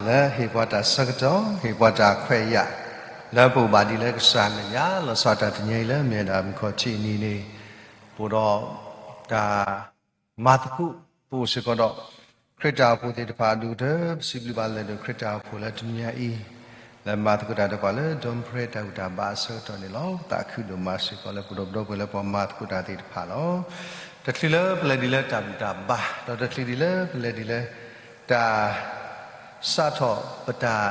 လၢဟ့ၣ်ပှၤတၢ်ဆၢကတီၢ် ဟ့ၣ်ပှၤတၢ်ခွဲးယာ် လၢပအိၣ်ဘၣ်ဒ်လၢကစၢ်အမဲာ်ညါ လီၤဆီဒၣ်တၢ်တနံၤအံၤလၢမ့ၢ်ဝဲဒၣ်မုၢ်ခီၣ်ထံးအနံၤန့ၣ် အိၣ်ဒီးတၢ်မၤသကိး ပအိၣ်စ့ၢ်ကီးဒီး ခရံာ်တၢ်အိၣ်ဖှိၣ်သ့ၣ်တဖၣ်အဒိၣ်ကတၢၢ် ပစံးဘျုးဘၣ်လၢဒိၣ်ခရံာ်တၢ်အိၣ်ဖှိၣ်လၢတနံၤအံၤ လၢမၤသကိးတၢ်ဒီးပှၤလၢ ဒိၣ်ပရ့တၢ်ဘူၣ်တၢ်ဘါအဆၢကတီၢ်န့ၣ်လီၤ. သးခုဒိၣ်မးစ့ၢ်ကီးလၢပဒိၣ်ပဒိၣ်ပှဲၤလၢပှၤမၤသကိးတၢ်သ့ၣ်တဖၣ်လီၤ. တချုးလၢပလဲၤဒ်လၢတၢ်ဘူၣ်တၢ်ဘါ ဒီးတချုးဒ်လၢပလဲၤဒ်လၢ တၢ် စးထီၣ်ပတၢ်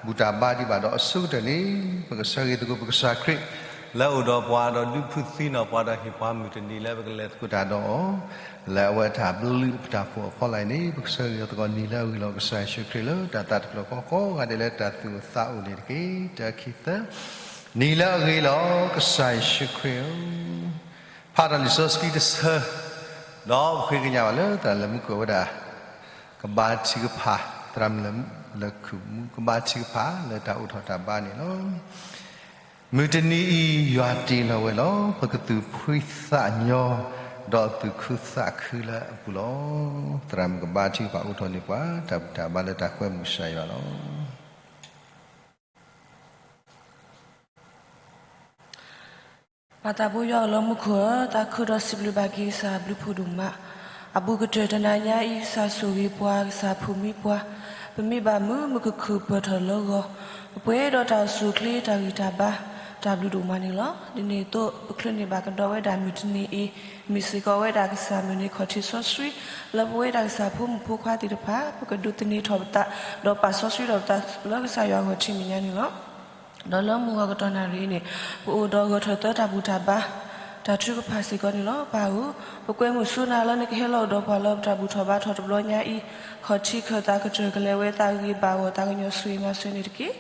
ဘူၣ်တၢ်ဘါဒံးဘၣ်ဒီးအဆိကတၢၢ်န့ၣ် ပကဆၢဂ့ၤသကိးပကစၢ်ခရံာ် လၢအိၣ်ဒီးပှၤဒီးဒုးဖုးသံနီၢ်ပှၤဒီးဟ့ၣ်ပှၤမုၢ်တနံၤလၢပကလဲၤသကိးတၢ်ဒီးအီၤ လၢအဝဲတၢ်ဘျုးပတၢ်ဖှိၣ်အဖီလာ်အံၤန့ၣ် ပကဆၢဂ့ၤသကိးနံၤလၢအဂ့ၤလီၤကစၢ်ယ့ၣ်ၡူးခရံာ်လၢတၢ်သးတဖျၢၣ်ဃီကိးဂၤဒဲးလၢတၢ်သူၣ်အိၣ်သးအိၣ်န့ၣ်တက့ၢ်. တၢခံသၢ နံၤလၢအဂ့ၤလီၤကစၢ်ယ့ၣ်ၡူးခရံာ်ဧၢ ဖးဒီးလံာ်စီဆှံတဆၢ ဒီးပဃ့ကညးဘၣ်လၢသရၣ်လၢမူခိၣ်ဝဲဒၣ် ကဘါထုကဖၣ် သရၣ်မုၣ်လၢခုၣ်မူ ကဘါထုကဖၣ်လၢတၢ်အိၣ်ထီၣ်တၢ်ဘါန့ၣ်လီၤ. မုၢ်တနံၤအံၤယွၤတ့လီၤဝဲလီၤ. ပကသူၣ်ဖှံသးညီ ဒီးသူၣ်ခုသးခုလၢအပူၤလီၤ. သရၣ်မုၣ်ကဘါထုကဖၣ်အိးထီၣ်န့ၢ်ပှၤ တၢ်ဘူၣ်တၢ်ဘါလၢတၢ်ကွဲမုာ်ကစၢ်ယွၤလီၤ. ပၢ်သးဘိယွၤအိၣ်လၢမူခိၣ်ဧၢ, သးခုဒီးစံးဘျုးဘၣ်က့ၤကစၢ်အဘျုးဖးဒိၣ်မး, အဘူးကတၢၢ်တနၤညါအံၤ ကစၢ်ဆိၣ်ဂ့ၤပှၤ, ကစၢ်ဖှူၣ်မံပှၤ, ပမ့ၢ်ဘၣ်မုာ် မုၢ်ကခုၣ်ပၢၢ်ထီၣ်လၢဂီၤ, ပပှဲၤဒီးတၢ်အိၣ်ဆူၣ်အိၣ်ချ့ တၢ်ဂံၢ်တၢ်ဘါ, တၢ်ဘျုးဒိၣ်မးန့ၣ်လီၤ. ဒ်န့ၣ်အသိး ပချုးန့ၢ်ဘၣ်ကဒီးဝဲဒၣ်မုၢ်တနံၤအံၤ, မ့ၢ်စ့ၢ်ကီးဝဲဒၣ်ကစၢ်မုၢ်နံၤခီၣ်ထံးစီဆှံ, လၢပဝဲဒၣ်ကစၢ်ဖိမုၣ်ဖိခွါသ့ၣ်တဖၣ် ပကဒိးသန့ၤထီၣ်ပသး, ဒီးပာ်စီဆှံထီၣ်ပသးလၢကစၢ်ယွၤဂီၢ်ထံးမဲာ်ညါန့ၣ်လီၤ. ဒီးလၢမုၢ်ဂီၤကတီၢ်နၣ်ရံၣ်အံၤန့ၣ် ပအိၣ်ဒီးဂီၤထီၣ်သၢတၢ်ဘူၣ်တၢ်ဘါ, တၢ်ထုကဖၣ်စ့ၢ်ကီးန့ၣ်လီၤ. ပၢ်ဧၢ, ပကွဲမုာ်ဆိနၤလၢနကဟဲလီၤအိၣ်ဒီးပှၤလၢပတၢ်ဘူၣ်ထီၣ်ဘါထီၣ်တဘျီညါအံၤ, ခီၣ်ထံးခၢၣ်သးကတၢၢ်ကလဲၤဝဲသးဂ့ၤဘၣ်အဂီၢ် သးကညီၤဆိၣ်ဂ့ၤမၤစၢၤန့ၣ်တက့ၢ်.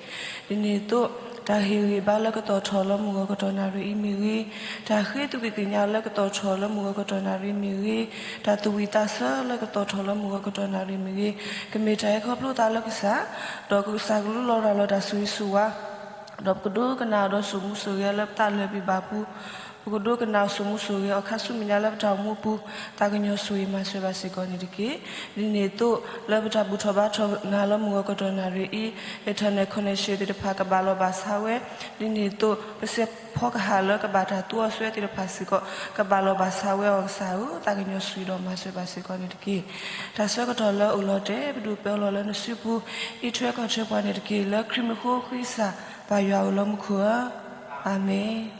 ဒ်န့ၣ်အသိး တၢ်ဟ့ၣ်ဂံၢ်ဘါလၢကတီၤထီၣ်လၢမုၢ်ဂီၤကတီၢ်နၣ်ရံၣ်အံၤမ့ၢ်ဂ့ၤ, တၢ်ဃ့သုးက့ၣ်သ့ၣ်ညါလၢကတီၤထီၣ်လၢမုၢ်ဂီၤကတီၢ်နၣ်ရံၣ်မ့ၢ်ဂ့ၤ, တၢ်သူၣ်ဝံၣ်သးဆၢလၢကတီၤထီၣ်လၢမုၢ်ဂီၤကတီၢ်နၣ်ရံၣ်မ့ၢ်ဂ့ၤ, ကမ့ၢ်တၢ်ဟဲခီဖျိသးလၢကစၢ်, ဒီးကစၢ်ကလူလီၤရၤလီၤတၢ်ဆိၣ်ဂ့ၤဆိၣ်ဝါ ဒီးပကဒိကနၣ်အီၤဒီးစိာ်မူစိာ်ဂဲၤလၢပသးလၢာ်ဘံၣ်ဘၣ်ပူၤ, ပကဒိကနၣ်အီၤစိာ်မူစိာ်ဂဲၤအီၤခါဆူမဲာ်ညါလၢပတၢ်အိၣ်မူပူၤ, သးကညီၤဆိၣ်ဂ့ၤမၤစၢၤဘၣ်စ့ၢ်ကီးန့ၣ်တက့ၢ်. ဒ်န့ၣ်အသိး လၢပတၢ်ဘူၣ်ထီၣ်ဘါထီၣ်နၤလၢမုၢ်ဂီၤကတီၢ်နၣ်ရံၣ်အံၤ, internet connection သ့ၣ်တဖၣ်ကဘၣ်လီၤဘၣ်ဆါဝဲ, ဒ်န့ၣ်အသိး ပစဲးဖီကဟၣ်လၢကဘၣ်တၢ်သူအီၤစွဲသ့ၣ်တဖၣ်စ့ၢ်ကီး ကဘၣ်လီၤဘၣ်ဆါဝဲအီၤကစၢ်ဧၢ, သးကညီၤဆိၣ်ဂ့ၤဒီးမၤစၢၤဘၣ်စ့ၢ်ကီးန့ၣ်တက့ၢ်. တၢ်ဆၢကတီၢ်လၢအိၣ်လီၤတဲာ် ပဒုးပၢလီၤလၢနစုပူၤ, အံးထွဲကွၢ်ထွဲပှၤန့ၣ်တက့ၢ်. လၢခရံာ်မံၤအဃိ ဃ့စၢ်ပၢ်ယွၤအိၣ်လၢမူခိၣ်ဧၢ, အၤမ့ၣ်.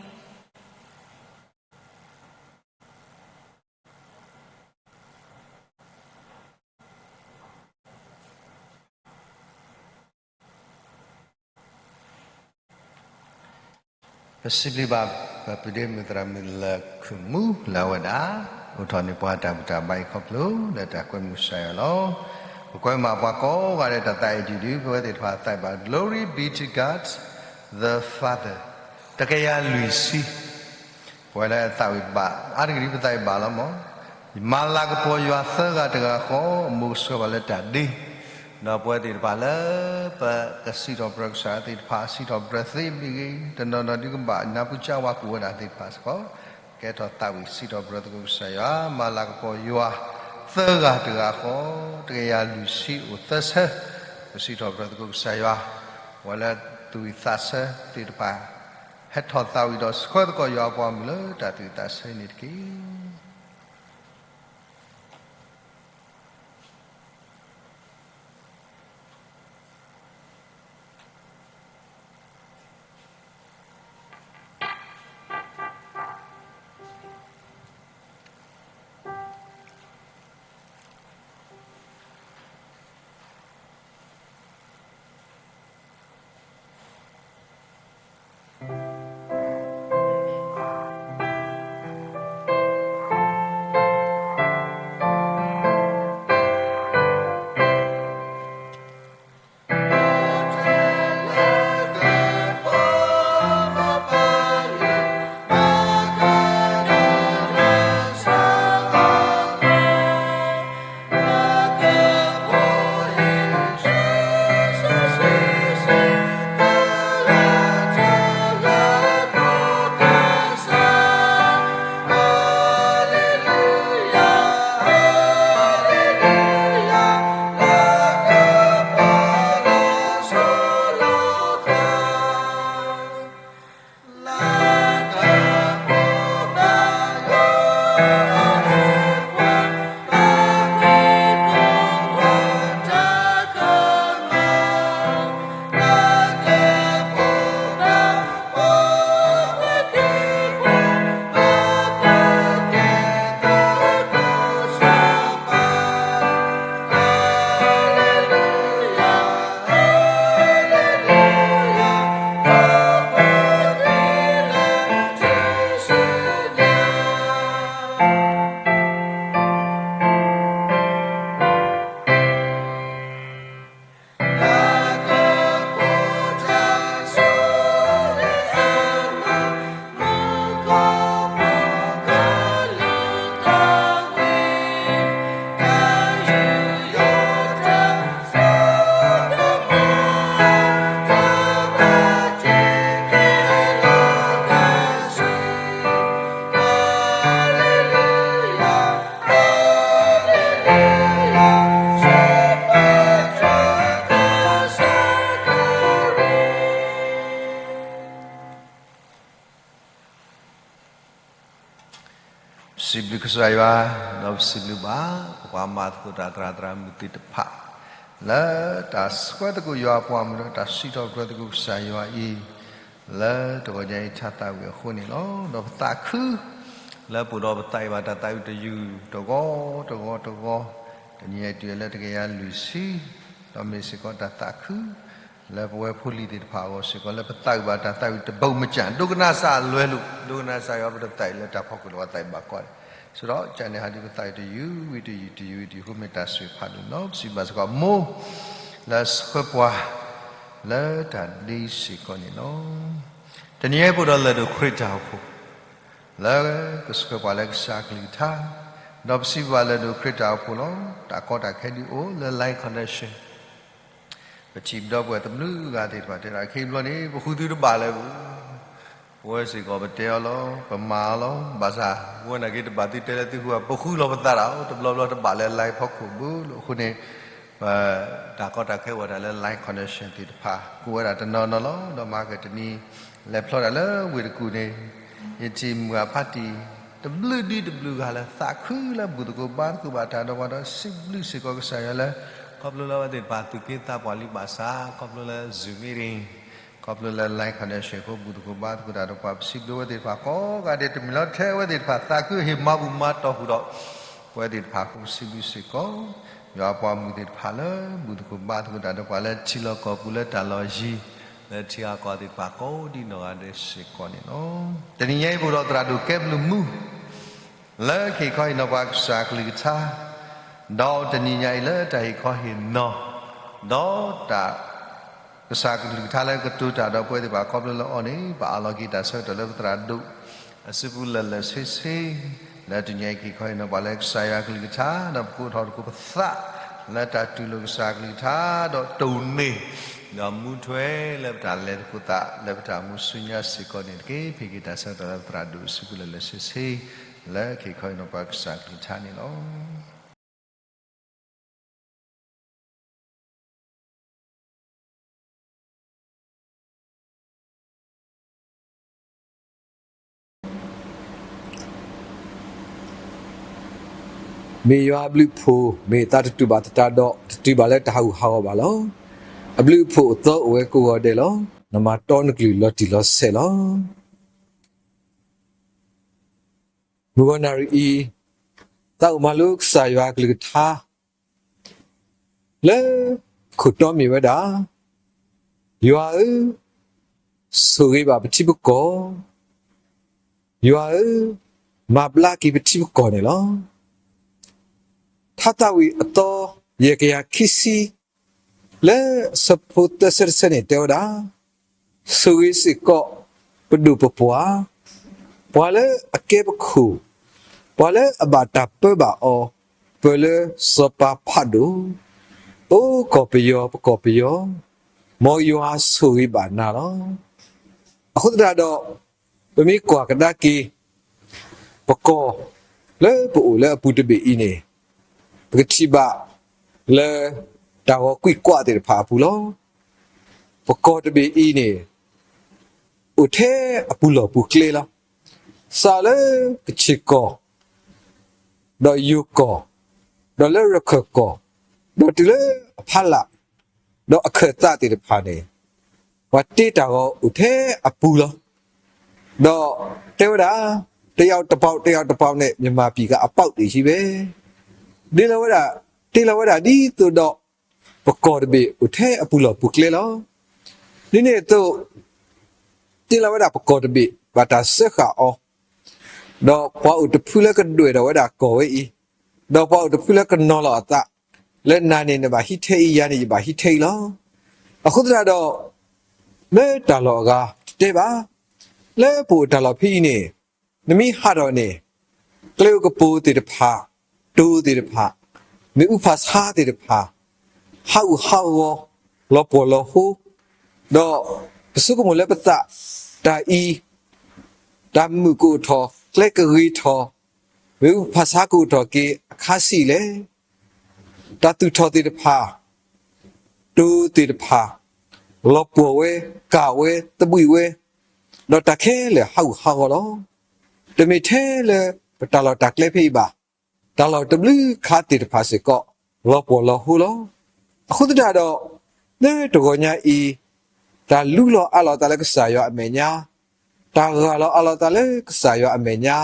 ပစံးဘျုးဘၣ် ပပုၢ်ဒ့မုၣ်သရၣ်မုၣ်လၢခုၣ်မူလၢအဝဲဒၣ် အိးထီၣ်န့ၢ်ပှၤတၢ်ဘူၣ်တၢ်ဘါအံၤခီဖျိလၢတၢ်ကွဲမုာ်ကစၢ်ယွၤလီၤ. ပကွဲမုာ်ဘၣ်ပှၤကိးဂၤဒဲးတၢ်သးအံၤဒုးဒုး ပဝဲသ့ၣ်တဖၣ်သးဘၣ် Glory be to God the Father တကယၤလွံၢ်ဆံ ပဝဲလၢအသးဝံၣ်ဘၣ် အါတက့ၢ်ဒ်ပသးဝံၣ်ဘၣ်လီၤမး, မၤလၤကပီၤယွၤသၢဂၤတဂၤဃီ အမိၢ်ကဆှၢဘၣ်လၢတၢ်ဒ့, ဒီးပဝဲသ့ၣ်တဖၣ်လၢ ပကစံးထီၣ်ပတြၢၤကစၢ်သ့ၣ်တဖၣ် စံးထီၣ်ပတြၢၤသ့မ့ၢ်ဂ့ၤ, တနီၤနီၤဒုးကဘၣ်နၢ်ပူၤကၢဝါကိၣ်ဝဲဒၣ်သ့ၣ်တဖၣ်စ့ၢ်ကီး, ကဲထီၣ်သးဝံၣ်စံးထီၣ်ပတြၢၤသကိးကစၢ်ယွၤ, မၤလၤကပီၤယွၤသၢဂၤတဂၤဃီ, တကယၤလွံၢ်ဆံအိၣ်သၢဆၢ, ပစံးထီၣ်ပတြၢၤသကိးကစၢ်ယွၤ, ပဝဲလၢသူၣ်ဝံၣ်သးဆၢသ့ၣ်တဖၣ် ဟဲထီၣ်သးဝံၣ်ဒီးဆှၢသကိးယွၤအပှၤမုၣ်လၢတၢ်သူၣ်ဝံၣ်သးဆၢန့ၣ်တက့ၢ်. စံးဘျုးကစၢ်ယွၤ, ဒီးပစံးဘျုးဘၣ် ပှၤမၤသကိးတၢ်သရၣ်သရၣ်မုၣ်သ့ၣ်တဖၣ် လၢတၢ်ဆှၢသကိးယွၤအပှၤမုၣ်ဒီး တၢ်စံးထီၣ်ပတြၢၤသကိးကစၢ်ယွၤအံၤ လၢတဂီၤညါအံၤ ထါသးဝံၣ်အဃိန့ၣ်လီၤ. ဒီးပသးခု လၢပအိၣ်ဒီးပသးအံၤဘၣ်တၢ်သးဝံၣ်တယုၢ်တဂီၤတဂီၤတဂီၤ, တနံၤအံၤတုၤလၢတကယၤလွံၢ်ဆံ, ဒီးမ့ၢ်စ့ၢ်ကီးတၢ်သးခု လၢပဝဲဖိလံၤသ့ၣ်တဖၣ်အဂီၢ်စ့ၢ်ကီး လၢပသးဝံၣ်ဘၣ်တၢ်သးဝံၣ်တဘၣ်မုၢ်ကၢ် ဒိကနၣ်စၢ်အလွဲလိာ် ဒိကနၣ်စၢ်ယွၤပတသးအံၤလၢတၢ်ဖီခိၣ်လၢ ပှၤသးဝံၣ်ဘၣ်ကီးန့ၣ်, ဆိဒီးကန့ၣ်ဟးဒုးပသးအံၤတယုၢ်ဝံၤတယုၢ် တယုၢ်ဝံၤတယုၢ် ဃိမ့ၢ်တၢ်ဆိၣ်ဂ့ၤဖးဒိၣ်လီၤ. ပစံးဘျုးဘၣ်စ့ၢ်ကီးမိၢ် လၢဆှၢပှၤ လၢတၢ်ဒ့စ့ၢ်ကီးန့ၣ်လီၤ. တနံၤအံၤပအိၣ်ဒီးလၢၢ်ဒိၣ်ခရံာ်တၢ်အိၣ်ဖှိၣ် လၢကဆှၢပှၤလၢကစၢ်ကလုၢ်ကထါ, ဒီးပစံးဘျုးဘၣ်လၢၢ်ဒိၣ်ခရံာ်တၢ်အိၣ်ဖှိၣ်လီၤ. တၢ်ကီတၢ်ခဲဒုးအိၣ်လၢ line connection ပထံၣ်ပဒီပုၢ်ဝဲၢ်တဘျုးဂၤသ့ၣ်တဖၣ်တဲဒၣ် ခဲအံၤဘျီန့ၣ် ပဃုသုတဘၣ်လၢၤဘၣ်. ပဝဲစ့ၢ်ကီးပတဲအီၤလီၤ, ပမၤအီၤလီၤ, ဘၣ်ဆၣ် ပဝဲနာ်က့တဘၣ်သုတဲလၢသုဃုဘၣ် ပဃုလီၤပသးတၢ်အိၣ် တဘျီဘျီတဘၣ်လၢ line ဖီခိၣ်ဘၣ်လီၤ. အဃိန့ၣ် ပတၢ်ကီတၢ်ခဲအိၣ်ဝဲဒၣ်လၢ line connection သ့ၣ်တဖၣ် ကအိၣ်ဝဲဒၣ်တနီၤနီၤလီၤ. ဒီးမၤကတနံၤ လဲၤဖျီတၢ်လၢဝ့ၢ်တကူၣ်န့ၣ် ယထံၣ်မုၢ်ဂၢ်ဖးတံၢ် တဘျုးဒံးတဘျုးဂၤလၢသးခုလၢဘူၣ်သကိးဘါသကိးဘၣ်တၢ်ဒီးပှၤဒီး စံးဘျုးစ့ၢ်ကီးကစၢ်ယွၤလၢ ခီဖျိလၢအဝဲသ့ၣ်တဖၣ်သူၣ်က့သးပှၢ်လံဘၣ်ဆၣ် ခီဖျိလၢ Zoom meeting ခီဖျိလၢ line connection အဃိ ဘူၣ်သကိးဘါသကိးတၢ်ဒီးပှၤ ပစံးဘျုးအဝဲသ့ၣ်တဖၣ်ကိးဂၤဒဲး တမ့ၢ်လၢထဲအဝဲသ့ၣ်တဖၣ် သးခုဟ့ၣ်မၤဘူၣ်မၤတီၢ်ဃုာ်ဒီး ပဝဲသ့ၣ်တဖၣ်အဃိ ပစံးဘျုးစ့ၢ်ကီး ယွၤအပှၤမုၣ်သ့ၣ်တဖၣ်လၢ ဘူၣ်သကိးဘါသကိးတၢ်ဒီးပှၤလၢထံလီၢ်ကီၢ်ပူၤလၢတၢ်လီၢ်ယံၤ လၢထံဂၤကီၢ်သ့ၣ်တဖၣ်ကိးဒ်နီၢ်ဂၤဒဲးစ့ၢ်ကီးန့ၣ်လီၤ. တနံၤညါအံၤပအိၣ်ဒီးသရၣ်ဒိၣ်ကဲဘျုးမူ လၢကဟ့ၣ်ခီဟ့ၣ်နီၤပှၤကစၢ်ကလုၢ်ကထါ, ဒီးတနံၤညါအံၤလၢတၢ်ဟ့ၣ်ခီဟ့ၣ်နီၤ ဒီးတၢ် ကစၢ်ကလုၢ်ကထါလၢကတိၤတၢ်ဒီးပဝဲသ့ၣ်တဖၣ်ခီဖျိလၢအီၤန့ၣ် ပအးလီၤက့ၤတၢ်ဆၢကတီၢ်လၢပသရၣ်ဒိၣ် အစုပူၤလၢာ်လၢာ်ဆ့ဆ့ လၢတနံၤအံၤကဟ့ၣ်ခီဟ့ၣ်နီၤပှၤလၢကစၢ်ယွၤကလုၢ်ကထါ ဒီးပကအိးထီၣ်သကိးပသး လၢတၢ်တူၢ်လိာ်ကစၢ်ကလုၢ်ကထါ ဒီးတိၢ်န့ၢ် ဒီးမူထွဲလၢပတၢ်လဲၤသကိးသး လၢပတၢ်အိၣ်မူဆူညါစ့ၢ်ကီးန့ၣ်တက့ၢ်. ပဟ့ၣ်က့ၤတၢ်ဆၢကတီၢ်လၢပသရၣ်ဒိၣ်အစုပူၤလၢာ်လၢာ်ဆ့ဆ့ လၢကဟ့ၣ်ခီဟ့ၣ်နီၤပှၤကစၢ်ကလုၢ်ကထါန့ၣ်လီၤ. မ့ၢ်ယွၤအဘျုးအဖှိၣ် မ့ၢ်သးတတူၢ်ဘၣ်သတးဒီး တတုၤဘၣ်လၢတၢ်ဟးဂူာ်ဟးဂီၤဘၣ်လီၤ. အဘျုးအဖှိၣ်အသီအိၣ်ဝဲကိးဂီၤဒဲးလီၤ. နမၤတီနကလုၢ်လီၤတံၢ်လီၤဆဲးလီၤ. မုၢ်ဂီၤနၣ်ရံၣ်အံၤ သးအိၣ်မၤလိကစၢ်ယွၤကလုၢ်ကထါ လၢခိၣ်တီမ့ၢ်ဝဲဒၣ်, ယွၤဧၢ, ဆိၣ်ဂ့ၤဘၣ်ပထံပကီၢ်, ယွၤဧၢ, မၤဘျါက့ၤပထံပကီၢ်န့ၣ်လီၤ. ထါသးဝံၣ်အသီ ယဲၢ်ကယၤခံဆံ လၢအဆၢဖိသၢဆၢတဆၢန့ၣ်တဲဝဲဒၣ်, ဆိၣ်ဂ့ၤစ့ၢ်ကီး ပဒိၣ်ပပှၢ်, ပှၤလၢအကဲပခိၣ်, ပှၤလၢအဘၣ်တၢ်ပၢဘၣ်အီၤ ပၢၤလၢစီၤပၤဖးဒိၣ်, အိကီၢ်ပယီၤ ပကီၢ်ပယီၤ, မ်ယွၤဆိၣ်ဂ့ၤဘၣ်နၤလီၤ. အဃိသတးဒီး ပမ့ၢ်ကွၢ်ကဒါက့ၤ ပကီၢ်လၢပအိၣ်လၢအပူၤတဘ့ၣ်အံၤန့ၣ်, ပကထံၣ်ဘၣ်လၢတၢ်ဂီၤကွံာ်ကွၢ်သ့ၣ်တဖၣ်အပူၤလီၤ. ပကီၢ်တဘ့ၣ်အံၤန့ၣ် အိၣ်ထဲအပူၤလီၢ်ပူၤကျဲလီၤ. စးလၢကဆ့ၣ်ကီၢ်, ဒီးယိၤကီၢ်, ဒီးလၢရခၢၣ်ကီၢ်, ဒီးတုၤလၢအဖီလာ်, ဒီးအခၢၣ်သးသ့ၣ်တဖၣ်န့ၣ်, ပှၤတ့တၢ်ဂီၤအိၣ်ထဲအပူၤလီၤ. ဒီးတဲဝဲဒၣ်, တယောက်တပေါက် တယောက်တပေါက်န့ၣ် မြန်မာပြည်က အပေါက်တွေကြီးပဲ. ဒ်လီၤဝဲဒၣ်, တ့လီၤဝဲဒၣ်ဒ်သိးဒီး ပကီၢ်တဘ့ၣ်အိၣ်ထဲအပူၤလီၢ်ပူၤကျဲလီၤ. ဒ်န့ၣ်အသိး တ့လီၤဝဲဒၣ်ပကီၢ်တဘ့ၣ် ဘၣ်တၢ်စၢဃာ်အီၤ, ဒီးပှၤအိၣ်တဖုလၢကဒွဲၣ်ထီၣ်ဝဲဒၣ်ကီၢ်ဝဲအံၤ, ဒီးပှၤအိၣ်တဖုလၢကနီၤလီၤအသး, လၢနၤန့ၣ် နဘၣ်ဟံးထဲအံၤ ယၤန့ၣ် ယဘၣ်ဟံးထဲအံၤလီၤ. အဃိသတးဒီး လၢတၢ်လီၢ်အဂၤတတဲဘၣ်, လၢပအိၣ်တၢ်လီၢ်ဖဲအံၤန့ၣ် နမ့ၢ်ဟးထီၣ်န့ၣ်, ကျဲအိၣ်ကပိၤသ့ၣ်တဖၣ်, တိၤသ့ၣ်တဖၣ်, မ့ၣ်အူဖးဆါသ့ၣ်တဖၣ်, ဟးဂူာ်ဟးဂီၤ, လီၤပှီၢ်လီၤဟိ, ဒီးပဆိကမိၣ်လၢပသး, တၢ်အံၤ, တၢ်မုာ်ကအိၣ်ထီၣ်, ကျဲကဂ့ၤထီၣ်, မ့ၣ်အူဖးဆါကအိၣ်ထီၣ်က့ၤအခါဆံးလဲၣ်. တၢ်သူၣ်ထီၣ်သ့ၣ်တဖၣ်, တိၤသ့ၣ်တဖၣ်, လီၤပှီၢ်ဝဲ, ကၢ်ဝဲ, သဘှံးဝဲ, ဒီးတၢ်ခဲလၢာ်ဟးဂူာ်ဟးဂီၤလီၤ. တမ့ၢ်ထဲလၢ ပတၢ်လီၢ်တၢ်ကျဲဖဲအံၤဘၣ်. တၢ်လီၢ်တဘျုးခါသ့ၣ်တဖၣ်စ့ၢ်ကီး လီၤပှီၢ်လီၤဟိလီၤ. အဃိသတးဒီး လၢတဂီၤညါအံၤ တၢ်လူလီၤအးလီၤသးလၢကစၢ်ယွၤအမဲာ်ညါ, တၢ်ဂၢ်လီၤအးလီၤသးလၢကစၢ်ယွၤအမဲာ်ညါ,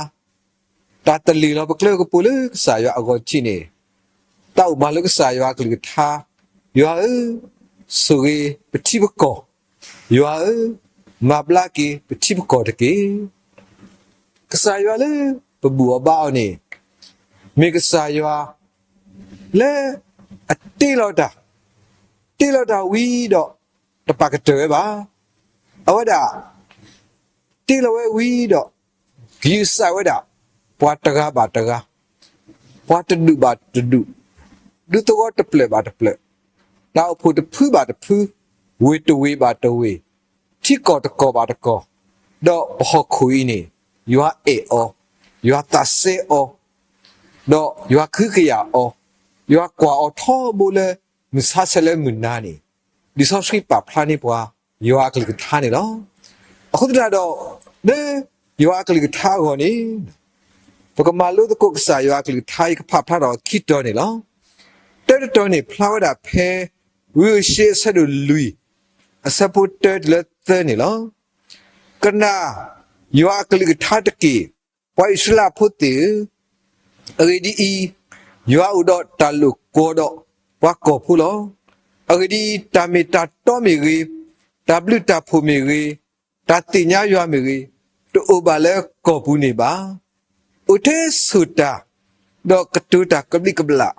တၢ်တလ့ၢ်လီၤပကျဲကပူၤလၢကစၢ်ယွၤအဂီၢ်ထံးန့ၣ်, တၢ်အိၣ်မၤလိကစၢ်ယွၤအကလုၢ်ကထါ, ယွၤဧၢ, ဆိၣ်ဂ့ၤပထံပကီၢ်, ယွၤဧၢ, မၤဘျါက့ၤပထံပကီၢ်တက့ၢ်. ကစၢ်ယွၤလၢပဘူၣ်အီၤဘါအီၤန့ၣ် မ့ၢ်ကစၢ်ယွၤလၢအတ့လီၤတၢ်, တ့လီၤတၢ်ဝံၤဒီး တပာ်ကတၢၢ်ဝဲဘၣ်. အဝဲဒၣ် တ့လီၤဝဲဝံၤဒီး ဂံၢ်စၢ်ဝဲဒၣ် ပှၤတဂၤဘၣ်တဂၤ, ပှၤတဒူၣ်ဘၣ်တဒူၣ်, ဒူသဝီတဖျၢၣ်ဘၣ်တဖျၢၣ်, တၢ်အိၣ်ဖှိၣ်တဖုဘၣ်တဖု, ဝ့ၢ်တဝ့ၢ်ဘၣ်တဝ့ၢ်, ထံကီၢ်တကီၢ်ဘၣ်တကီၢ်, ဒီးပဟီၣ်ခိၣ်အံၤန့ၣ် ယွၤအဲၣ်အီၤ, ယွၤသးစဲအီၤ, ဒီးယွၤကဟုကယာ်အီၤ, ယွၤကွၢ်အီၤထီဘိလၢမုၢ်ဆါဆဲးလၢမုၢ်နၤန့ၣ်, လံာ်စီဆှံပာ်ဖျါန့ၢ်ပှၤ ယွၤအကလုၢ်ကထါန့ၣ်လီၤ. အဃိသတးဒီး လၢယွၤအကလုၢ်ကထါအဂီၢ်န့ၣ် ပကမၤလိသကိးကစၢ်ယွၤအကလုၢ်ကထါ ယကဖးဖျါထီၣ်ခံတီၤန့ၣ်လီၤ. တၢတတီၤန့ၣ် ဖျါဝဲဒၣ်ဖဲ ဝံဧိၤၡ့အဆၢဒိၣ်လွံၢ် အဆၢဖိတၢတုၤလၢသၢန့ၣ်လီၤ. ကနၣ်ယွၤအကလုၢ်ကထါတက့ၢ်, ပှၤအံၣ်စရ့လးဖိသ့ၣ်ဧၢ, အဂ့ၢ်ဒ်အံၤ, ယွၤအိၣ်ဒီးတၢ်လိာ်ကွီၤဒီးပှၤကီၢ်ဖိလီၤ. အဂ့ၢ်ဒ်အံၤ, တၢ်မ့ၢ်တၢ်တီမ့ၢ်ဂ့ၤ, တၢ်ဘျုးတၢ်ဖှိၣ်မ့ၢ်ဂ့ၤ, တၢ်သ့ၣ်ညါယွၤမ့ၢ်ဂ့ၤ, တအိၣ်ဘၣ်လၢကီၢ်ပူၤန့ၣ်ဘၣ်. အိၣ်ထဲဆိၣ်တၢ်, ဒီးကတိၤတၢ်ကဘျံးကဘျၣ်,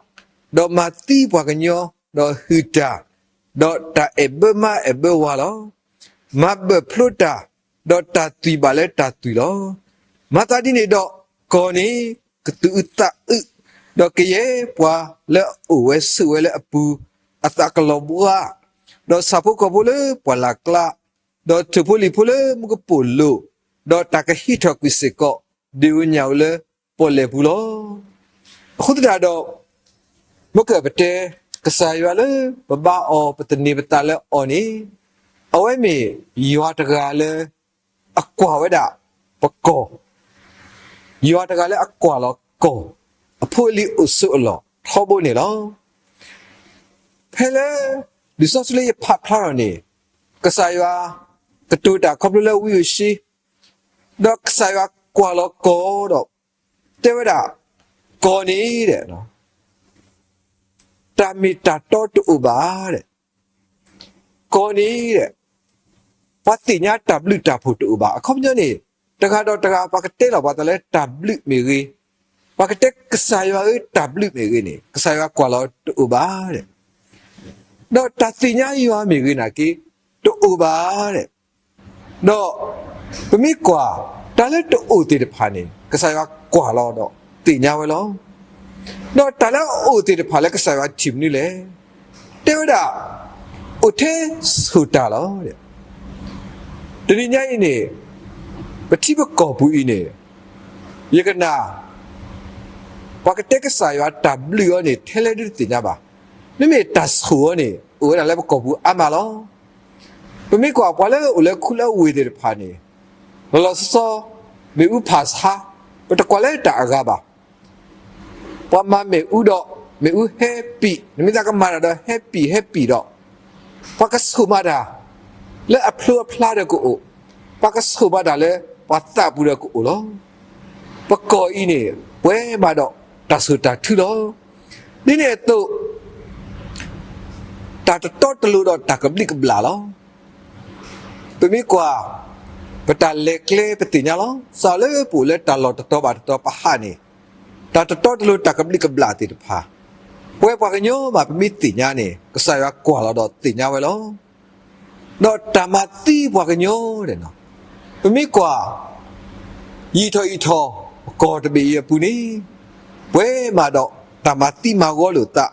ဒီးမၤသံပှၤကညီ, ဒီးဟုၣ်တၢ်, ဒီးတၢ်အဲၣ်ဘၢမါအဲၣ်ဘၢဝၤလီၤ. မၤဘၢၣ်ဖျိတၢ်, ဒီးတၢ်သွံၣ်ဘၣ်လၢတၢ်သွံၣ်လီၤ. မၤသးဒ်န့ၣ်ဒီး ကီၢ်န့ၣ်ကသူၣ်အုးသးအုး, ဒီးကယဲၢ်ပှၤလၢအအိၣ်ဝဲဆိးဝဲလၢအပူၤ အသးကလီၤဘှါ, ဒီးဆၣ်ဖိကီၢ်ဖိလၢပှၢ်လၢ်ကျါ, ဒီးထိၣ်ဖိလံၣ်ဖိလၢမူကပိာ်လိၤ, ဒီးတၢ်ကဟံးထီၣ်ကွံာ်စ့ၢ်ကီး ဒ့ဧိၤညၣ်ဧိၤလၢပီၣ်လဲၣ်ပူၤလီၤ. အဃိသတးဒီး မ့ၢ်ကပတဲ ကစၢ်ယွၤလၢပဘါအီၤ ပသန့ၤပသးလၢအီၤန့ၣ်, အဝဲမ့ၢ်ယွၤတဂၤလၢအကွၢ်ဝဲဒၣ်ပကီၢ်, ယွၤတဂၤလၢအကွၢ်လီၤကီၢ် အဖိအလံၤအိၣ်ဆိးအလီၢ်ထီဘိန့ၣ်လီၤ. ဖဲလၢ လံာ်စီဆှံလၢယဖးဖျါထီၣ်န့ၣ်, ကစၢ်ယွၤကတိၤတၢ်ခီဖျိလၢဝံဧိၤၡ့, ဒီးကစၢ်ယွၤကွၢ်လီၤကီၢ်ဒီး တဲဝဲဒၣ်, ကီၢ်န့ၣ် တၢ်မ့ၢ်တၢ်တီတအိၣ်ဘၣ်, ကီၢ်န့ၣ် ပှၤသ့ၣ်ညါတၢ်ဘျုးတၢ်ဖှိၣ်တအိၣ်ဘၣ်. အခီပညီန့ၣ် တဂၤဒီးတဂၤ ပှၤကတဲလီၤပှၤသးလၢတၢ်ဘျုးမ့ၢ်ဂ့ၤ, ပှၤကတဲကစၢ်ယွၤဧၢတၢ်ဘျုးမ့ၢ်ဂ့ၤန့ၣ် ကစၢ်ယွၤကွၢ်လီၤတအိၣ်ဘၣ် ဒီးတၢ်သ့ၣ်ညါယွၤမ့ၢ်ဂ့ၤနာ်က့ တအိၣ်ဘၣ်. ဒီးပမ့ၢ်ကွၢ် တၢ်လၢတအိၣ်သ့ၣ်တဖၣ်န့ၣ် ကစၢ်ယွၤကွၢ်လီၤဒီးသ့ၣ်ညါဝဲလီၤ. ဒီးတၢ်လၢအအိၣ်သ့ၣ်တဖၣ်လၢကစၢ်ယွၤထံၣ်မနုၤလဲၣ်. တဲဝဲဒၣ် အိၣ်ထဲဆိၣ်တၢ်လီၤ. တနံၤညါအံၤန့ၣ် ပထံပကီၢ်ပူၤအံၤန့ၣ် ယကနၣ် ပှၤကတဲကစၢ်ယွၤတၢ်ဘျုးအီၤန့ၣ် ထဲလဲၣ်ဒုတသ့ၣ်ညါဘၣ်. မ့မ့ၢ်တၢ်ဆိၣ်အီၤန့ၣ် အိၣ်ဝဲဒၣ်လၢပကီၢ်ပူၤအါမးလီၤ. ပမ့ၢ်ကွၢ်ပှၤလၢအိၣ်လၢခူလၢဝ့ၢ်သ့ၣ်တဖၣ်န့ၣ် လီၤလီၤဆီဆီ မ့ၣ်အူဖးဆါ ပတကွၢ်လၢတၢ်အဂၤဘၣ်. ပှၤမၤမ့ၣ်အူဒီး မ့ၣ်အူဟဲပံာ်, နမ့ၢ်သးကမၤတၢ်ဒီးဟဲပံာ်ဟဲပံာ်ဒီး ပှၤကဆိၣ်မၤတၢ် လၢအဖျိအဖျါဒီးကအိၣ်, ပှၤကဆိၣ်မၤတၢ်လၢပှၤသးပူၤဒီးကအိၣ်လီၤ. ပကီၢ်အံၤန့ၣ် ပှဲၤမးဒီးတၢ်ဆိၣ်တၢ်ထုလီၤ. ဒ်န့ၣ်အသိး တၢ်တတီတလိၤဒီးတၢ်ကဘျံးကဘျၣ်လီၤ. ပမ့ၢ်ကွၢ် ပတၢ်လဲၤကျဲပသ့ၣ်ညါလီၤ. စးလၢပအိၣ်လၢတၢ်လီၢ်တတီၤဘၣ်တတီၤပဟးန့ၣ် တၢ်တတီတလိၤတၢ်ကဘျံးကဘျၣ်သ့ၣ်တဖၣ် ပဝဲပှၤကညီမးပမ့ၢ်သ့ၣ်ညါန့ၣ် ကစၢ်ယွၤကွၢ်လီၤဒီးသ့ၣ်ညါဝဲလီၤ. ဒီးတၢ်မၤသံပှၤကညီန့ၣ် ပမ့ၢ်ကွၢ် ယံာ်ထီၣ်ယံာ်ထီၣ် ကီၢ်တဘ့ၣ်အံၤအပူၤန့ၣ် ပှဲၤမးဒီးတၢ်မၤသံမၤဂီၤလိာ်သး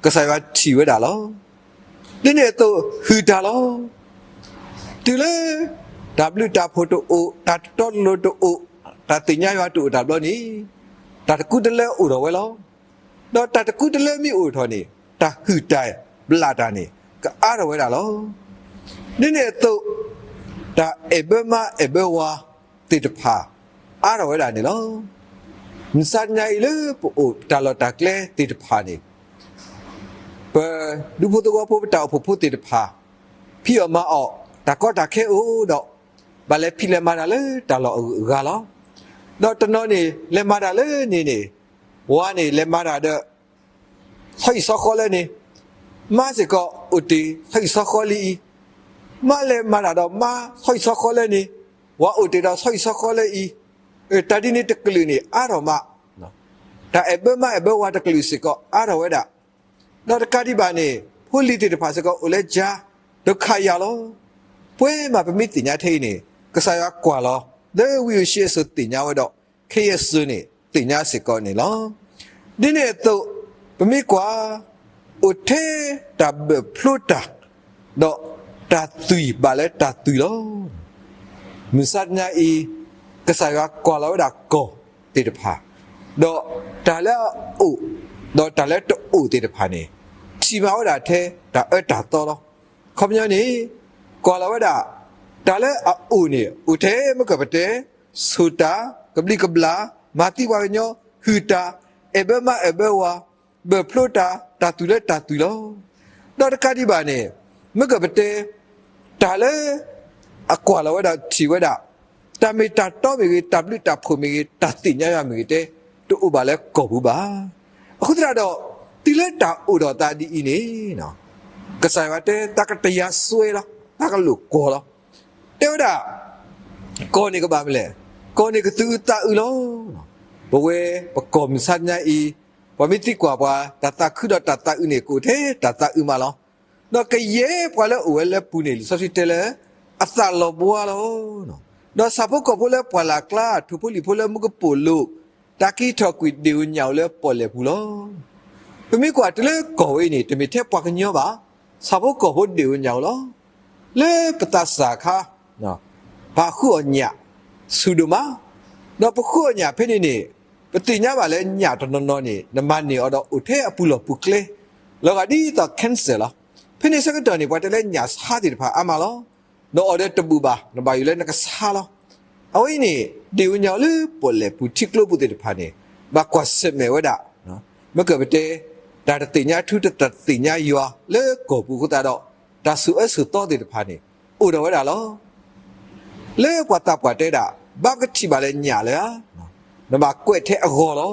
ကစၢ်ယွၤထံၣ်ဝဲဒၣ်လီၤ. ဒ်န့ၣ်အသိးဟုၣ်တၢ်လီၤ. တုၤလၢ တၢ်ဘျုးတၢ်ဖှိၣ်တအိၣ်, တၢ်တတီတလိၤတအိၣ်, တၢ်သ့ၣ်ညါယွၤတအိၣ်တၢ်ဘျီန့ၣ် တၢ်တကူတလၢအိၣ်ထီၣ်ဝဲလီၤ. ဒီးတၢ်တကူတလၢမ့ၢ်အိၣ်ထီၣ်န့ၣ် တၢ်ဟုၣ်တၢ်ဘျၣ်တၢ်န့ၣ် ကအါထီၣ်ဝဲဒၣ်လီၤ. ဒ်န့ၣ်အသိး တၢ်အဲၣ်ဘၢမါအဲၣ်ဘၢဝၤသ့ၣ်တဖၣ် အါထီၣ်ဝဲဒၣ်န့ၣ်လီၤ. မုၢ်ဆါညါအံၤလၢပအိၣ်တၢ်လီၢ်တၢ်ကျဲသ့ၣ်တဖၣ်န့ၣ် ပဒူဖိသဝီဖိ ပတၢ်အိၣ်ဖှိၣ်ဖိသ့ၣ်တဖၣ် ဖံးအီၣ်မၤအီၣ် တၢ်ကီတၢ်ခဲအိၣ်ဒီး ဘၣ်လဲၤဖံးလဲၤမၤတၢ်လၢတၢ်လီၢ်အဂုၤအဂၤလီၤ. ဒီးတနီၤန့ၣ် လဲၤမၤတၢ်လၢန့ၣ်န့ၣ် ဝၤန့ၣ်လဲၤမၤတၢ်ဒီး ဆီဟံၣ်ဆီဃီလၢန့ၣ်, မါစ့ၢ်ကီးအိၣ်တ့ၢ်ဆီဟံၣ်ဆီဃီလၢအံၤ, မါလဲၤမၤတၢ်ဒီးမါဆီဟံၣ်ဆီဃီလၢန့ၣ်, ဝၤအိၣ်တ့ၢ်ဒီးဆီဟံၣ်ဆီဃီလၢအံၤ, တၢ်ဒ်န့ၣ်တကလုာ်န့ၣ် အါထီၣ်မး, တၢ်အဲၣ်ဘၢမါအဲၣ်ဘၢဝၤတကလုာ်စ့ၢ်ကီးအါထီၣ်ဝဲဒၣ်, ဒီးတကးဒံးဘၣ်န့ၣ် ဖိလံၤသ့ၣ်တဖၣ်စ့ၢ်ကီးအိၣ်လၢကၠါ ဒုက္ခရောက်လီၤ. ပှဲၤမးပမ့ၢ်သ့ၣ်ညါထဲအံၤန့ၣ် ကစၢ်ယွၤကွၢ်လီၤ လၢဝံဧိၤၡ့ဧိၤစိၤသ့ၣ်ညါဝဲဒီး ခဲအံၤအစိၤန့ၣ် သ့ၣ်ညါစ့ၢ်ကီးန့ၣ်လီၤ. ဒ်န့ၣ်အသိး ပမ့ၢ်ကွၢ် အိၣ်ထဲတၢ်ဘၢၣ်ဖျိတၢ် ဒီးတၢ်သွံၣ်ဘၣ်လၢတၢ်သွံၣ်လီၤ. မုၢ်ဆါညါအံၤ ကစၢ်ယွၤကွၢ်လီၤဝဲဒၣ်ကီၢ်သ့ၣ်တဖၣ် ဒီးတၢ်လၢအအိၣ် ဒီးတၢ်လၢတအိၣ်သ့ၣ်တဖၣ်န့ၣ် ထံၣ်မးဝဲဒၣ်ထဲတၢ်အၢတၢ်သီလီၤ. အခီပညီန့ၣ် ကွၢ်လီၤဝဲဒၣ် တၢ်လၢအအိၣ်န့ၣ် အိၣ်ထဲမ့ၢ်ကပတဲ ဆိၣ်တၢ်, ကဘျံးကဘျၣ်, မၤသံပှၤကညီ, ဟုၣ်တၢ်, အဲၣ်ဘၢမါအဲၣ်ဘၢဝၤ, ဘၢၣ်ဖျိတၢ်, တၢ်သူၣ်လၢတၢ်သွံၣ်လီၤ. ဒီးတကးဒံးဘၣ်န့ၣ် မ့ၢ်ကပတဲ တၢ်လၢ အကွၢ်လီၤဝဲဒီးထံၣ်ဝဲဒၣ် တၢ်မ့ၢ်တၢ်တီမ့ၢ်ဂ့ၤ, တၢ်ဘျုးတၢ်ဖှိၣ်မ့ၢ်ဂ့ၤ, တၢ်သ့ၣ်ညါယွၤမ့ၢ်ဂ့ၤတဲ တအိၣ်ဘၣ်လၢကီၢ်ပူၤဘၣ်. အဃိသတးဒီး တုၤလၢတၢ်အိၣ်ဒီးသးဒ်အံၤန့ၣ် ကစၢ်ယွၤတဲ သးကတယၤစွဲလီၤ, သးကလိာ်ကွီၢ်လီၤ. တဲဝဲဒၣ် ကီၢ်န့ၣ်ကဘၣ်မနုၤလဲၣ်, ကီၢ်န့ၣ်ကသူၣ်အုးသးအုးလီၤ. ပဝဲပကီၢ်မုၢ်ဆါညါအံၤ ပှၤမ့ၢ်သံကွၢ်ပှၤ တၢ်သးခုဒီးတၢ်သးအုးန့ၣ် ကအိၣ်ထဲတၢ်သးအုးမးလီၤ. ဒီးကယဲၢ်ပှၤလၢအအိၣ်ဝဲလၢပူၤန့ၣ် လံာ်စီဆှံတဲလၢ အသးလီၤဘှါလီၤ. ဒီးဆၣ်ဖိကီၢ်ဖိလၢပှၢ်လၢ်ကျါ, ထိၣ်ဖိလံၣ်ဖိလၢမူကပိာ်လိၤ, တၢ်က့ၤထီၣ်ကွံာ်ဒ့ၣ်ဧိၤညၣ်ဧိၤလၢပီၣ်လဲၣ်ပူၤလီၤ. ပမ့ၢ်ကွၢ်တုၤလၢကီၢ်ဝဲအံၤန့ၣ် တမ့ၢ်ထဲပှၤကညီဘၣ်, ဆၣ်ဖိကီၢ်ဖိဒ့ၣ်ဧိၤညၣ်ဧိၤလီၤ. လၢပသးစၢ်အခါ ပဃုအီၣ်ညၣ် ဆူၣ်ဒိၣ်မး, ဒီးပဃုအီၣ်ညၣ်ဖဲန့ၣ်န့ၣ် ပသ့ၣ်ညါဘၣ်လၢညၣ်တနီၤနီၤန့ၣ် နမၤန့ၢ်အီၤဒီးအိၣ်ထဲအပူၤလီၢ်ပူၤကျဲ, လီၤဂာ်ဒ်သိး cancer လီၤ. ဖဲန့ၣ်ဆၢကတီၢ်န့ၣ် ပှၤတဲလၢညၣ်ဆါသ့ၣ်တဖၣ်အါမးလီၤ. နအီၣ်ဒီးတဘူၣ်ဘၣ်, နဘၣ်ယိၣ်လၢနကဆါလီၤ. အဝဲအံၤန့ၣ် ဒ့ၣ်ဧိၤညၣ်ဧိၤလၢပီၣ်လဲၣ်ပူၤထံကျိပူၤသ့ၣ်တဖၣ်န့ၣ် ဘၣ်ကွၢ်ဆၢၣ်မဲာ်ဝဲဒၣ် မ့ၢ်ကပတဲ တၢ်တသ့ၣ်ညါထူ တၢ်တသ့ၣ်ညါယွၤလၢကီၢ်ပူၤအဃိသတးဒီး တၢ်ဆိၣ်အၢဆိၣ်သီသ့ၣ်တဖၣ်န့ၣ် အိၣ်ဒီးဝဲဒၣ်လီၤ. လၢပှၤသးပှၢ်တဲဒၣ် ဘၣ်ပကထံၣ်ဘၣ်လၢညၣ်လၢ နဘၣ်ကွဲးထဲအဂီၤလီၤ.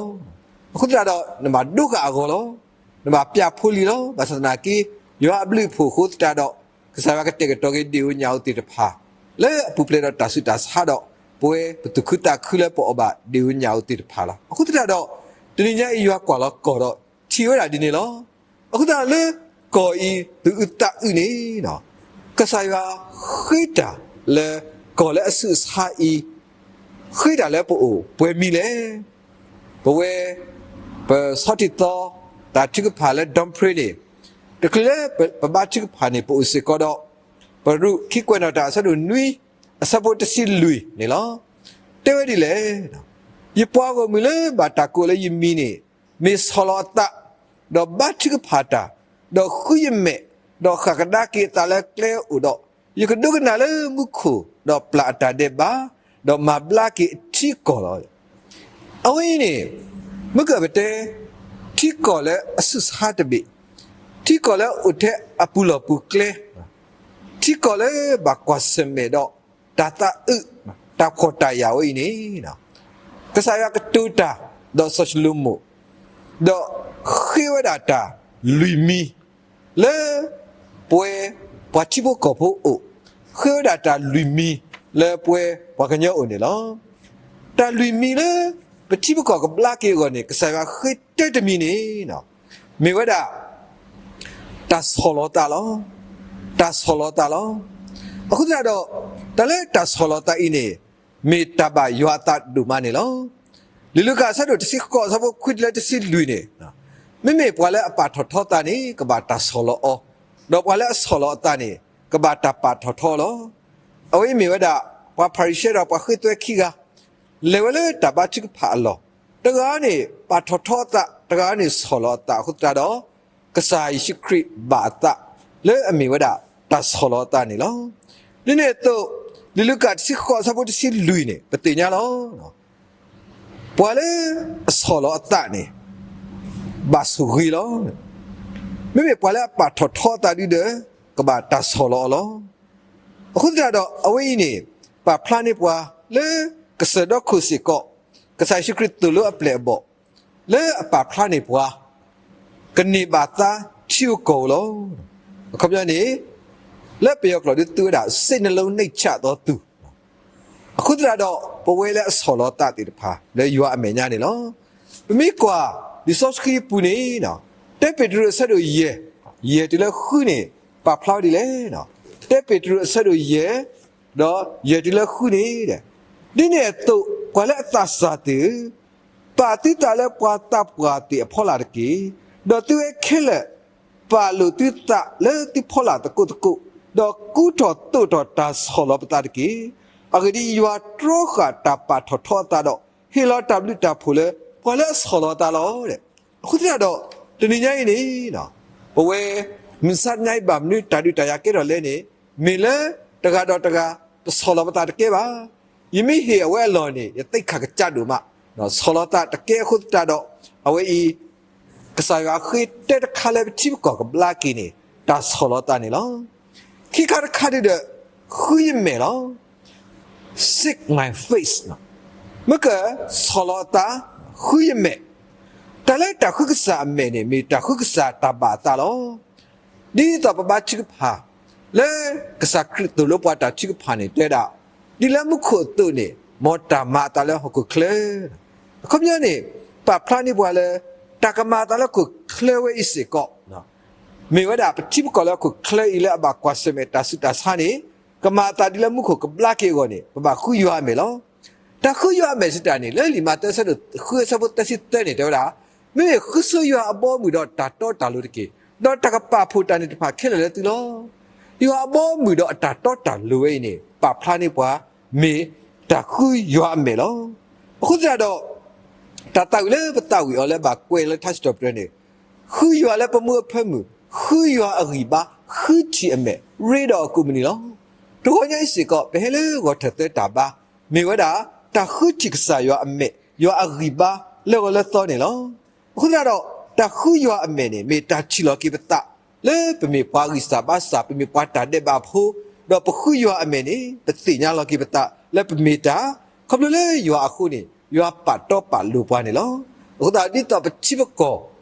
အဃိသတးဒီး နဘၣ်ဒိဃာ်အဂီၤလီၤ. နဘၣ်ပျၢ်ဖိလံၤလီၤ. ဘၣ်ဆၣ်သနာ်က့ ယွၤအဘျုးအဖှိၣ်အဃိသတးဒီး ကစၢ်ယွၤကတဲာ်ကတီၤက့ၤဒ့ၣ်ဧိၤညၣ်ဧိၤသ့ၣ်တဖၣ် လၢအပူၤဖျဲးဒီးတၢ်ဆူးတၢ်ဆါဒီး ပဝဲပသူၣ်ခုသးခုလၢပအီၣ်ဘၣ်ဒ့ၣ်ဧိၤညၣ်ဧိၤသ့ၣ်တဖၣ်လီၤ. အဃိသတးဒီး တနံၤညါအံၤယွၤကွၢ်လီၤကီၢ်ဒီးထံၣ်ဝဲဒၣ်ဒ်န့ၣ်လီၤ. အဃိသတးလၢကီၢ်အံၤသူၣ်အုးသးအုးန့ၣ် ကစၢ်ယွၤဃ့တၢ်လၢ ကီၢ်လၢအဆူးအဆါအံၤ ဃ့တၢ်လၢပအိၣ်ပှဲၤမံၤလဲၣ်. ပဝဲ ပဆီထံၣ်သီ တၢ်ထုကဖၣ်လၢ Dumfries န့ၣ် တချုးလၢပဘါထုကဖၣ်န့ၣ် ပအိၣ်စ့ၢ်ကီးဒီး ပရူးခံကွဲးနီၣ်တၢ်အဆၢဒိၣ်နွံ အဆၢဖိတဆံလွံၢ်န့ၣ်လီၤ. တဲဝဲဒ်လဲၣ်, ယပှၤဂီၢ်မုၢ်လၢဘၣ်တၢ်ကိးလၢယမံၤန့ၣ် မ့ၢ်ဆီၣ်လီၤအသး, ဒီးဘါထုကဖၣ်တၢ်, ဒီးဃုယမဲာ်, ဒီးဃၣ်ကဒါက့ၤအသးလၢကျဲအအိၣ်ဒီး, ယကဒိကနၣ်လၢမူခိၣ်, ဒီးပျၢ်အတၢ်ဒဲးဘး, ဒီးမၤဘျါက့ၤအထံကီၢ်လီၤ. အဝဲအံၤန့ၣ် မ့ၢ်ကပတဲ ထံကီၢ်လၢအဆူးဆါတဘ့ၣ်, ထံကီၢ်လၢအအိၣ်ထဲအပူၤလီၢ်ပူၤကျဲ, ထံကီၢ်လၢဘၣ်ကွၢ်ဆၢၣ်မဲာ်ဒီးတၢ်သးအုး, တၢ်ဖှီၣ်တၢ်ယာ်ဝဲအံၤန့ၣ် ကစၢ်ယွၤကတိၤတၢ်ဒီးစီၤၡလိၤမိၣ်, ဒီးဃ့ဝဲဒၣ်တၢ်လွံၢ်မံၤ လၢပဝဲပှၤထံဖိကီၢ်ဖိအအိၣ်, ဃ့ဝဲဒၣ်တၢ်လွံၢ်မံၤလၢပဝဲပှၤကညီအအိၣ်န့ၣ်လီၤ. တၢ်လွံၢ်မံၤလၢပထံပကီၢ်ကဘျါက့ၤအဂီၢ်န့ၣ် ကစၢ်ယွၤဃ့တၢတမံၤန့ၣ် မ့ၢ်ဝဲဒၣ် တၢ်ဆီၣ်လီၤသးလီၤ. တၢ်ဆီၣ်လီၤသးလီၤ. အဃိသတးဒီး တၢ်လၢတၢ်ဆီၣ်လီၤသးအံၤန့ၣ် မ့ၢ်တၢ်ဘၣ်ယွၤအသးဒိၣ်မးန့ၣ်လီၤ. လံာ်လူၤကၣ်အဆၢဒိၣ်တဆံဃိး အဆၢဖိခွံတုၤလၢတဆံလွံၢ်န့ၣ်, မ့မ့ၢ်ပှၤလၢအပာ်ထီၣ်ထီသးန့ၣ် ကဘၣ်တၢ်ဆီၣ်လီၤအီၤ, ဒီးပှၤလၢအဆီၣ်လီၤအသးန့ၣ် ကဘၣ်တၢ်ပာ်ထီၣ်ထီလီၤ. အဝဲအံၤမ့ၢ်ဝဲဒၣ် ပှၤဖၤရံၤၡဲဒီးပှၤဃ့သွဲခံဂၤ လဲၤဝဲလၢတၢ်ဘါထုကဖၣ်အလီၢ်, တဂၤန့ၣ်ပာ်ထီၣ်ထီအသး, တဂၤန့ၣ်ဆီၣ်လီၤအသးအဃိသတးဒီး ကစၢ်ယ့ၣ်ၡူးခရံာ်ဘၣ်အသးလၢအမ့ၢ်ဝဲဒၣ်တၢ်ဆီၣ်လီၤအသးန့ၣ်လီၤ. ဒ်န့ၣ်အသိး လံာ်လူၤကၣ်တဆံဃိး အဆၢဖိတဆံလွံၢ်န့ၣ် ပသ့ၣ်ညါလီၤ. ပှၤလၢအဆီၣ်လီၤအသးန့ၣ် ဘၣ်ဆိၣ်ဂ့ၤလီၤ. မ့မ့ၢ်ပှၤလၢအပာ်ထီၣ်ထီအသးဒုဒီး ကဘၣ်တၢ်ဆီၣ်လီၤအီၤလီၤ. အဃိသတးဒီး အဝဲအံၤန့ၣ် ပာ်ဖျါန့ၢ်ပှၤလၢ ကစၢၢ်ဒီခိၣ်စ့ၢ်ကီး ကစၢ်ယ့ၣ်ၡူးခရံာ်သိၣ်လိအပျဲၢ်အဘီၣ် လၢအပာ်ဖျါန့ၢ်ပှၤ ကန့ၢ်ဘၣ်သါထံဧိၤကီၢ်ဧိၤလီၤ. အခီပညီန့ၣ် လၢပယီၤကျိာ်ဒုးသူဝဲဒၣ် စိတ်နှလုံးနှိမ့်ချသောသူ အဃိသတးဒီး ပဝဲလၢအဆီၣ်လီၤသးသ့ၣ်တဖၣ် လၢယွၤအမဲာ်ညါန့ၣ်လီၤ. ပမ့ၢ်ကွၢ် လံာ်စီဆှံအပူၤန့ၣ် တၢပ့းတရူးအဆၢဒိၣ်ယဲၢ် ယဲၢ်တုၤလၢဃုန့ၣ် ပာ်ဖျါဝဲဒ်လဲၣ်. တၢပ့းတရူးအဆၢဒိၣ်ယဲၢ် ဒီးယဲၢ်တုၤလၢဃုန့ၣ် ဒ်န့ၣ်အသိး ပှၤလၢအသးစၢ်သ့ၣ်ဧၢ, ပာ်သုသးလၢပှၤသးပှၢ်သ့ၣ်အဖီလာ်တက့ၢ်. ဒီးသုဝဲခဲလၢာ် ပာ်လိာ်သုသးလၢသုဖီလာ်သကိးသကိး, ဒီးကူထီၣ်သိးထီၣ်တၢ်ဆီၣ်လီၤပသးတက့ၢ်. အဂ့ၢ်ဒ်အံၤ, ယွၤတြီဃာ်တၢ်ပာ်ထီၣ်ထီအသးဒီး ဟ့ၣ်လီၤတၢ်ဘျုးတၢ်ဖှိၣ်လၢ ပှၤလၢအဆီၣ်လီၤအသးလီၤ. အဃိသတးဒီး တနံၤညါအံၤန့ၣ် ပဝဲ မုၢ်မဆါတနံၤအံၤ ဘၣ်မနုၤတၢ်ဒုးတၢ်ယၤကဲထီၣ်လဲၣ်န့ၣ် မ့ၢ်လၢတဂၤဒီးတဂၤ ပဆီၣ်လီၤပသးတကဲဘၣ်. ယမ့ၢ်ဟ့ၣ်အဝဲအလီၢ်န့ၣ် ယသ့ၣ်ခၣ်ကစၢ်ဒိၣ်မး, ဆီၣ်လီၤသးတကဲအဃိသတးဒီး အဝဲအံၤ ကစၢ်ယွၤဃ့တဲတခါလၢပထံပကီၢ်ကဘျါက့ၤန့ၣ် တၢ်ဆီၣ်လီၤသးန့ၣ်လီၤ. ခံခါတခါဒုဒီး ဃုယမဲာ်လီၤ. Seek my face မ့ၢ်ကဆီၣ်လီၤအသး ဃုယမဲာ်, တၢ်လၢတၢ်ဃုကစၢ်အမဲာ်န့ၣ် မ့ၢ်တၢ်ဃုကစၢ်တၢ်ဘၣ်အသးလီၤ. ဒ်သိးပဘါထုကဖၣ် လၢကစၢ်ခရံာ်သိၣ်လိပှၤတၢ်ထုကဖၣ်န့ၣ်တဲဒၣ်, ဒ်လၢမူခိၣ်အသိးန့ၣ် မ်တၢ်မၤအသးလၢဟီၣ်ခိၣ်ချၢ. အခီပညီန့ၣ် ပာ်ဖျါန့ၢ်ပှၤလၢ တၢ်ကမၤအသးလၢဟီၣ်ခိၣ်ချၢဝဲအံၤစ့ၢ်ကီး မ့ၢ်ဝဲဒၣ်ပထံပကီၢ်လၢဟီၣ်ခိၣ်ချၢအံၤလၢအဘၣ်ကွၢ်ဆၢၣ်မဲာ်တၢ်ဆူးတၢ်ဆါန့ၣ် ကမၤအသးဒ်လၢမူခိၣ်ကဘျါက့ၤအဂီၢ်န့ၣ် ပဘၣ်ဃုယွၤအမဲာ်လီၤ. တၢ်ဃုယွၤအမဲာ်စံးတၢ်န့ၣ် လၢလံာ်မးသဲအဆၢဒိၣ်ဃုအဆၢဖိသၢဆံသၢန့ၣ် တဲဝဲဒၣ်, မ့မ့ၢ်ဃုဆိယွၤအဘီအမုၢ်ဒီးတၢ်တီတၢ်လိၤတက့ၢ်. ဒီးတၢ်ကပာ်ဖှိၣ်တၢ်န့ၣ်တဖၣ်ခဲလၢာ်လၢသုလီၤ. ယွၤအဘီအမုၢ်ဒီးအတၢ်တီတၢ်လိၤဝဲအံၤန့ၣ် ပာ်ဖျါန့ၢ်ပှၤ မ့ၢ်တၢ်ဃုယွၤအမဲာ်လီၤ. အဃိသတးဒီး တၢ်သးဝံၣ်လၢပသးဝံၣ်အီၤလၢဘၣ်ကွဲးလၢထါစံးထီၣ်ပတြၢၤန့ၣ် ဃုယွၤလၢပမူအဖၢမုၢ်, ဃုယွၤအဂံၢ်ဘါ, ဃုထံၣ်အမဲာ်, ရ့ဒီးအကိးမုၢ်နံၤလီၤ. တဂီၤညါအံၤစ့ၢ်ကီး ပဟဲလၢဂီၤထၢၣ်သၢတၢ်ဘါ, မ့ၢ်ဝဲဒၣ် တၢ်ဃုထံၣ်ကစၢ်ယွၤအမဲာ်, ယွၤအဂံၢ်ဘါ လၢဂီၤလၢသီန့ၣ်လီၤ. အဃိသတးဒီး တၢ်ဃုယွၤအမဲာ်န့ၣ် မ့ၢ်တၢ်ထံၣ်လီၤက့ၤပသး လၢပမ့ၢ်ပှၤဂံၢ်စၢ်ဘါစၢ်, ပမ့ၢ်ပှၤတၢ်ဒဲးဘးဖိ, ဒီးပဃုယွၤအမဲာ်န့ၣ် ပသ့ၣ်ညါလီၤက့ၤပသး လၢပမ့ၢ်တၢ်, ခီဖျိလၢယွၤအဃိန့ၣ် ယွၤပာ်တီပာ်လိၤပှၤန့ၣ်လီၤ. အဃိသတး ဒ်သိးပထံပကီၢ်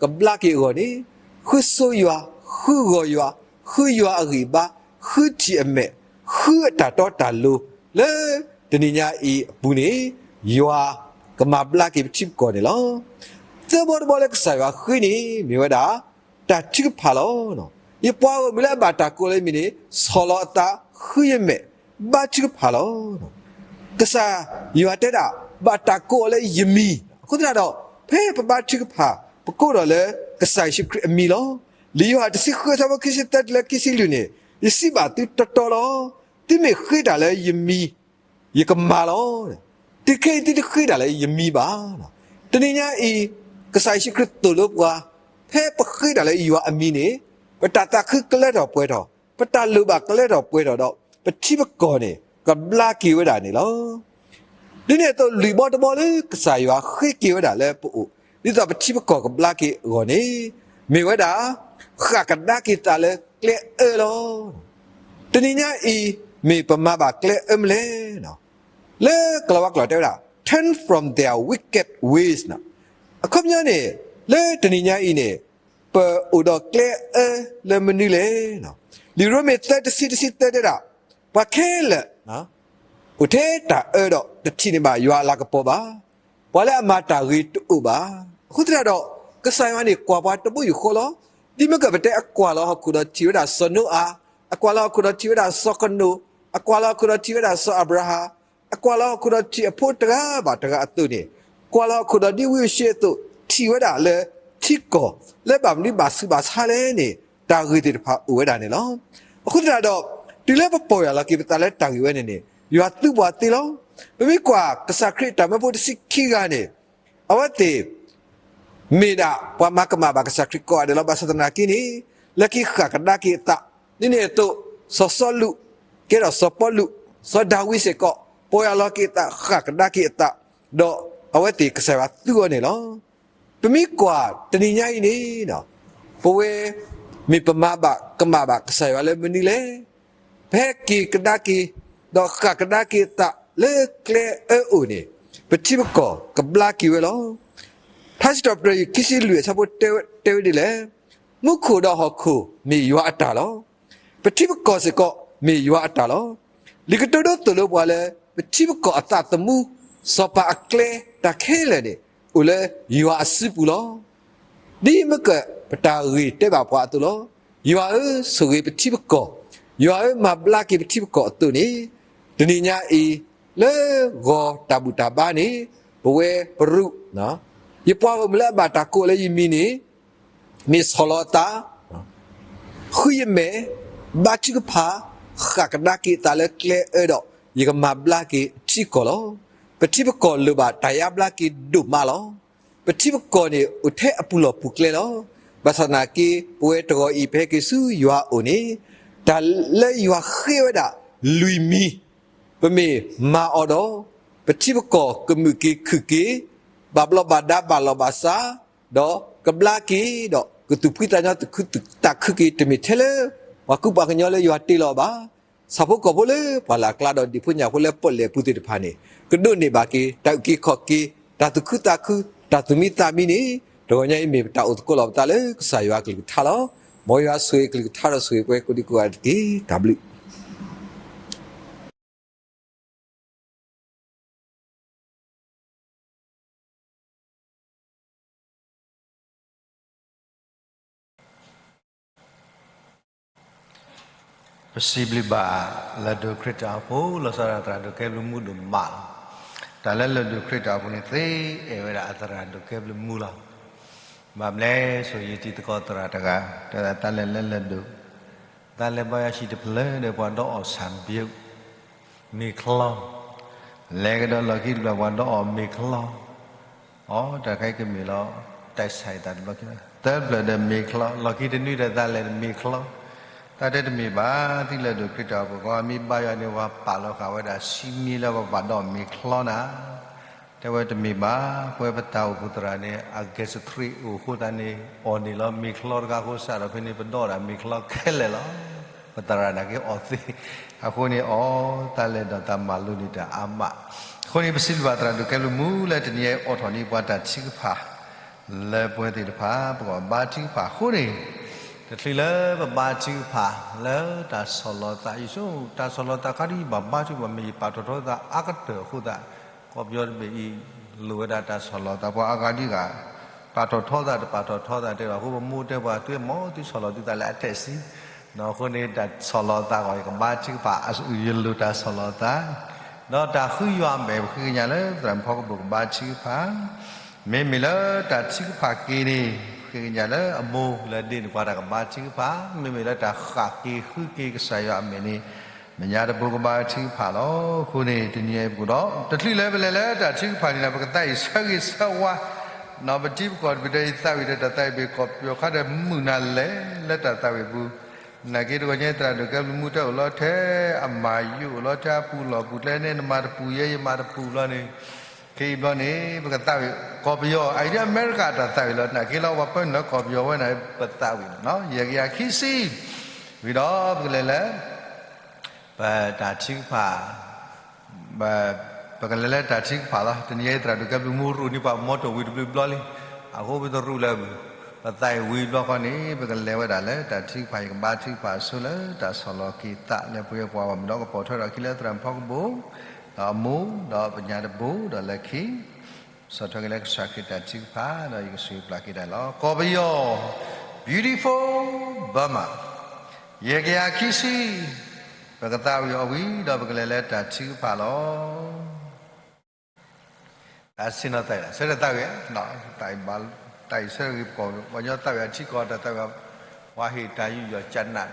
ကဘျါက့ၤအဂီၢ်န့ၣ် ဃုဆိယွၤ, ဃုဂီၤယွၤ, ဃုယွၤအဂံၢ်ဘါ, ဃုထံၣ်အမဲာ်, ဃုအတၢ်တီတၢ်လိၤ လၢတနံၤညါအံၤအပူၤန့ၣ် ယွၤကမၤဘျါက့ၤပထံပကီၢ်န့ၣ်လီၤ. သၢဘီတဘီလၢကစၢ်ယွၤဃ့န့ၣ် မ့ၢ်ဝဲဒၣ် တၢ်ထုကဖၣ်လီၤ. ယပှၤဂီၢ်မုၢ်လၢအဘၣ်တၢ်ကိးလၢမံၤန့ၣ် ဆီၣ်လီၤအသး, ဃုယမဲာ်, ဘါထုကဖၣ်လီၤ. ကစၢ်ယွၤတဲဒၣ် ဘၣ်တၢ်ကိးအီၤလၢယမံၤ, အဃိသတးဒီး ဖဲပဘါထုကဖၣ် ပကိးဒီးလၢ ကစၢ်ယ့ၣ်ၡူးခရံာ်အမံၤလီၤ. လံာ်ယိၤဟၣ်တဆံဃုအဆၢဖိခံဆံသၢတုၤလၢခံဆံလွံၢ်န့ၣ် ယစံးဘၣ်သုတီတီလီၤ. သုမ့ၢ်ဃ့တၢ်လၢယမံၤ ယကမၤလီၤ. တုၤခဲအံၤသုတဃ့တၢ်လၢယမံၤဘၣ်. တနံၤညါအံၤ ကစၢ်ယ့ၣ်ၡူးခရံာ်သိၣ်လိပှၤ ဖဲပဃ့တၢ်လၢယွၤအမံၤန့ၣ် ပတၢ်သးခုကလၢထီၣ်ပှဲၤထီၣ်, ပတၢ်လိၣ်ဘၣ်ကလၢထီၣ်ပှဲၤထီၣ်ဒီး ပထံပကီၢ်န့ၣ် ကဘျါက့ၤဝဲဒၣ်န့ၣ်လီၤ. ဒ်န့ၣ်အသိး လွံၢ်ဘီတဘီလၢကစၢ်ယွၤဃ့က့ၤဝဲဒၣ်လၢပအိၣ် ဒ်သိးပထံပကီၢ်ကဘျါက့ၤအဂီၢ်န့ၣ် မ့ၢ်ဝဲဒၣ် ဃၣ်ကဒါက့ၤသးလၢကျဲအၢလီၤ. တနံၤညါအံၤ မ့ၢ်ပမၤဘၣ်ကျဲအၢမနုၤလဲၣ်. လၢကလၤဝါကျိာ်တဲဝဲဒၣ် turn from their wicked ways န့ၣ်, အခီပညီန့ၣ် လၢတနံၤညါအံၤန့ၣ် ပအိၣ်ဒီးကျဲအၢလၢမနုၤလဲၣ်. လံာ်ရိမ့ၤသၢတဆံတဆံသၢတဲဒၣ် ပှၤခဲလၢာ် အိၣ်ထဲတၢ်အၢဒီးတထံၣ်န့ၢ်ဘၣ်ယွၤအလၤကပီၤဘၣ်. ပှၤလၢအမၤတၢ်ဂ့ၤတအိၣ်ဘၣ်. အဃိသတးဒီး ကစၢ်ယွၤန့ၣ်ကွၢ်ပှၤတဘိယူၢ်ဃီလီၤ. ဒ်မ့ၢ်ကပတဲအကွၢ်လီၤဟီၣ်ခိၣ်ဒီးထံၣ်ဝဲဒၣ်စီၤနိအၤ, အကွၢ်လီၤဟီၣ်ခိၣ်ဒီးထံၣ်ဝဲဒၣ်စီၤကနိး, အကွၢ်လီၤဟီၣ်ခိၣ်ဒီးထံၣ်ဝဲဒၣ်စီၤအၤဘြၤဟၣ်, အကွၢ်လီၤဟီၣ်ခိၣ်ဒီးထံၣ်အဖိတဂၤဘၣ်တဂၤအသိးန့ၣ်, ကွၢ်လီၤဟီၣ်ခိၣ်ဒီးဒ်ဝံဧိၤၡ့အသိး ထံၣ်ဝဲဒၣ်လၢထံကီၢ် လၢဘၣ်မနုၤဘၣ်ဆူးဘၣ်ဆါလဲၣ်န့ၣ် တၢ်ဂ့ၤသ့ၣ်တဖၣ်အိၣ်ဝဲဒၣ်န့ၣ်လီၤ. အဃိသတးဒီး တုၤလၢပပီၢ်ယၢ်လီၤက့ၤပသးလၢတၢ်ဂ့ၤဝဲန့ၣ်န့ၣ် ယွၤသူပှၤသ့လီၤ. ပမ့ၢ်ကွၢ်ကစၢ်ခရံာ်အတၢ်မၢဖိတဆံခံဂၤန့ၣ် အဝဲသ့ၣ် မ့ၢ်ဒၣ်ပှၤမၤကမၣ်ဘၣ်ကစၢ်ခရံာ်ကိးဂၤဒဲးလီၤ. ဘၣ်ဆၣ်သနာ်က့န့ၣ် လၢခံဃၣ်ကဒါက့ၤအသး, ဒ်န့ၣ်အသိး စီၤစီလူး ကဲထီၣ်စီၤပီလူး, စီၤဒၤဝံးစ့ၢ်ကီး ပီၢ်ယၢ်လီၤက့ၤအသး ဃၣ်ကဒါက့ၤအသး, ဒီး အဝဲသ့ၣ်ကစၢ်ယွၤသူအီၤန့ၣ်လီၤ. ပမ့ၢ်ကွၢ်တနံၤညါအံၤန့ၣ်, ပဝဲမ့ၢ်ပမၤဘၣ်ကမၣ်ဘၣ်ကစၢ်ယွၤလၢမနုၤလဲၣ်. ပဟဲက့ၤကဒါက့ၤ, ဒီးဃၣ်ကဒါက့ၤအသးလၢကျဲအၢအိၣ်န့ၣ်, ပထံပကီၢ်ကဘျါက့ၤဝဲလီၤ. ထါစံးထီၣ်ပတြၢၤ ခံဆံလွံၢ် အဆၢဖိ တဲဝဲဒ်လဲၣ်, မူခိၣ်ဒီးဟီၣ်ခိၣ်မ့ၢ်ယွၤအတၢ်လီၤ. ပထံပကီၢ်စ့ၢ်ကီးမ့ၢ်ယွၤအတၢ်လီၤ. လံာ်ကတိၤဒိသိၣ်လိပှၤလၢ ပထံပကီၢ်အသးသမူ စီၤပၤအကျဲတၢ်ခဲလၢာ်န့ၣ် အိၣ်လၢယွၤအစုပူၤလီၤ. ဒ်မ့ၢ်ကပတၢ်ဂ့ၢ်တဲဘၣ်ပှၤအသိးလီၤ. ယွၤဧၢ, ဆိၣ်ဂ့ၤပထံပကီၢ်, ယွၤဧၢ, မၤဘျါက့ၤပထံပကီၢ်အသိးန့ၣ်, တနံၤညါအံၤ လၢဂီၤတၢ်ဘူၣ်တၢ်ဘါန့ၣ်, ပဝဲပရူး, ယပှၤဂီၢ်မုၢ်လၢအဘၣ်တၢ်ကိးလၢယမံၤန့ၣ် မ့ၢ်ဆီၣ်လီၤအသး, ဃုယမဲာ်, ဘါထုကဖၣ်, ဃၣ်ကဒါက့ၤအသးလၢကျဲအၢဒီး ယကမၤဘျါက့ၤအထံအကီၢ်လီၤ. ပထံပကီၢ်လိၣ်ဘၣ်တၢ်ယါဘျါက့ၤဒိၣ်မးလီၤ. ပထံပကီၢ်န့ၣ်အိၣ်ထဲအပူၤလီၢ်ပူၤကျဲလီၤ. ဘၣ်ဆၣ်သနာ်က့ ပဝဲတဂီၤအံၤ ပဟဲက့ၤဆူယွၤအအိၣ်န့ၣ်, တၢ်လၢယွၤဃ့ဝဲဒၣ်လွံၢ်မံၤ ပမ့ၢ်မၤအီၤဒီး, ပထံပကီၢ်ကမုာ်က့ၤခုၣ်က့ၤ, ဘၣ်ဘျီးဘၣ်ဒါဘၣ်လီၢ်ဘၣ်စး, ဒီးကဘျါက့ၤ, ဒီးကသူၣ်ဖှံသးညီသူၣ်ခုသးခုက့ၤ တမ့ၢ်ထဲလၢ ပှၤကူပှၤကညီလၢယွၤတ့လီၤဘၣ်. ဆၣ်ဖိကီၢ်ဖိလၢပှၢ်လၢ်ကျါဒီးဒံၣ်ဖိညၣ်ဖိလၢပီၣ်လဲၣ်ပူၤသ့ၣ်တဖၣ်န့ၣ်, ကဒိးန့ၢ်ဘၣ်က့ၤ တၢ်အုၣ်က့ၤခီၣ်က့ၤ, တၢ်သူၣ်ခုသးခု, တၢ်သူၣ်မံသးမံန့ၣ်, တဂီၤညါအံၤမ့ၢ်ပတၢ်အိၣ်သကိးလီၤပသးလၢကစၢ်ယွၤအကလုၢ်ကထါလီၤ. မ်ယွၤဆိၣ်ဂ့ၤအကလုၢ်ကထါဒီးဆိၣ်ဂ့ၤပှၤကိးဒံကိးဂၤတက့ၢ်. တၢ်ဘျုး ပစံးဘျုးဘၣ် လၢၢ်ဒိၣ်ခရံာ်တၢ်အိၣ်ဖှိၣ် လီၤဆီဒၣ်တၢ် သရၣ်ဒိၣ်ကဲဘျုးမူဒိၣ်မးလီၤ. တၢ်လၢလၢၢ်ဒိၣ်ခရံာ်တၢ်အိၣ်ဖှိၣ်န့ၣ် သ့အဲၣ်ဝဲဒၣ်အသရၣ်ဒိၣ်ကဲဘျုးမူလီၤ. ဘၣ်မနုၤလဲၣ်ဆိယတံၤသကိးသရၣ်တဂၤ တဲဒၣ်တၢ်လဲၤလၢလၢၢ်ဒိၣ်, တၢ်လဲၤဘါယွၤဟံၣ်တဖျၢၣ်ဒီးပှၤဒီးအီၣ်ဆၣ်ဘျုး မ့ၤချီ, လဲၤကဒီးလီၢ်ခံတဖျၢၣ်ပှၤဒီးအီၣ်မ့ၤချီ, အီ တၢ်ခဲအံၤကမ့ၢ်လီၤ, တၢ်ဆါအံၤတၢ်တဘျီခံ, သၢဖျၢၣ်ဒီးမ့ၤချီ, လီၢ်ခံတနွံဒီးတၢ်လဲၤမ့ၤချီ, တၢ်တဲတမ့ၢ်ဘၣ်, သ့လၢၢ်ဒိၣ်ခရံာ်တၢ်အိၣ်ဖှိၣ်ကီး မ့ၢ်ဘါယွၤန့ၣ် ပှၤပာ်လီၤဃာ်ဝဲဒၣ်စံမံလၢပှၤဘၣ်ဒီးမ့ၤချီနၤ တဲဝဲတမ့ၢ်ဘၣ်, ပဝဲပတၢ်အိၣ်ဖှိၣ်သရၣ်န့ၣ် အဂဲၤစထြံးအိၣ်အဃိသတးန့ၣ် အီၣ်န့ၢ်လီၤမ့ၤချီတဂၤအဃိ စးထီၣ်ဖဲန့ၣ် ပဒီးဒၣ်မ့ၤချီခဲလၢာ်လီၤ. ပသရၣ်နာ်က့အီၣ်သ့, အဃိန့ၣ်အီၣ်တၢ်လဲၤဒီးတၢ်မၤလိန့ၢ်တၢ်အါမး, အဃိန့ၣ် ပစံးဘျုးဘၣ်သရၣ်ဒိၣ်ကဲဘျုးမူလၢတနံၤအံၤအိးထီၣ်န့ၢ်ပှၤတၢ်ထုကဖၣ် လၢပဝဲသ့ၣ်တဖၣ် ပကဘါထုကဖၣ်အဃိန့ၣ်, တချုးလၢပဘါထုကဖၣ်လၢတၢ်ဆီၣ်လီၤသး ယဆိ တၢ်ဆီၣ်လီၤသးခါဒ်ယဘၣ်ဘါထုကဖၣ်မ့ၢ်ယပာ်ထီၣ်ထီသးအါကတၢၢ်အဃိသတး, ကီၢ်ပယီၤတဘ့ၣ်အံၤ လိၣ်ဝဲဒၣ်တၢ်ဆီၣ်လီၤသး ပှၤအါဂၤဒ်ဂၤ ပာ်ထီၣ်ထီသးတပာ်ထီၣ်ထီသးတဲဘၣ်အဃိ ပမိၢ်တဲပှၤသုမ့ၢ်သုဆီၣ်လီၤသုသးလၢအထဲးစံ, အဃိန့ၣ် တၢ်ဆီၣ်လီၤသးဂီၢ် ယကဘါထုကဖၣ် ယလိၣ်တၢ်ဆီၣ်လီၤသး, ဒီးတၢ်ဃုယွၤအမဲာ် ပဃ့ကညးလၢသရၣ်မုၣ်ဖီကဘိၣ်ကဘါထုကဖၣ်, မ့မ့ၢ်လၢတၢ်ထုကဖၣ်က့ၤန့ၣ် ပဃ့ကညးလၢအမိၢ်လၢဒ့န့ၣ်ပှၤတၢ်ကဘါထုကဖၣ်, မ့မ့ၢ်လၢတၢ်ဃၣ်က့ၤဃုက့ၤကစၢ်ယွၤအမဲာ်န့ၣ် မဲာ်ညါတဘိကဘါထုကဖၣ်လီၤ. အဃိန့ၣ် တနံၤအံၤပကဒီး တချုးလၢပလဲၤလၢတၢ်ထုကဖၣ်န့ၣ်ဒီး ပကသးဝံၣ်ဆၢဂ့ၤဆၢဝါ ပထံပကီၢ်တဘ့ၣ်ဒီး ယသးဝံၣ်ဒီးတၢ်သးဝံၣ်ဘ့ၣ် ကီၢ်ပယီၤခါဒီးမုာ်နၤလဲၣ်လၢတၢ်သးဝံၣ်ပူၤ, နာ်က့တဂီၤညါသရၣ်ဒိၣ်ကဲဘျုးမူတဲအိၣ်လီၤထဲ အမၤယိၣ်အိၣ်လီၤထဲအပူၤလီၢ်ပူၤကျဲန့ၣ် နမၤတပူၤယဲ ယမၤတပူၤဘျီန့ၣ်, ခဲအံၤဘျီန့ၣ် ပကသးဝံၣ် ကီၢ်ပယီၤ အအံၤဒ်အမဲရကၤတၢ်သးဝံၣ်လီၤ. နာ်က့လီၤ ပှၤပၢနုာ်လၢကီၢ်ပယီၤဝဲန့ၣ် ပသးဝံၣ်လီၤ ယဲၢ်ကယၤခံဆံ, ဝံၤဒီးပကလဲၤလၢ ပတၢ်ထုကဖၣ် ပကလဲၤလၢတၢ်ထုကဖၣ်လီၤ. တနံၤအံၤ သရၣ်ဒိၣ်ကဲဘျုးမူရူၢ်န့ၢ်ပှၤမီထိၣ်ဝံၤတဘျုးဘျီလံ, အဃိပတရူၢ်လၢ ပသးဝံၣ်ဝံၤဘျီဃီန့ၣ် ပကလဲၤဝဲဒၣ်လၢတၢ်ထုကဖၣ် ယကဘါထုကဖၣ်အဆိလၢတၢ်ဆီၣ်လီၤက့ၤသးလၢပှၤ ပှၤဂီၢ်မုၢ်ဒီးကပိာ်ထွဲထီၣ်အခံလၢသရၣ်မုၣ်ဖီကဘိၣ် ဒီးအမိၢ် ဒီးမဲာ်ညါတဘိ ဒီးလၢခံ ဆီၣ်ထွဲက့ၤလၢကစၢ်ခရံာ်တၢ်ထုကဖၣ် ဒီးယကဆိၣ်ဂ့ၤပျၢ်က့ၤဒၣ်လီၤ. ကီၢ်ပယီၤ beautiful Burma ယဲၢ်ကယၤခံဆံ, ပကသးဝံၣ်အီၤဝံၤ ဒီးပကလဲၤလၢတၢ်ထုကဖၣ်လီၤ. တၢ်ဆ့ၣ်နီၤသးအံၤ ဆၢထၢၣ်သးဝံၣ်, တၢ်အံၤဆၢထၢၣ်ဂ့ၤပကီၢ် ပှၤကညီသးဝံၣ်အထံကီၢ် တၢ်သးဝံၣ် ပှၤဟ့ၣ်တၢ်ယူးယီၣ်ကနၣ်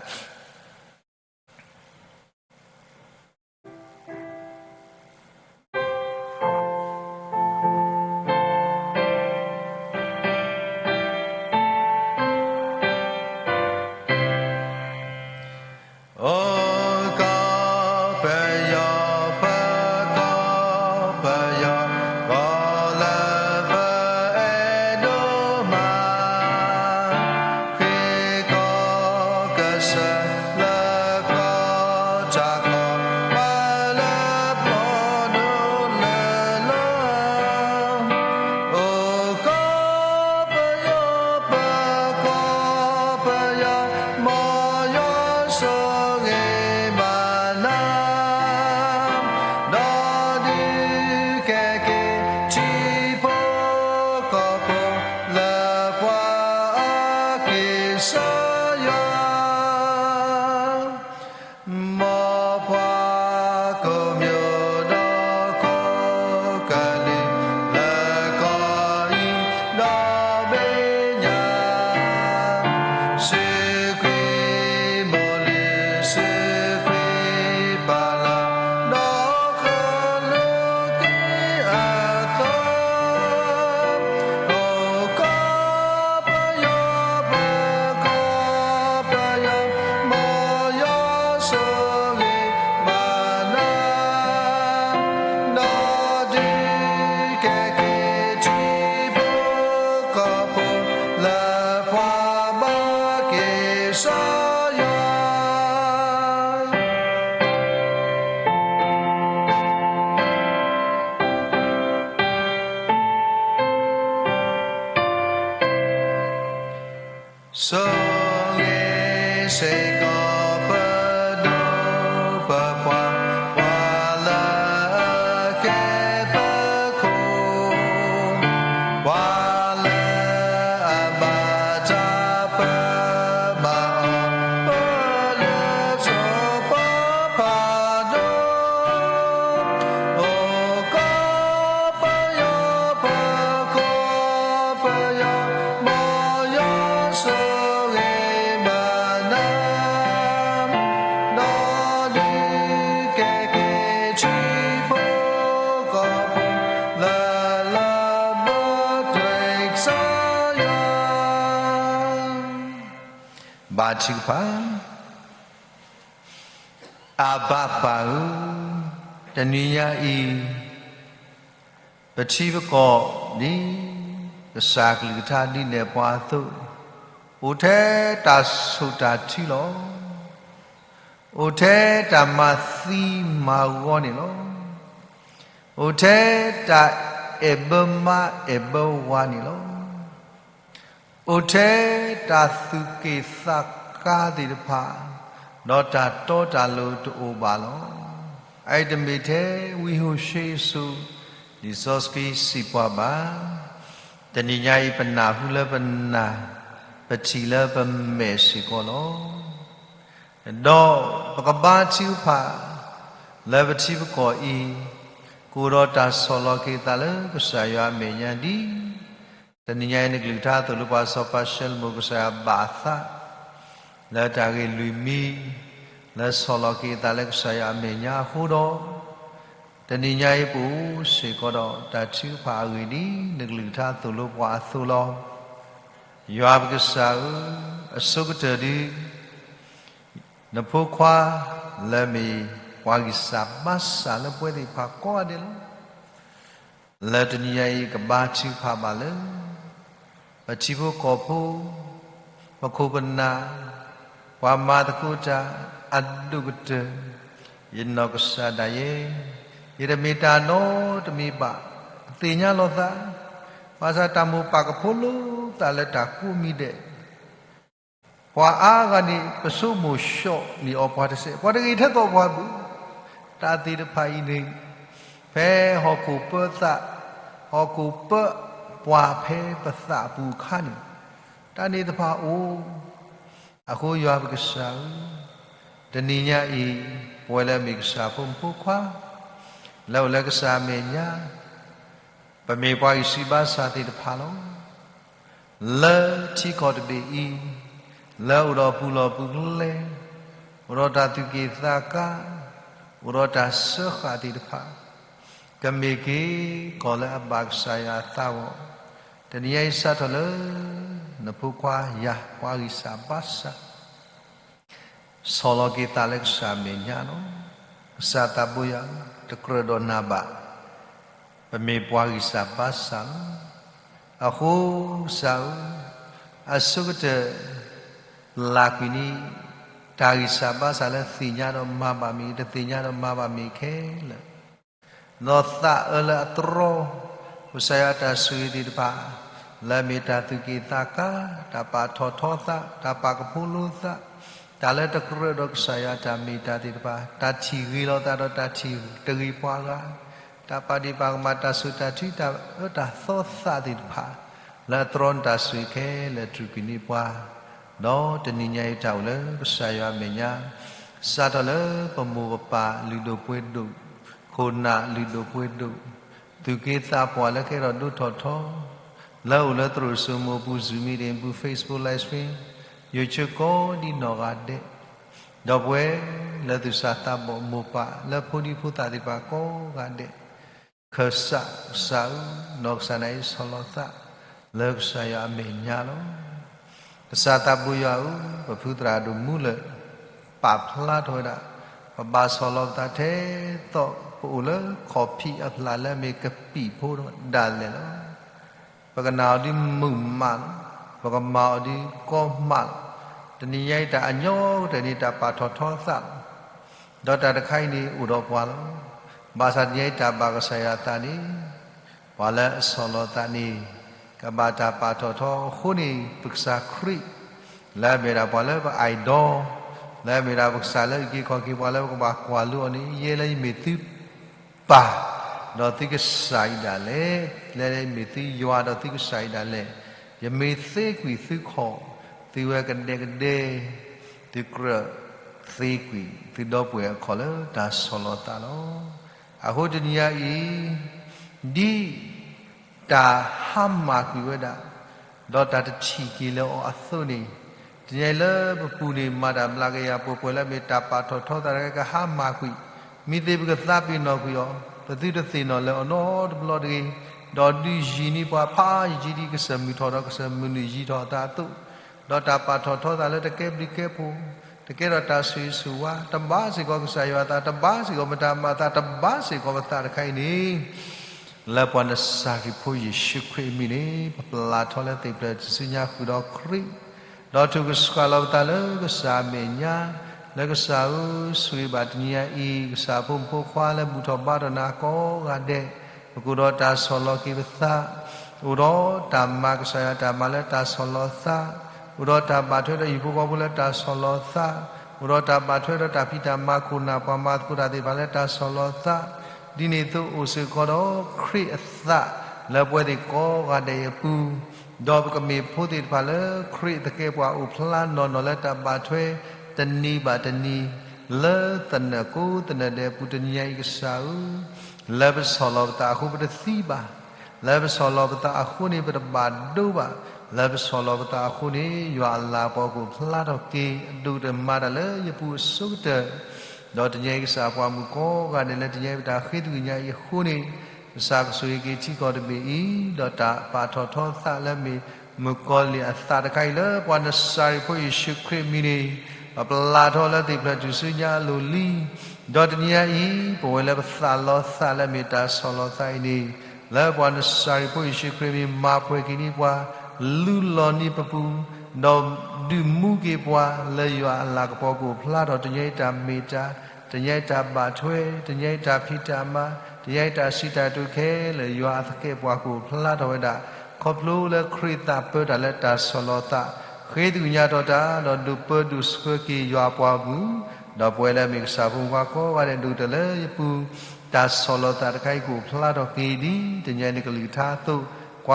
ဆိၣ်ဂ့ၤစ့ၢ်ကီးပဒိၣ်ပပှၢ်, ပှၤလၢအဃ့ပခိၣ်, ပှၤလၢအဘၣ်တၢ်ပၢဘၣ်အီၤ, ပလၢဆိပာ်ဖးဒိၣ် အိၣ်ကီးပယီၤပကီၢ်ပယီၤ, မ်ယွၤဆိၣ်ဂ့ၤဘၣ်နၤ, ဒီးဒုးကဲက့ၤထံဖိကီၢ်ဖိ, လၢလၢပှဲၤပှဲၤကစၢ်ယွၤ ဘါထုကဖၣ်. အဘၣ်ပၢ်ဧၢ, တနံၤညါအံၤ ပထံပကီၢ်ဒ်ကစၢ်ကလုၢ်ကထါဒုးနဲၣ်ပှၤအသိး, အိၣ်ထဲတၢ်ဆိၣ်တၢ်ထုလီၤ. အိၣ်ထဲတၢ်မၤသံမၤဂီၤန့ၣ်လီၤ. အိၣ်ထဲတၢ်အဲၣ်ဘၢမါအဲၣ်ဘၢဝၤန့ၣ်လီၤ. အိၣ်ထဲတၢ်သူၣ်က့ၣ်သးကါသ့ၣ်တဖၣ်, ဒီးတၢ်တီတၢ်လိၤတအိၣ်ဘၣ်လီၤ. အအံၤတမ့ၢ်ထဲဝံဟိၤၡ့အစိၤ, လံာ်စီဆှံစံးပှၤဘၣ်. တနံၤညါအံၤပနၢ်ဟူလၢပနၢ်, ပထံၣ်လၢပမဲာ်စ့ၢ်ကီးလီၤ. ဒီးပကဘါထုကဖၣ် လၢပထံပကီၢ်အံၤ, ကအိၣ်ဒီးတၢ်ဆီၣ်လီၤက့ၤသးလၢကစၢ်ယွၤအမဲာ်ညါဒ် တနံၤညါအံၤ နကလုၢ်ကထါသိၣ်လိပှၤစီၤပၤၡလိၤမိၣ် ကစၢ်ယွၤဘၣ်အသး လၢတၢ်ဂ့ၢ်လွံၢ်မံၤ လၢဆီၣ်လီၤက့ၤအသးလၢကစၢ်ယွၤအမဲာ်ညါအဃိဒီး, တနံၤညါအံၤပအိၣ်စ့ၢ်ကီးဒီးတၢ်ထုကဖၣ်အဂ့ၢ်ဒ် နကလုၢ်ကထါသိၣ်လိပှၤအသိးလီၤ. ယွၤပကစၢ်ဧၢ, အဆိကတၢၢ်ဒု နဖိခွါလၢမ့ၢ်ပှၤဂံၢ်စၢ်ဘါစၢ်လၢပှဲၤသ့ၣ်တဖၣ်ကိးဂၤဒဲးလီၤ. လၢတနံၤညါအံၤကဘါထုကဖၣ်ဘၣ်လၢ ပထံဖိကီၢ်ဖိ, ပခိၣ်ပနၢ်, ပှၤမၤသကိးတၢ်အဒိၣ်ကတၢၢ်, ယနီၢ်ကစၢ်ဒၣ်ယဲ, ယတမ့ၢ်တၢ်နီတမံၤဘၣ်, သ့ၣ်ညါလီၤသး, ဘၣ်ဆၣ်တၢ်မိၣ်ပာ်ကဖိလီၤသးလၢတၢ်ကိးမံၤဒဲး ပှၤအါဂၤန့ၣ် ပဆိမိၣ်ဆှီၣ်န့ၢ်အီၤပှၤတစဲး, ပှၤတဂ့ၤထဲသိးပှၤဘၣ်. တၢ်သ့ၣ်တဖၣ်အံၤန့ၣ် ဖဲဟီၣ်ခိၣ်ပၢသး, ဟီၣ်ခိၣ်ပၢပှၤဖဲပသးပူၤအခါန့ၣ်, တၢ်န့ၣ်တဖၣ်အိၣ်. အဃိယွၤပကစၢ်ဧၢ, တနံၤညါအံၤ ပဝဲလၢအမ့ၢ်ကစၢ်ဖိမုၣ်ဖိခွါ, လၢအိၣ်လၢကစၢ်အမဲာ်ညါ, ပမ့ၢ်ပှၤဂံၢ်စၢ်ဘါစၢ်သ့ၣ်တဖၣ်လီၤ. လၢထံကီၢ်တဘ့ၣ်အံၤ, လၢအိၣ်ဒီးပူၤလီၢ်ပူၤကျဲ, အိၣ်ဒီးတၢ်သူၣ်က့ၣ်သးကါ, အိၣ်ဒီးတၢ်စၢဃာ်သ့ၣ်တဖၣ်, ကမ့ၢ်က့ၤကီးလၢအဘၣ်ကစၢ်ယွၤအသးအဂီၢ်, တနံၤညါအံၤစးထီၣ်လၢ နဖိခွါယၤပှၤဂံၢ်စၢ်ဘါစၢ် ဆီၣ်လီၤက့ၤသးလၢကစၢ်အမဲာ်ညါလီၤ. ကစၢ်သးဘိယွၤဧၢ, တကြၢးဒီးနၤဘၣ်, ပမ့ၢ်ပှၤဂံၢ်စၢ်ဘါစၢ်လီၤ. အဃိကစၢ်ဧၢ, အဆိကတၢၢ် လၢကွံာ်န့ၣ် တၢ်ဂံၢ်စၢ်ဘါစၢ်လၢသ့ၣ်ညါဒီးမၤဘၣ်မ့ၢ်ဂ့ၤ, တသ့ၣ်ညါဒီးမၤဘၣ်မ့ၢ်ဂ့ၤခဲလၢာ် ဒီးသးအၢလၢအတြီ, ကစၢ်ယွၤတၢ်ဆိၣ်ဂ့ၤသ့ၣ်တဖၣ်, လၢအမ့ၢ်တၢ်သူၣ်က့ၣ်သးကါ, တၢ်ပာ်ထီၣ်ထီသး, တၢ်ပာ်ကဖိလိသး, တၢ်လၢတကြၢးဒီးကစၢ်ယွၤတၢ်မ့ၢ်တၢ်သ့ၣ်တဖၣ်, တၢ်ထံၣ်ဂ့ၤလိာ်သးဒီးတၢ်ထံၣ်တဂ့ၤပှၤဂၤ, တၢ်ပာ်ဒ့ၣ်ပာ်ကမၣ်တၢ်ဆိၣ်တၢ်ထု တၢ်အၢတၢ်သီသးသ့ၣ်တဖၣ်, လၢအတြီနတၢ်ဆိၣ်ဂ့ၤခဲလၢာ်တြူာ်ကွံာ်န့ၢ်ပှၤ ဒီးတနံၤညါအံၤတၢ်အိၣ်လၢကစၢ်ယွၤအမဲာ်ညါ, စးထီၣ်လၢပမိၢ်ပပၢ်လုၢ်ဒိၣ်ပှ့ၤဒိၣ်, ခိၣ်နၢ်လုၢ်ဒိၣ်ပှ့ၤဒိၣ်, သူၣ်က့သးပှၢ်လၢကဲထီၣ်ဒိၣ်ထီၣ်ထီ, လၢအိၣ်လၢသရိာ်စိမိၤပူၤ Zoom meeting ပူၤ Facebook live stream, YouTube ကိးဒံနီၢ်ဂၤဒဲး, ဒီပုၢ်ဝဲၢ်လၢသူၣ်စၢ်သးဘီၣ်မိၢ်ပၢ်လၢဖိဒံဖိသၣ်သ့ၣ်တဖၣ်ကိးဂၤဒဲး, ခၢၣ်စးကစၢ်ဧၢ, နီၢ်ကစၢ်ဒၣ်အံၤဆီၣ်လီၤသးလၢကစၢ်ယွၤအမဲာ်ညါလီၤ. ကစၢ်သးဘိယွၤဧၢ, ပဖုသရၣ်ဒိၣ်မူလၢာ် ပာ်ဖျါထီၣ်ဝဲဒၣ်, ပဘၣ်ဆီၣ်လီၤပသးထဲသိးပအိၣ်လၢခီၣ်ဖံးအဖျၢၣ်လၢအမ့ၢ်ကပံာ်ဖိဒီးဒၣ်လဲာ်လီၤ. ပကနၣ်အီၤဒ်မုၢ်မးလီၤ, ပကမၤအီၤဒ်ကီမးလီၤ. တနံၤညါအံၤတၢ်အညီကတၢၢ်န့ၣ် တၢ်ပာ်ထီၣ်ထီသးလီၤ. ဒီးတၢ်တခါအံၤန့ၣ်အိၣ်ဒီးပှၤလီၤ. ဘၣ်ဆၣ်တနံၤညါအံၤတၢ်ဘၣ်ကစၢ်ယွၤအသးန့ၣ်, ပှၤလၢအဆီၣ်လီၤသးန့ၣ် ကဘၣ်တၢ်ပာ်ထီၣ်ထီအဃိန့ၣ် ပကစၢ်ခရံာ် လၢအမ့ၢ်ဒၣ်ပှၤလၢပ idol, လၢအမ့ၢ်ဒၣ်ပကစၢ်လၢအုၣ်က့ၤခီၣ်က့ၤပှၤလၢပကဘၣ်ကွၢ်လိအီၤန့ၣ် ယဲလၢယမ့ၢ်သုပၢ်, ဒီးသုကစၢ်အံၤဒၣ်လဲာ်, လၢယမ့ၢ်သုယွၤဒီးသုကစၢ်အံၤဒၣ်လဲာ်, ယမ့ၢ်သ့ကွံာ်သုခီၣ်, သုဝဲကဒဲကဒဲ, သုကြၢးသ့ကွံာ်သုဒီပုၢ်ဝဲၢ်အခီၣ်လၢတၢ်ဆီၣ်လီၤသးလီၤ. အဃိတနံၤညါအံၤ ဒ်တၢ်ဟါမၢ်ကွံာ်ဝဲဒၣ် ဒီးတၢ်တထံၣ်က့ၤလၢအီၤအသိးန့ၣ်, တနံၤညါအံၤလၢပပူၤန့ၣ် မၤတၢ်ဘျးကယၤပှဲၤပှဲၤလၢအမ့ၢ်တၢ်ပာ်ထီၣ်ထီသးတခါကဟါမၢ်ကွံာ်, မ့ၢ်သ့ၣ်ပကသးပ့ၤနီၣ်ကွံာ်အီၤ, ပသုတသ့ၣ်နီၣ်လၢအီၤနီတဘျီတဂ့ၤ, ဒီးဒုးယံၤန့ၢ်ပှၤဖးယံာ်ဒ်ကစၢၢ်မုၢ်ထီၣ်ဒီးကစၢၢ်မုၢ်နုာ်ယံၤထီၣ်အသးအသိး, ဒီးတၢ်ပာ်ထီၣ်ထီသးလၢတကဲဘျုးကဲဖှိၣ်, တကဲထီၣ်တၢ်ဆိၣ်ဂ့ၤဆိၣ်ဝါ, တဘါစ့ၢ်ကီးကစၢ်ယွၤအသး, တဘါစ့ၢ်ကီးပတၢ်မၤအသး, တဘါစ့ၢ်ကီးပသးတခါအံၤန့ၣ် လၢပှၤနစၤရ့းဖိယ့ၣ်ၡူးခရံာ်အမံၤန့ၣ် ပပျၢ်ထီၣ်လၢသ့ၣ်ဖျၢၣ်ထူၣ်စုညါဃုာ်ဒီးခရံာ်, ဒီးထုးကဆှၣ်လီၤပသးလၢကစၢ်အမဲာ်ညါ, လၢကစၢ်ဧၢ, ဆိၣ်ဂ့ၤဘၣ်တနံၤညါအံၤ ကစၢ်ဖိမုၣ်ဖိခွါလၢဘူၣ်ထီၣ်ဘါထီၣ်နၤကိးဂၤဒဲး, ပကအိၣ်ဒီးတၢ်ဆီၣ်လီၤက့ၤပသး အိၣ်ဒီးတၢ်မၤကစၢ်ယွၤတၢ်မၤလၢတၢ်ဆီၣ်လီၤသး, အိၣ်ဒီးတၢ်ဘၣ်ထွဲဒီးဟံၣ်ဖိဃီဖိလၢတၢ်ဆီၣ်လီၤသး, အိၣ်ဒီးတၢ်ဘၣ်ထွဲဒီးတၢ်ဖံးတၢ်မၤခိၣ်နၢ်ပှၤမၤသကိးတၢ်သ့ၣ်တဖၣ်လၢတၢ်ဆီၣ်လီၤသး, ဒ်န့ၣ်အသိးအိၣ်စ့ၢ်ကီးဒီးခရံာ်အသးလၢပဝဲသ့ၣ်ကိးဂၤဒဲးအပူၤ, ဒီးပကမ့ၢ်ဖိသ့ၣ်တဖၣ်လၢခရံာ်အသကဲာ်ပှၤအိၣ်ဖျါနီၢ်နီၢ်လၢတၢ်ဘၣ်ထွဲတနံၤဘၣ်တနံၤ လၢသနၢၣ်ကိးသနၢၣ်ဒဲးအပူၤတနံၤညါအံၤကစၢ်ဧၢ, လၢပဆီၣ်လီၤပသးအဃိပတသံဘၣ်, လၢပဆီၣ်လီၤပသးအဃိန့ၣ် ပတဘၣ်ဒိဘၣ်, လၢပဆီၣ်လီၤပသးအဃိန့ၣ် ယွၤအလၤကပီၤကအိၣ်ဖျါထီၣ်က့ၤ အဒိၣ်ကတၢၢ်မၤတၢ်လၢယပူၤအဆိကတၢၢ်, ဒီးတနံၤညါအံၤကစၢ်ပှၤမုၣ်ကိးဂၤဒဲးလၢတနံၤညါအံၤပတၢ်ဃ့သကွံာ်ညါအံၤအဃိန့ၣ်, ကစၢ်ကဆိၣ်ဂ့ၤက့ၤထံကီၢ်တဘ့ၣ်အံၤ, ဒီးတၢ်ပာ်ထီၣ်ထီသးလၢမ့ၢ်မုၣ်ကီၤလံၢ်အသးတခါအံၤလၢပှၤနစၤရ့းဖိယ့ၣ်ၡူးခရံာ်အမံၤန့ၣ်, ပပျၢ်ထီၣ်လၢသ့ၣ်ဖျၢၣ်ထူၣ်စုညါအလိၤလံ, ဒီးတနံၤညါအံၤ ပဝဲလၢပသးလီၤသးလၢမ့ၢ်တၢ်ဆီၣ်လီၤသးအံၤန့ၣ်, လၢပှၤနစၤရ့းဖိယ့ၣ်ၡူးခရံာ်မံၤမၤပှဲၤက့ၤန့ၢ်ပှၤ, လူလီၤန့ၢ်ပပူၤ, ဒီးဒုးမူက့ၤပှၤလၢယွၤအလၤကပီၤကအိၣ်ဖျါထီၣ်တနံၤညါအံၤတၢ်မ့ၢ်တၢ်, တနံၤညါအံၤတၢ်ဘၣ်ထွဲ, တနံၤညါအံၤတၢ်ဖံးတၢ်မၤ, တနံၤညါအံၤတၢ်စံးတၢ်ကတိၤခဲလၢာ် ယွၤအသကဲာ်ပှၤကအိၣ်ဖျါထီၣ်ဝဲဒၣ်, ခီဖျိလၢခရံာ်သးပၢတၢ်လၢတၢ်ဆီၣ်လီၤသး, ဃ့သကွံာ်ညါထီၣ်တၢ်, ဒီးဒိးပၢဒိးဆှၢက့ၤယွၤအပှၤဂီၢ်မုၢ်, ဒီးပဝဲလၢအမ့ၢ်ကစၢ်ဖိမုၣ်ဖိခွါကိးဂၤဒဲး ဒိၣ်ကတၢၢ်လၢယပူၤ, တၢ်ဆီၣ်လီၤသးတခါအံၤကအိၣ်ဖျါထီၣ်က့ၤဒ် တနံၤညါအံၤနကလုၢ်ကထါအသိး, ကွၢ်ထီၣ်တၢ်သးကညီၤ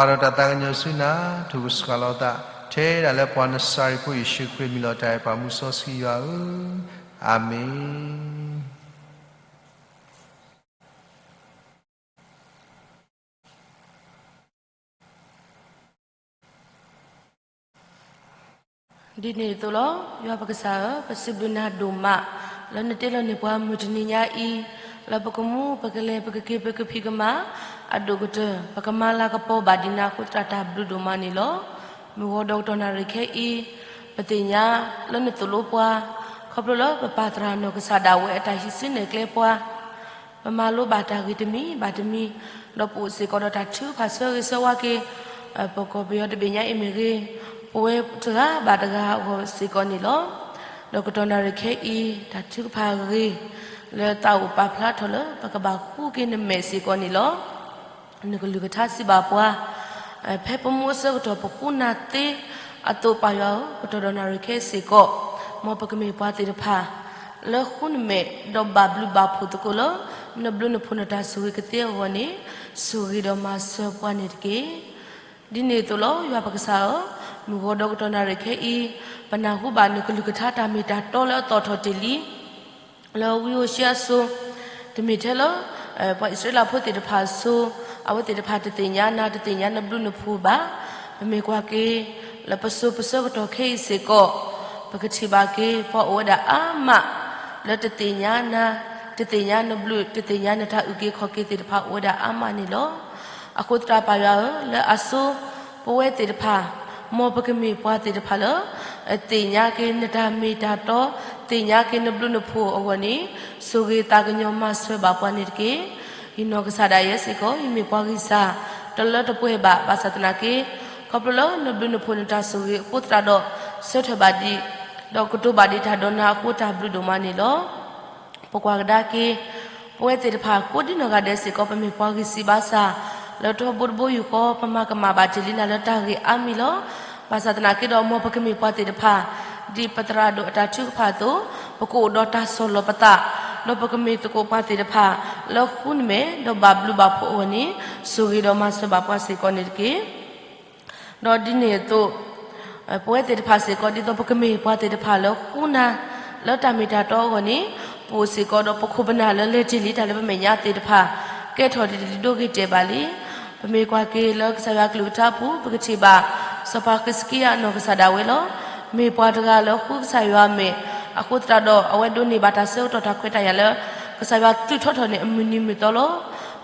ဆူနၤ, ထုးကဆှၣ်လီၤသး, ထဲဒၣ်လၢပှၤနစၤရ့းဖိယ့ၣ်ၡူးခရံာ်မံၤလီၤတၢ်အဲၣ်ပှၤမူစီဆှံယွၤဧၢ, အၤမ့ၣ်. ဒ်န့ၣ်အသိးလီၤ. ယွၤပကစၢ်ဧၢ, ပစံးဘျုးနၤဒိၣ်မး လၢနတ့လီၤန့ၢ်ပှၤမုၢ်တနံၤညါအံၤ, လၢပကမူပကလဲၤပကက့ၤပကဖံးကမၤ အဒိၣ်ကတၢၢ် ပကမၤလၤကပီၤဘၣ်ဒံးနၤအဃိသတး တၢ်ဘျုးဒိၣ်မးန့ၣ်လီၤ. မုၢ်ဂီၤဒီးကတီၢ်နၣ်ရံၣ်ခဲအံၤ, ပသ့ၣ်ညါလၢနသိၣ်လိပှၤ, ခီဖျိလၢပပာ်သရၣ်နီၢ်ကစၢ်ဒၣ်ဝဲအတၢ်ဟံးစုနဲၣ်ကျဲပှၤ ပမၤလိဘၣ်တၢ်ဂ့ၤတမံၤဘၣ်တမံၤ, ဒီးပအိၣ်စ့ၢ်ကီးဒီးတၢ်ထုကဖၣ်ဆၢဂ့ၤဆၢဝါက့ၤ ပကီၢ်ပယီၤတဘ့ၣ်ညါအံၤမ့ၢ်ဂ့ၤ, ပဝဲတဂၤဘၣ်တဂၤအဂီၢ်စ့ၢ်ကီးန့ၣ်လီၤ. ဒီးကတီၢ်နၣ်ရံၣ်ခဲအံၤ တၢ်ထုကဖၣ်ဂ့ၤ လၢသးအိၣ်ပာ်ဖျါထီၣ်လၢ ပကဘၣ်ဃုက့ၤနမဲာ်စ့ၢ်ကီးန့ၣ်လီၤ. နကလုၢ်ကထါစံးဘၣ်ပှၤ, ဖဲပမူအဆၢကတီၢ် ပဃုနၤသ့အသိး ပၢ်ယွၤဧၢ, ကတီၢ်ဒီးနၣ်ရံၣ်ခဲအံၤစ့ၢ်ကီး, မ်ပကမ့ၢ်ပှၤသ့ၣ်တဖၣ် လၢဃုနမဲာ် ဒီးဘၣ်ဘျုးဘၣ်ဖှိၣ်သကိးလၢ နဘျုးနဖှိၣ်နတၢ်ဆိၣ်ဂ့ၤကသ့အဂီၢ်န့ၣ်, ဆိၣ်ဂ့ၤဒီးမၤစၢၤပှၤန့ၣ်တက့ၢ်. ဒ်န့ၣ်အသိးလီၤ. ယွၤပကစၢ်ဧၢ, မုၢ်ဂီၤဒီးကတီၢ်နၣ်ရံၣ်ခဲအံၤ, ပနၢ်ဟူဘၣ်နကလုၢ်ကထါတၢ်မ့ၢ်တၢ်တီလၢအသီၣ်ထီၣ်တ့ၢ်လံ လၢဝံဧိၤၡ့အစိၤ, တမ့ၢ်ထဲလၢ ပှၤအံၣ်စရ့လးဖိသ့ၣ်တဖၣ်အစိၤ, အဝဲသ့ၣ်တဖၣ်တသ့ၣ်ညါနၤ တသ့ၣ်ညါနဘျုးနဖှိၣ်ဘၣ်. ပမ့ၢ်ကွၢ်က့ၤ လၢပစိၤပဆၢကတီၢ်ခဲအံၤစ့ၢ်ကီး, ပကထံၣ်ဘၣ်က့ၤ ပှၤအိၣ်ဝဲဒၣ်အါမး လၢတသ့ၣ်ညါနၤ, တသ့ၣ်ညါနဘျုး, တသ့ၣ်ညါနတၢ်အုၣ်က့ၤခီၣ်က့ၤသ့ၣ်တဖၣ်အိၣ်ဝဲဒၣ်အါမးန့ၣ်လီၤ. အဃိသတးပၢ်ယွၤဧၢ, လၢအစိၤ ပဝဲသ့ၣ်တဖၣ်, မ်ပကမ့ၢ်ပှၤသ့ၣ်တဖၣ်လၢ သ့ၣ်ညါက့ၤနတၢ်မ့ၢ်တၢ်တီ, သ့ၣ်ညါက့ၤနဘျုးနဖှိၣ်အဂီၢ်န့ၣ်, ဆိၣ်ဂ့ၤသးကညီၤမၤစၢၤဘၣ်ပှၤန့ၣ်တက့ၢ်. ယနီၢ်ကစၢ်ဒၣ်ယဲစ့ၢ်ကီး ယမ့ၢ်ပှၤဂံၢ်စၢ် တလၢတပှဲၤဘၣ် ဘၣ်ဆၣ်သနာ်က့, ခီဖျိလၢနဘျုးနဖှိၣ်နတၢ်ဆိၣ်ဂ့ၤအဃိသတးဒီး ဆၢထၢၣ်ဘၣ်ဒံး, ဒီးကတိၤဘၣ်ဒံးတၢ်ဒီးနၤအဃိ တၢ်ဘျုးဒိၣ်မးန့ၣ်လီၤ. ပကွၢ်ကဒါက့ၤ ပဝဲသ့ၣ်တဖၣ် ကိးဒံနီၢ်ဂၤဒဲးစ့ၢ်ကီး ပမ့ၢ်ပှၤဂံၢ်စၢ်ဘါစၢ် လၢထီဘိတဘိယူၢ်ဃီ ပမၤကမၣ်ဘၣ်တ့ၢ်လံနၤလၢတၢ်ဂ့ၢ်အါမံၤလီၤ. ဘၣ်ဆၣ်သနာ်က့ဒီး မ်ပကမ့ၢ်ပှၤသ့ၣ်တဖၣ် ဒ်ပသရၣ်ဒိၣ်အတၢ်ထုကဖၣ်အသိး, ပကအိၣ်ဒီးတၢ်ဆီၣ်လီၤပသး, ဒီးပကမ့ၢ်သကိးပှၤသ့ၣ်တဖၣ် လၢဃူနမဲာ် ဒီးဘၣ်ဘျုးဘၣ်ဖှိၣ်အဂီၢ်န့ၣ်, ဆိၣ်ဂ့ၤဒီးမၤစၢၤဘၣ်ပှၤစ့ၢ်ကီးန့ၣ်တက့ၢ်. ဒီးဒ်န့ၣ်အသိး, ပဝဲသ့ၣ်တဖၣ်စ့ၢ်ကီး ဒ်သိးပကမ့ၢ်ပှၤသ့ၣ်တဖၣ်လၢဃူနၢ် လၢတၢ်မ့ၢ်တၢ်တီအဂီၢ်န့ၣ်, ပအိၣ်စ့ၢ်ကီးဒီးပခိၣ်ပနၢ်လၢလဲၤတ့ၢ်လံတၢ်လၢပမဲာ်ညါသ့ၣ်တဖၣ် ကဲထီၣ်တ့ၢ်လံဒိဂ့ၤတဲာ်ဘၣ်လံ. ပမ့ၢ်ကွၢ်က့ၤလၢကစၢ်ယွၤအကလုၢ်ကထါအပူၤ ပကထံၣ်ဘၣ် စီၤပၤဃံးစကံယၤအနီၢ်ကစၢ်ဒၣ်ဝဲလီၤ. မ့ၢ်ပှၤတဂၤလၢဃူကစၢ်ယွၤအမဲာ်, အဃိသတးဒီး အဝဲဒိးန့ၢ်ဘၣ်တၢ်ဆၢကတီၢ်တၢ်ခွဲးတၢ်ယာ်လၢ ကစၢ်ယွၤသုးထီၣ်ထီၣ်န့ၣ် အမုၢ်နံၤမုၢ်သီလီၤ.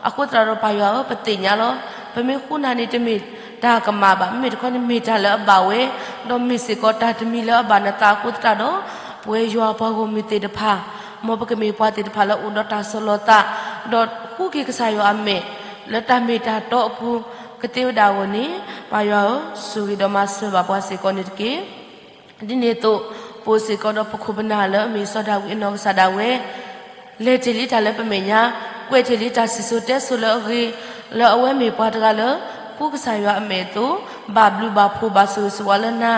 အဃိသတးဒီးပၢ်ယွၤဧၢ, ပသ့ၣ်ညါလီၤ. ပမ့ၢ်ဃူနၢ်န့ၣ်တမ့ၢ်တၢ်ကမၣ်ဘၣ်, မ့မ့ၢ်တခီန့ၣ်မ့ၢ်တၢ်လၢအဘၣ်ဝဲ, ဒီးမ့ၢ်စ့ၢ်ကီးတၢ်တမံၤလၢအဘၣ်နသးအဃိသတးဒီး, ပဝဲယွၤအပှၤဂီၢ်မုၢ်သ့ၣ်တဖၣ်, မ်ပကမ့ၢ်ပှၤသ့ၣ်တဖၣ်လၢအိၣ်ဒီးတၢ်ဆီၣ်လီၤသး, ဒီးဃူက့ၤကစၢ်ယွၤအမဲာ်, လၢတၢ်မ့ၢ်တၢ်တီအပူၤ ကသ့ဝဲဒၣ်အဂီၢ်န့ၣ်, ပၢ်ယွၤဧၢ, ဆိၣ်ဂ့ၤဒီးမၤစၢၤဘၣ်ပှၤစ့ၢ်ကီးန့ၣ်တက့ၢ်. ဒ်န့ၣ်အသိး, ပအိၣ်စ့ၢ်ကီးဒီးပခိၣ်ပနၢ်လၢအမ့ၢ်စီၤဒၤဝံးအနီၢ်ကစၢ်ဒၣ်ဝဲ, လဲၤတ့ၢ်လံတၢ်လၢပမဲာ်ညါ, ကွဲးတ့ၢ်လံတၢ်စံၣ်စိၤတဲစိၤလၢအဂ့ၤ, လၢအဝဲမ့ၢ်ပှၤတဂၤလၢ ဃူကစၢ်ယွၤအမဲာ်အသိး, ဘၣ်ဘျုးဘၣ်ဖှိၣ်ဘၣ်ဆိၣ်ဂ့ၤဆိၣ်ဝါလၢနၤ,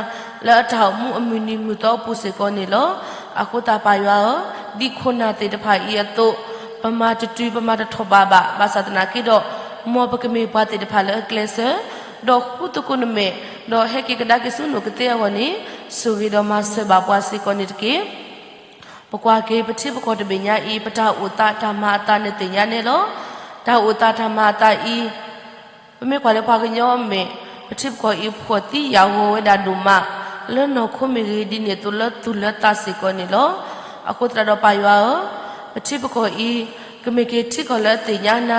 လၢအတၢ်အိၣ်မူအမုၢ်နံၤမုၢ်သီအပူၤစ့ၢ်ကီးန့ၣ်လီၤ. အဃိသတးပၢ်ယွၤဧၢ, ဒ်ခိၣ်နၢ်သ့ၣ်တဖၣ်အံၤအသိး, ပမၤတတုၤပမၤတထီၣ်ဘးဘၣ်, ဘၣ်ဆၣ်သနာ်က့ဒီး, မ်ပကမ့ၢ်ပှၤသ့ၣ်တဖၣ်လၢအကျဲးစၢး, ဒီးဃူသကိးနမဲာ်, ဒီးဟဲက့ၤကဒါက့ၤဆူနအိၣ်ကသ့အဂီၢ်န့ၣ်, ဆိၣ်ဂ့ၤဒီးမၤစၢၤဘၣ်ပှၤစ့ၢ်ကီးန့ၣ်တက့ၢ်. ပကွၢ်က့ၤပထံပကီၢ်တဘ့ၣ်ညါအံၤ ပတၢ်အိၣ်သးတၢ်မၤအသးနသ့ၣ်ညါန့ၣ်လီၤ. တၢ်အိၣ်သးတၢ်မၤအသးအံၤ, ပမ့ၢ်ကွၢ်လၢပှၤကညီအမဲာ်, ပထံပကီၢ်အံၤဖှီၣ်သံယာ်ဂီၤဝဲဒၣ်ဒိၣ်မး, လၢနီၢ်ခိမ့ၢ်ဂ့ၤ, ဒ်န့ၣ်အသိးလၢသူၣ်လၢသးစ့ၢ်ကီးန့ၣ်လီၤ. အဃိသတးဒီးပၢ်ယွၤဧၢ, ပထံပကီၢ်အံၤ, ကမ့ၢ်က့ၤထံကီၢ်လၢအသ့ၣ်ညါန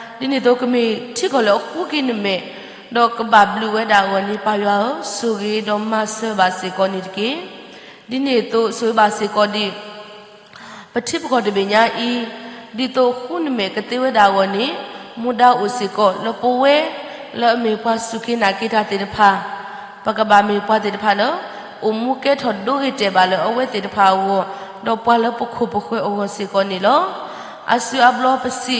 ၤ, ဒ်န့ၣ်အသိးကမ့ၢ်ထံကီၢ်လၢအဃူက့ၤနမဲာ်, ဒီးကဘၣ်ဘျုးဝဲဒၣ်အဂီၢ်န့ၣ်, ပၢ်ယွၤဧၢ, ဆိၣ်ဂ့ၤဒီးမၤစၢၤဘၣ်စ့ၢ်ကီးန့ၣ်တက့ၢ်. ဒ်န့ၣ်အသိးဆိၣ်ဂ့ၤဘၣ်စ့ၢ်ကီးဒံး ပထံပကီၢ်တဘ့ၣ်ညါအံၤ, ဒ်သိးဃူနမဲာ်ကသ့ဝဲဒၣ်အဂီၢ်န့ၣ်, မူဒါအိၣ်စ့ၢ်ကီးလၢပဝဲ, လၢအမ့ၢ်ပှၤစူၢ်က့ၤနာ်က့ၤတၢ်သ့ၣ်တဖၣ်, ပကဘၣ်မ့ၢ်ပှၤသ့ၣ်တဖၣ်လၢ အိၣ်မူကဲထီၣ်ဒိဂ့ၤတဲာ်ဘၣ်လၢအဝဲသ့ၣ်တဖၣ်အဂီၢ်, ဒီးပှၤလၢပခိၣ်ပဃၢၤအဂီၢ်စ့ၢ်ကီးန့ၣ်လီၤ. အစုအဘျီပစံး,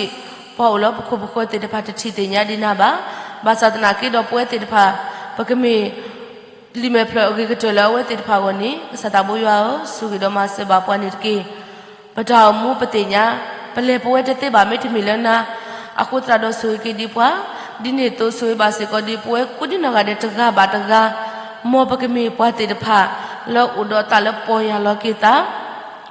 ပှၤအိၣ်လၢပခိၣ်ပဃၢၤသ့ၣ်တဖၣ်တထံၣ်သ့ၣ်ညါဒံးနၤဘၣ်. ဘၣ်ဆၣ်သနာ်က့ဒီးပဝဲသ့ၣ်တဖၣ်, ပကမ့ၢ် လံာ်မဲာ်ဖျၢၣ်အဂ့ၤကတၢၢ်လၢအဝဲသ့ၣ်တဖၣ်အဂီၢ်န့ၣ်, ကစၢ်သးဘိယွၤဧၢ, ဆိၣ်ဂ့ၤဒီးမၤစၢၤဘၣ်ပှၤန့ၣ်တက့ၢ်. ပတၢ်အိၣ်မူပသ့ၣ်ညါ, ပလဲၤပဝဲတသ့ဘၣ်မ့တမ့ၢ်လၢနၤ, အဃိသတးဒီးဆိၣ်ဂ့ၤက့ၤဒံးပှၤ, ဒ်န့ၣ်အသိးဆိၣ်ဂ့ၤဘၣ်စ့ၢ်ကီးဒံးပဝဲကိးဒံနီၢ်ဂၤဒဲးတဂၤဘၣ်တဂၤ, မ်ပကမ့ၢ်ပှၤသ့ၣ်တဖၣ် လၢအိၣ်ဒီးသးလၢပီၢ်ယၢ်လီၤက့ၤသး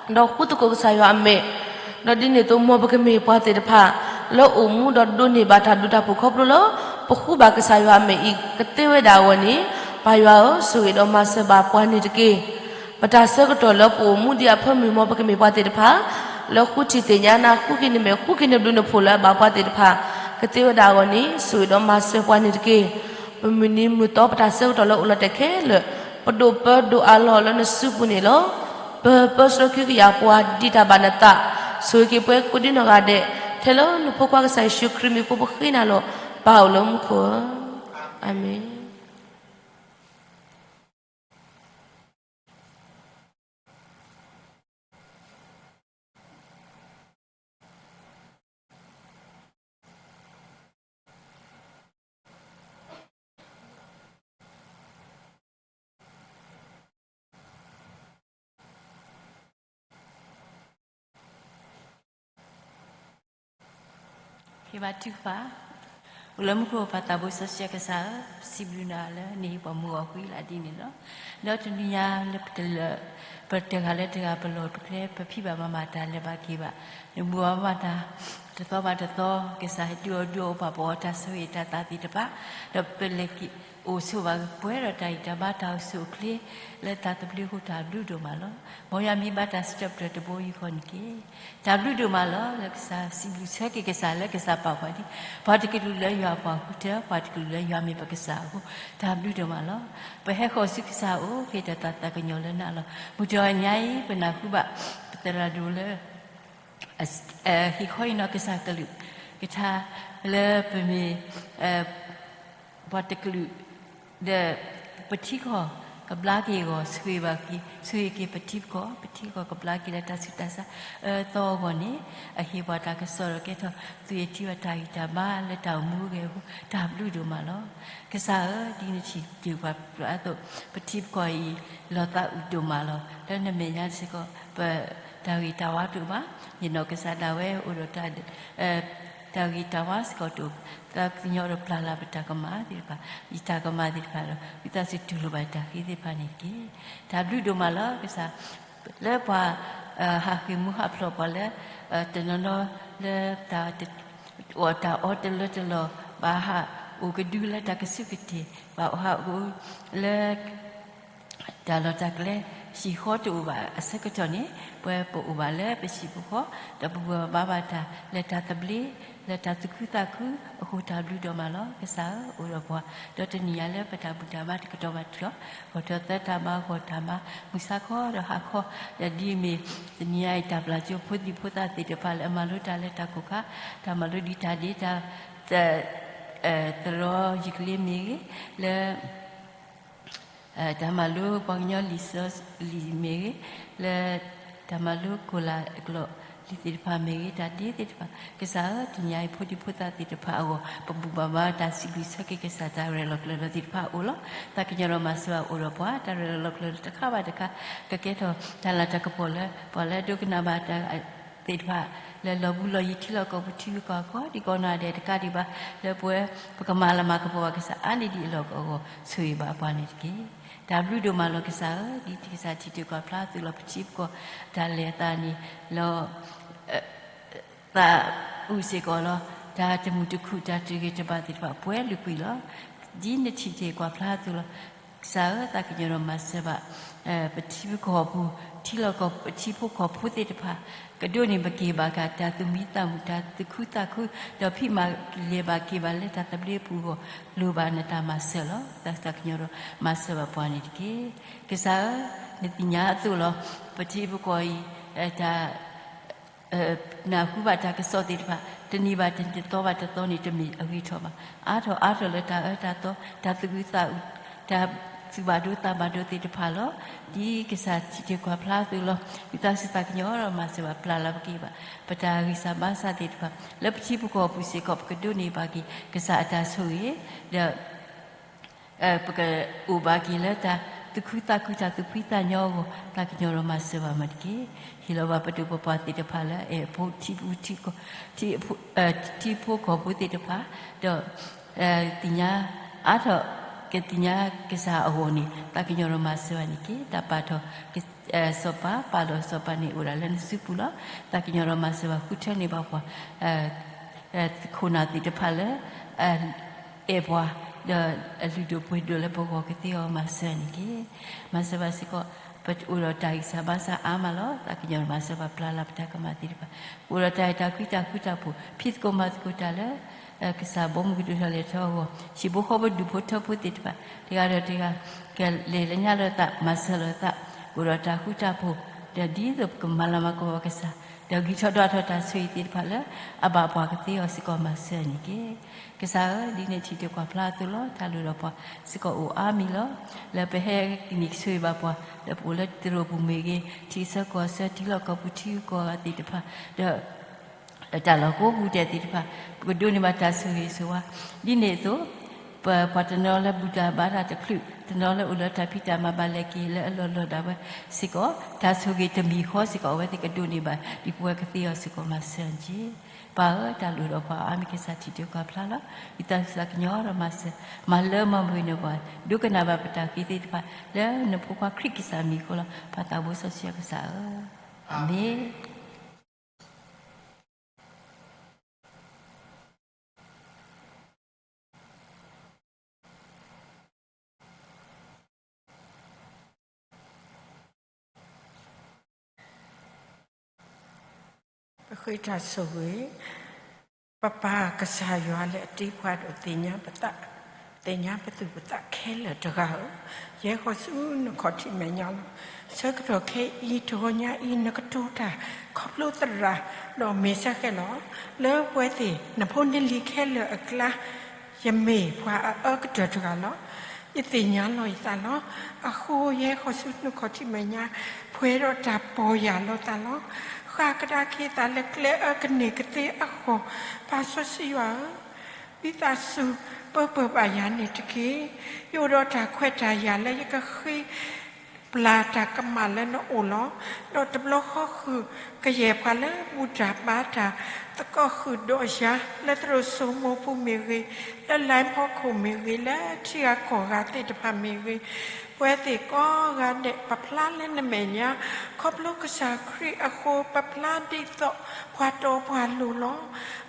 ဒီးဃူသကိးကစၢ်ယွၤအမဲာ်, ဒီးဒ်န့ၣ်အသိးမ်ပကမ့ၢ်ပှၤသ့ၣ်တဖၣ် လၢအိၣ်မူဒီးဒိးန့ၢ်ဘၣ်တၢ်ဘျုးတၢ်ဖှိၣ်ခီဖျိလၢ ပဃူဘၣ်ကစၢ်ယွၤအမဲာ်အံၤကသ့ဝဲဒၣ်အဂီၢ်န့ၣ်, ပၢ်ယွၤဧၢ, ဆိၣ်ဂ့ၤဒီးမၤစၢၤဘၣ်ပှၤန့ၣ်တက့ၢ်. ပတၢ်ဆၢကတီၢ်လၢပအိၣ်မူဒံးအဖၢမုၢ်မ်ပကမ့ၢ်ပှၤသ့ၣ်တဖၣ် လၢဃုထံၣ်သ့ၣ်ညါနၤ, ဃုက့ၤနမဲာ်, ဃုက့ၤနဘျုးနဖှိၣ်လၢအဘၣ်ပှၤသ့ၣ်တဖၣ် ကသ့ဝဲဒၣ်အဂီၢ်န့ၣ်, ဆိၣ်ဂ့ၤဒီးမၤစၢၤပှၤန့ၣ်တက့ၢ်. ပမုၢ်နံၤမုၢ်သီပတၢ်ဆၢကတီၢ်လၢအိၣ်လီၤတဲာ်ခဲလၢာ်, ပဒိၣ်ပၢဒိၣ်အးလီၤလၢနစုပူၤန့ၣ်လီၤ. ပၢပၢဆှၢကဟုကယာ်ပှၤဒ်တၢ်ဘၣ်နသး, ဆိၣ်ဂ့ၤက့ၤပှၤကိးဒံနီၢ်ဂၤဒဲး, ထဲလၢနဖိခွါကစၢ်ယ့ၣ်ၡူးခရံာ်မံၤအဃိပဃ့နၤလီၤ. ပၢ်အိၣ်လၢမူခိၣ်ဧၢ, အၤမ့ၣ်. Hibatufa, အိၣ်လၢမူခိၣ်ပၢ်သးဘိစီဆှံကစၢ်ဧၢ, စံးဘျုးနၤလၢနဟ့ၣ်ပှၤမုၢ်ဂီၤကွံာ်လၢဒ်န့ၣ်လီၤ. ဒီးတနံၤညါလၢပတလၢာ်, ပတဂၤလၢတဂၤပလီၢ်ပကျဲ ပဖံးဘၣ်မၤဘၣ်တၢ်လၢၤဘၣ်က့ၤဘၣ်, နမုၢ်ဂီၤမၤတၢ်, တသီဘၣ်တသီ, ကစၢ်ဟဲဒုးအီၣ်ဒုးအီပှၤ ပအီၣ်တၢ်ဆိၣ်ဂ့ၤတၢ်သးသ့ၣ်တဖၣ်, ဒီးပလဲၤက့ၤအိၣ်ဆိးဘၣ်ပှဲၤဒီးတၢ်ဂံၢ်တၢ်ဘါတၢ်အိၣ်ဆူၣ်အိၣ်ချ့, လၢတၢ်သဘျ့အဃိတၢ်ဘျုးဒိၣ်မးလီၤ. မ်ယွၤမ့ၢ်ဘၣ်တၢ်စံးထီၣ်ပတြၢၤတဘိယူၢ်ဃီန့ၣ်က့ၤ, တၢ်ဘျုးဒိၣ်မးလီၤ. လၢကစၢ်စံးဘျုးဆၢက့ၤကစၢ်လၢကစၢ်ပာ်ပှၤဒ်, ပှၤတကလုာ်လၢယွၤအပှၤဃုထၢ, ပှၤတကလုာ်လၢယွၤမ့ၢ်ပကစၢ်အဃိ, တၢ်ဘျုးဒိၣ်မးလီၤ. ပဟဲဃီၤဆူကစၢ်အအိၣ် ဃ့တၢ်သးကညီၤလၢနၤလီၤ. မုၢ်တနံၤညါအံၤ ပနၢ်ဟူဘၣ် ပသရၣ်ဒိၣ်လၢ ဟ့ၣ်ခီအံၤနီၢ်ကစၢ်ကလုၢ်ကထါ လၢပမ့ၢ် ပှၤတကလုာ် ဒီးပထံကီၢ် ကဘျါက့ၤအဂီၢ် ဆိၣ်ဂ့ၤဘၣ်က့ၤ ဆိၣ်ဂ့ၤက့ၤပထံပကီၢ်, ပထံပကီၢ်ကဘျါက့ၤလၢတၢ်ဆူးတၢ်ဆါအၢသီအဂီၢ်န့ၣ်, အဟ့ၣ်ပှၤတၢ်ကစီၣ်ဒီးကဲထီၣ် သုးအထံဘၣ်တၢ်ဂံၢ်တၢ်ဘါလၢတၢ်အိၣ်မူအဂ့ၢ်အဃိ တၢ်ဘျုးဒိၣ်မးလီၤ. ကစၢ်ဧၢ, ဒ်နထံၣ်တ့ၢ်ပှၤအသိး ပထံပကီၢ်အံၤ လီၤသးအုးဒိၣ်မးလီၤ. လၢနမဲာ်ညါစ့ၢ်ကီး ပတၢ်ဂ့ၤတၢ်ဝါတအိၣ်ဘၣ်. ယနီၢ်ကစၢ်ဒၣ်ဝဲအိၣ်ဒီး တၢ်ဂ့ၤတၢ်ဝါစ့ၢ်ကီးတအိၣ်, သးကညီၤဒီးပျၢ်လၢ်ပတၢ်ကမၣ်သ့ၣ်တဖၣ်, ယတၢ်ကမၣ်သ့ၣ်တဖၣ်ဒီး ဝံသးစူၤတူၢ်လိာ်ဘၣ်တၢ်ဂ့ၤသ့ၣ်တဖၣ်န့ၣ်တက့ၢ်. တၢ်ဘျုးဒိၣ်မးလီၤကစၢ်, လၢပှၤ ဟးဃ့ၢ်မူဟးဖျိးပှၤလၢ တနီၤနီၤလၢ တၢ်အီၣ်တၢ်အီတလၢတလီၢ်, ဘၣ်ဟးအိၣ်ကဒုလၢတၢ်ကစူၢ်ကတ့ၢ်, ဘၣ်ဟးအိၣ်လၢ တၢ်လီၢ်တၢ်ကျဲ ဟံၣ်ဃီတအိၣ်ဘၣ်အဆၢကတီၢ်န့ၣ်, ပဝဲပအိၣ်ဘၣ်လၢပဟံၣ်ပဃီ, ဒီးပဂံၢ်ပဘါဘၣ်တၢ်လၢတၢ်သဘျ့, လၢတၢ်သူၣ်ခုသးခုအဃိ တၢ်ဘျုးဒိၣ်မးလီၤ. ကစၢ်ဧၢ, အိၣ်ဒီးပှၤ ဒီးတနံၤညါလၢပတၢ်ဘူၣ်တၢ်ဘါတကတီၢ်ဘၣ်တကတီၢ်, ဂီၤထီၣ်သၢတၢ်မၤ, ဂီၤတၢ်မၤ, မုၢ်ဆါခီဒီးဟါခီ, ဒီးဒ်အမ့ၢ် တနံၤညါအံၤ တၢ်ပျၢ်ကၠိဖိသံၣ်ဖိသၣ်သ့ၣ်တဖၣ်လၢအမၤလိတၢ်လၢတၢ်ကိၢ်ခါ, တၢ်မၤလိဒံးတၢ်ဒ့တၢ် သရီယုၢ်ကလ့မ့ၢ်ဂ့ၤ, လၢ တၢ်မၤလိပှၤကညီလံာ်စီဆှံမ့ၢ်ဂ့ၤ, လၢ တၢ်မၤလိကိၣ်လၢအကျိာ်လံာ်သ့ၣ်တဖၣ်မ့ၢ်ဂ့ၤ, တၢ်ဒ့သ့ၣ်တဖၣ်, ကစၢ်ဧၢ, တနံၤညါအံၤဖိဒံဖိသၣ်သ့ၣ်တဖၣ်အဂီၢ် ပဘူၣ်ဘၣ်ဘါတၢ်စံးဘျုးဆၢက့ၤကစၢ်တၢ်ရဲၣ်လီၤကျဲၤလီၤသ့ၣ်တဖၣ်အအိၣ်လီၤ. သးကညီၤဒီးမၤစၢၤဘၣ်အိၣ်ဒီးပှၤ တၢ်ရဲၣ်လီၤကျဲၤလီၤတခါဘၣ်တခါ, ကကဲထီၣ်တၢ်လၤတၢ်ကပီၤလၢ ပှၤလၢအဒိကနၣ်ဘၣ်တၢ် သ့ၣ်တဖၣ် လၢလီၢ်ဘူးလီၢ်ယံၤထံလီၢ်ကီၢ်ပူၤထံဂုၤကီၢ်ဂၤ ကိးဒံကိးနီၢ်ဒဲးတကးဒံးဘၣ် လၢပဝဲ ပကမၤလၤမၤကပီၤဘၣ်ကစၢ်အါန့ၢ်ဒံးအလီၢ်အဂီၢ် ဆိၣ်ဂ့ၤဘၣ်ပှၤန့ၣ်တက့ၢ်. တၢ်ဘျုးဒိၣ်မးလီၤကစၢ်ဧၢ, ဒ်ကစၢ်ထံၣ်တ့ၢ်ကွၢ်ဖျါအသိးလီၤ ပထံပကီၢ် တၢ်လဲၤအသးန့ၣ် လီၤ သးအုးစ့ၢ်ကီးလီၤ. တၢ်တမုာ်တခုၣ် တၢ်တဂ့ၤတဘၣ်သ့ၣ်တဖၣ် ပှဲၤလုာ်ကွံာ်လီၤ. ဒ်နထံၣ်တ့ၢ်ကွၢ်ဖျါအသိးလီၤ. ကစၢ်ဧၢ, သးကညီၤဒီးမၤစၢၤဘၣ် ပထံပကီၢ်ပူၤ ထံလီၢ်ကီၢ် ပထံဖိကီၢ်ဖိသ့ၣ်တဖၣ် ကဒိးန့ၢ်ဘၣ်က့ၤဘၣ်က့ၤ တၢ်သူၣ်မံသးမုာ် တၢ်သူၣ်ခုသးခု ဒီးဖံးမၤလဲၤဘၣ်က့ၤဘၣ်လၢတၢ်သဘျ့အပူၤအဂီၢ် လိၣ်ဘၣ်နတၢ်မၤစၢၤလီၤ. သးကညီၤဒီးမၤစၢၤဘၣ်ပှၤန့ၣ်တက့ၢ်. ကစၢ်ဧၢ, နသ့ၣ်ညါအသိးလီၤ. ပထံပကီၢ်အံၤ တၢ် နၢ်ဟူဘၣ်တၢ်ကစီၣ်သ့ၣ်တဖၣ် တနံၤဘၣ်တနံၤ တသီဘၣ်တသီန့ၣ် တမ့ၢ်အဂ့ၤထီၣ်ဘၣ်. အါထီၣ်အါထီၣ်လၢတၢ်အၢတၢ်သီ တၢ်သူၣ်အုးသးအုး တၢ်သူၣ်ဘၣ်ဒိသးဘၣ်ဒိသ့ၣ်တဖၣ်လီၤ. ဒ်ကစၢ်ထံၣ်တ့ၢ်ကွၢ်ဖျါအသိးလီၤ. ဝံသးစူၤသးကညီၤဒီးမၤစၢၤဘၣ် ပျၢ်လၢ်ပက့ၤဘၣ် ပတၢ်ဂံၢ်စၢ်ဘါစၢ်သ့ၣ်တဖၣ် လၢပထံပကီၢ်ပူၤစ့ၢ်ကီး ပကဒိးန့ၢ်ဘၣ်က့ၤ ကစၢ်အတၢ်ဆိၣ်ဂ့ၤ ဒီး ပကအိၣ်ဘၣ်က့ၤလၢတၢ်သူၣ်ခုသးခု တၢ်သူၣ်ဖှံသးညီအဂီၢ် သးကညီၤဒီးမၤစၢၤဘၣ်မ့ၢ်တက့ၢ်. ဟ့ၣ်လီၤဘၣ်ပဒိၣ်ပပှၢ်သ့ၣ်တဖၣ်လၢအအဲၣ်ဖိထံဖိ ထံဖိကီၢ်ဖိသ့ၣ်တဖၣ် ဒီး သ့ၣ်ညါအါထီၣ် ကသ့ၣ်ညါကစၢ်အဂီၢ်န့ၣ် သးကညီၤဒီးမၤစၢၤဘၣ်န့ၣ်တက့ၢ်. တၢ်ပာ်ထီၣ်စီၤပၤ ပာ်လီၤစီၤပၤန့ၣ်အိၣ်ဒၣ်လၢနစုပူၤလီၤ. သးကညီၤဒီးမၤစၢၤဘၣ် ဃုထၢန့ၢ်ဘၣ်ပှၤ ခိၣ်နၢ်သ့ၣ်တဖၣ်လၢ အဲၣ်ပှၤ ဒီးအလုၢ်ဒိၣ်ပှ့ၤဒိၣ်လၢပဂီၢ်ကသ့အီၤ မၤစၢၤန့ၣ်တက့ၢ်. မၤစၢၤဘၣ်စ့ၢ်ကီး ပအိၣ်ဒီးတၢ်ဂံၢ်စၢ်ဘါစၢ်အါမးလီၤ. သးကညီၤမၤစၢၤဘၣ်ပျၢ်လၢ်ပတၢ်ကမၣ်သ့ၣ်တဖၣ် ပအိၣ်ဒီးတၢ်အဲၣ်တၢ်ကွံတၢ်ဃူတၢ်ဖိး ဖံးသကိးမၤသကိးတၢ်လၢ ကစၢ်ဘီမုၢ်ကဒိၣ်ထီၣ်လဲၤထီၣ်အဂီၢ် ဟံၣ်ဖိဃီဖိဒူၣ်ဖိထၢဖိသ့ၣ်တဖၣ် တဂၤဒီးတဂၤ ကလဲၤလၢညါလၢသး မၤစၢၤလီၤသး အိၣ်ဒီးတၢ်ဃူတၢ်ဖိး ဒီးဒ်သိးပကမၤလၤမၤကပီၤကစၢ် ဒီးဂံၢ်ထီၣ်ဒွးထီၣ်တၢ်ဆိၣ်ဂ့ၤသ့ၣ်တဖၣ်လၢ အဘၣ်ပှၤကသ့အီၤစ့ၢ်ကီး မၤစၢၤန့ၣ်တက့ၢ်. ကစၢ်ဧၢ, ဒ်နထံၣ်တ့ၢ်ကွၢ်ဖျါအသိးလီၤ. တၢ်လိၣ်ဒီးပှၤစ့ၢ်ကီးအိၣ်အါမံၤလီၤ. လၢပဟဲကနံၣ်ကဆိၣ်ဂ့ၤဘၣ်ပှၤ လၢပအိၣ်လၢသရိာ်ပူၤမ့ၢ်ဂ့ၤ, ထံဆၢကီၢ်ဆၢ ထံလီၢ်ကီၢ်ပူၤထံဂုၤကီၢ်ဂၤသ့ၣ်တဖၣ် ဒီး တၢ်လီၢ်ကိးပူၤဒဲးသ့ၣ်တဖၣ် ပကဒိးန့ၢ်ဘၣ်တၢ်ဆိၣ်ဂ့ၤဆိၣ်ဝါ ဒ်န့ၣ်အသိး ပပှၤတနီၤလၢဘူၣ်တၢ်ဘါတၢ်တချုး, တနီၤလၢအိၣ်လၢတၢ်ဖံးတၢ်မၤဘၣ်လဲၤက့ၤလၢအလီၢ်လီၢ်ဒၣ်ဝဲစ့ၢ်ကီး တၢ်ဆိၣ်ဂ့ၤတမံၤဃီစ့ၢ်ကီး အဝဲသ့ၣ်ကဒိးန့ၢ်ဘၣ် ဒ်ပဝဲကသ့အီၤစ့ၢ်ကီး မၤစၢၤန့ၣ်တက့ၢ်. ပၢ်ဧၢ, တၢ်လိၣ်ဒီးပှၤအါမံၤကစၢ်ထံၣ်တ့ၢ်ကွၢ်ဖျါလီၤ. ဝံသးစူၤသးကညီၤဒီးမၤစၢၤ မၤလၢမၤပှဲၤန့ၢ်ပှၤ ဒိကနၣ်ဘၣ်ပတၢ်ဃ့သ့ၣ်တဖၣ် လၢနဖိခွါခရံာ်ကစၢ်မံၤအဃိလီၤ. ပၢ်သးဘိစီဆှံကစၢ်ဧၢ, အၤမ့ၣ်. ပဃ့တၢ်ဆိၣ်ဂ့ၤ, ပပၢ်ကစၢ်ယွၤ လၢအတ့ပှၤဒီးသ့ၣ်ညါပသး, သ့ၣ်ညါပသူၣ်ပသးခဲလၢာ်တဂၤဧၢ, ယဲဃီၤဆူနခီၣ်ထံးမဲာ်ညါလီၤ. ဆၢကတီၢ်ခဲအံၤ တဂီၤညါအံၤ နကတိၤတၢ်ခီဖျိသရၣ် ဒီးမ့ၢ်စ့ၢ်ကီးလီၤ. လၢပဝဲသ့ၣ်နဖိနလံၤခဲလၢာ်အကျါ ယမ့ၢ်ပှၤအအၢကတၢၢ်တဂၤလီၤ. ယသ့ၣ်ညါလီၤယသးလီၤ. အဃိယဲဃီၤဆူနခီၣ်ထံးမဲာ်ညါ, ပှဲၤဒီးတၢ်ပီၢ်ယၢ်လီၤသးလီၤ. ဃၣ်ကဒါက့ၤသးလၢကျဲအၢကန့ၢ်ကသ့အဂီၢ်, ပၢ်စီဆှံယွၤဧၢ, ဝံသးစူၤပၢပၢၢ်ဘၣ်ယၤန့ၣ်တက့ၢ်. ယအိၣ်ဒီးတၢ်ခွဲးတၢ်ယာ်လၢယကဃ့ ပျၢ်တၢ်ကမၣ်လၢနအိၣ်လီၤ. ဒီးတဘျီဃီဃုာ်ကယဲၢ်ပှၤလၢဘူၣ်တၢ်ဘါတၢ် သကိးဃုာ်ဒီးယၤ လၢသရိာ်စိမိၤပူၤမ့ၢ်ဂ့ၤ, လၢ line ဖီခိၣ်မ့ၢ်ဂ့ၤ, လၢထံဂၤကီၢ်ဂၤသ့ၣ်တဖၣ်မ့ၢ်ဂ့ၤ, ပဝဲသ့ၣ်ကိးဂၤဒဲး ပဖျါလၢနမဲာ်ညါ, ခီဖျိကစၢ်ခရံာ်အဃိ ပဖျါဒ်သိးပှၤတီပှၤလိၤလီၤ.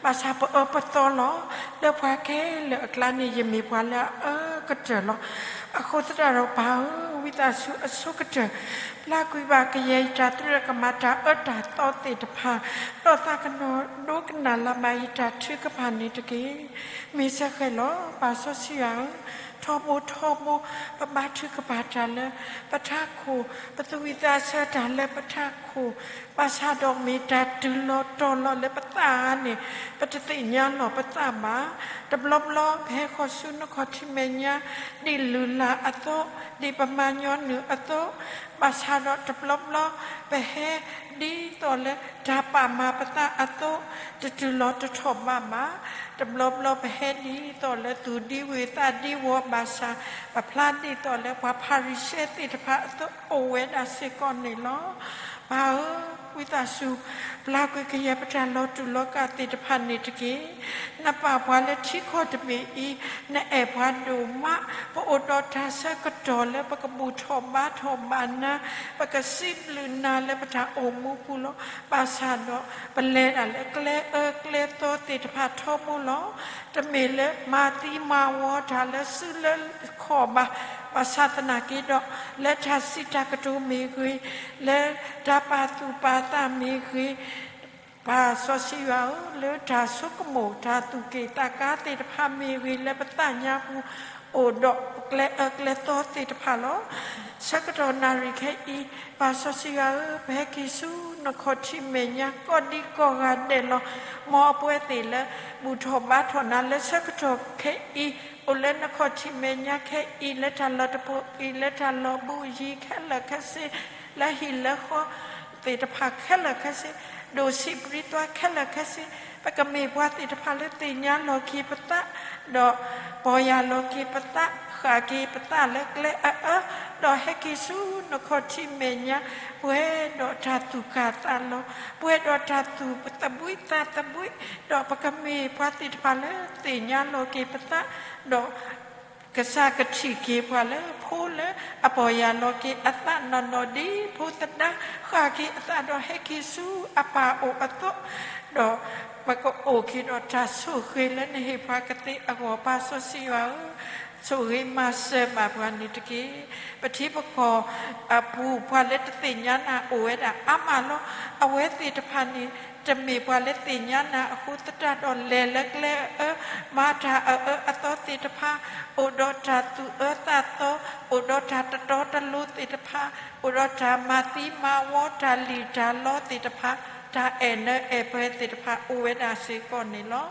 ဘၣ်ဆၣ်ပအၢပသီလီၤ. လၢပှၤခဲလၢာ်အကျါန့ၣ် ယမ့ၢ်ပှၤလၢအအၢကတၢၢ်လီၤ. အဃိသတးဒီးပၢ်ဧၢ, ဝံသးစူၤအဆိကတၢၢ် ပျၢ်ကွံာ်ဘၣ်ကယဲၢ်ယတၢ်သရၣ်ကမၤတၢ်အၢတၢ်သီသ့ၣ်တဖၣ်, ဒီးသးကနီၤဒိကနၣ်လၢ်ဘၣ်ယတၢ်ထုကဖၣ်န့ၣ်တက့ၢ်. မ့ၢ်စ့ၢ်ကီးလီၤ. ပၢ်စီဆှံယွၤဧၢ, ထီဘိထီဘိ ပဘါထုကဖၣ်တၢ်လၢပထးခိၣ်, ပသူၣ်ဝံၣ်သးဆၢတၢ်လၢပထးခိၣ်, ဘၣ်ဆၣ်ဒီးမ့ၢ်တၢ်တုၤလီၤတီၤလီၤလၢပသးဧါန့ၣ် ပတသ့ၣ်ညါလီၤပသးဘၣ်. တဘျီဘျီပဟဲဃီၤဆူနခီၣ်ထံးမဲာ်ညါ ဒ်လုၢ်လၢ်အသိး, ဒ်ပမၤညီနုၢ်အသိး, ဘၣ်ဆၣ်ဒီးတဘျီဘျီ ပဟဲဒ်သိးလၢတၢ်ပာ်မၤပသးအသိး, တတုၤလီၤတထီၣ်ဘးဘၣ်. တဘျီဘျီပဟဲဒ်သိးလၢသူၣ်ဒံဝုၤသးဒံဝီၤ ဘၣ်ဆၣ် ပဖျါဒ်သိးလၢပှၤဖၤရံၤၡဲသ့ၣ်တဖၣ်အသိး အိၣ်ဝဲဒၣ်စ့ၢ်ကီးန့ၣ်လီၤ. ပၢ်ဧၢ, ဝံသးစူၤ ပျၢ်ကွံာ်ကယဲၢ်ပတၢ်လီၤတူာ်လီၤကာ်သ့ၣ်တဖၣ်န့ၣ်တက့ၢ်. နပာ်ပှၤလၢထံကီၢ်တဘ့ၣ်အံၤ, နအဲၣ်ပှၤဒိၣ်မး, ပအိၣ်ဒီးတၢ်ဆၢကတီၢ်လၢပကဘူၣ်ထီၣ်ဘါထီၣ်ဘၣ်နၤ, ပကစံးဘျုးနၤလၢပတၢ်အိၣ်မူပူၤလီၤ. ဘၣ်ဆၣ်ဒီး ပလဲၤဒၣ်လၢကျဲအၢကျဲသီသ့ၣ်တဖၣ်ထီဘိလီၤ. တမ့ၢ်လၢမၤသံမၤဝီတၢ်လၢစုလၢခီၣ်ဘၣ်, ဘၣ်ဆၣ်သနာ်က့ဒီး လၢတၢ်စံးတၢ်ကတိၤမ့ၢ်ဂ့ၤ, လၢတၢ်ပာ်သူၣ်ပာ်သးမ့ၢ်ဂ့ၤ, ပၢ်စီဆှံယွၤဧၢ, လၢတၢ်ဆိကမိၣ်တၢ်သူၣ်က့ၣ်သးကါသ့ၣ်တဖၣ်မ့ၢ်ဂ့ၤ, လၢပသးညါပူၤ အိၣ်ဒီးကျဲအၢကျဲသီသ့ၣ်တဖၣ်လီၤ. ဆၢကတီၢ်နၣ်ရံၣ်ခဲအံၤ, ပၢ်စီဆှံယွၤဧၢ, ပဟဲက့ၤဆူနခီၣ်ထံးမဲာ်ညါ ကိးဒံကိးဂၤဒဲးလီၤ. မ်အပဝဲသ့ၣ်လၢ ဘူၣ်ထီၣ်ဘါထီၣ်နၤလၢဆၢကတီၢ်ခဲအံၤ, အိၣ်လၢနခီၣ်ထံးမဲာ်ညါခဲအံၤ, လၢတၢ်လီၢ်တပူၤအံၤ, လၢတၢ်လီၢ်ဘူးယံၤခဲလၢာ်ခဲဆ့, လၢဟံၣ်လၢဃီသ့ၣ်တဖၣ်ခဲလၢာ်ခဲဆ့, ဒိၣ်ဆံးပြံသွါခဲလၢာ်ခဲဆ့, ပကမ့ၢ်ပှၤသ့ၣ်တဖၣ်လၢသ့ၣ်ညါလီၤက့ၤပသး, ဒီးပီၢ်ယၢ်လီၤက့ၤပသး, ဃၣ်က့ၤပသးလၢကျဲအအၢ, ဒီးဟဲက့ၤဆူနခီၣ်ထံးမဲာ်ညါ, ပှဲၤဒီးတၢ်သူၣ်ကၢ်သးလီၤ, ပှဲၤဒီးတၢ်သူၣ်သဘှံးသးသဘှံး, ဒီးပကမ့ၢ်ပှၤသ့ၣ်တဖၣ်လၢသ့ၣ်ညါလီၤက့ၤပသး, ဒီး ကစၢ်ကထံၣ်က့ၤပှၤလၢဖိလၢအပီၢ်ယၢ်လီၤက့ၤအသးနီၢ်နီၢ်ဒ်ဖိသဒါ, ဃၣ်က့ၤအသးဒီးဟဲက့ၤဆူအပၢ်အိၣ်အသိး, ဒီးပကအိၣ်က့ၤဒီးတၢ်ဆိၣ်ဂ့ၤလၢနဟ့ၣ်ပှၤကသ့အဂီၢ်, ပၢ်စီဆှံယွၤဧၢ, ဆိၣ်ဂ့ၤမၤစၢၤဘၣ်ပှၤန့ၣ်တက့ၢ်. ပထံပကီၢ်အပူၤ ပှၤလၢတသ့ၣ်ညါနၤအိၣ်ဝဲဒၣ်အါမးလီၤ. အဝဲသ့ၣ်တဖၣ်န့ၣ် တမ့ၢ်ပှၤလၢသ့ၣ်ညါနၤအဃိသတးဒီး လဲၤလၢကျဲအအၢ, မၤတၢ်အအၢအသီသ့ၣ်တဖၣ်, အိၣ်ဒီးတၢ်သူၣ်အၢသးသီ, အိၣ်ဒီးတၢ်တတီတလိၤသ့ၣ်တဖၣ်, အိၣ်ဒီးတၢ်မၤသံမၤဝီတၢ်လံၣ်တၢ်လီသ့ၣ်တဖၣ်, တၢ်အဲၣ်နၢအဲၣ်ပှဲၤသ့ၣ်တဖၣ် အိၣ်ဝဲဒၣ်စ့ၢ်ကီးန့ၣ်လီၤ.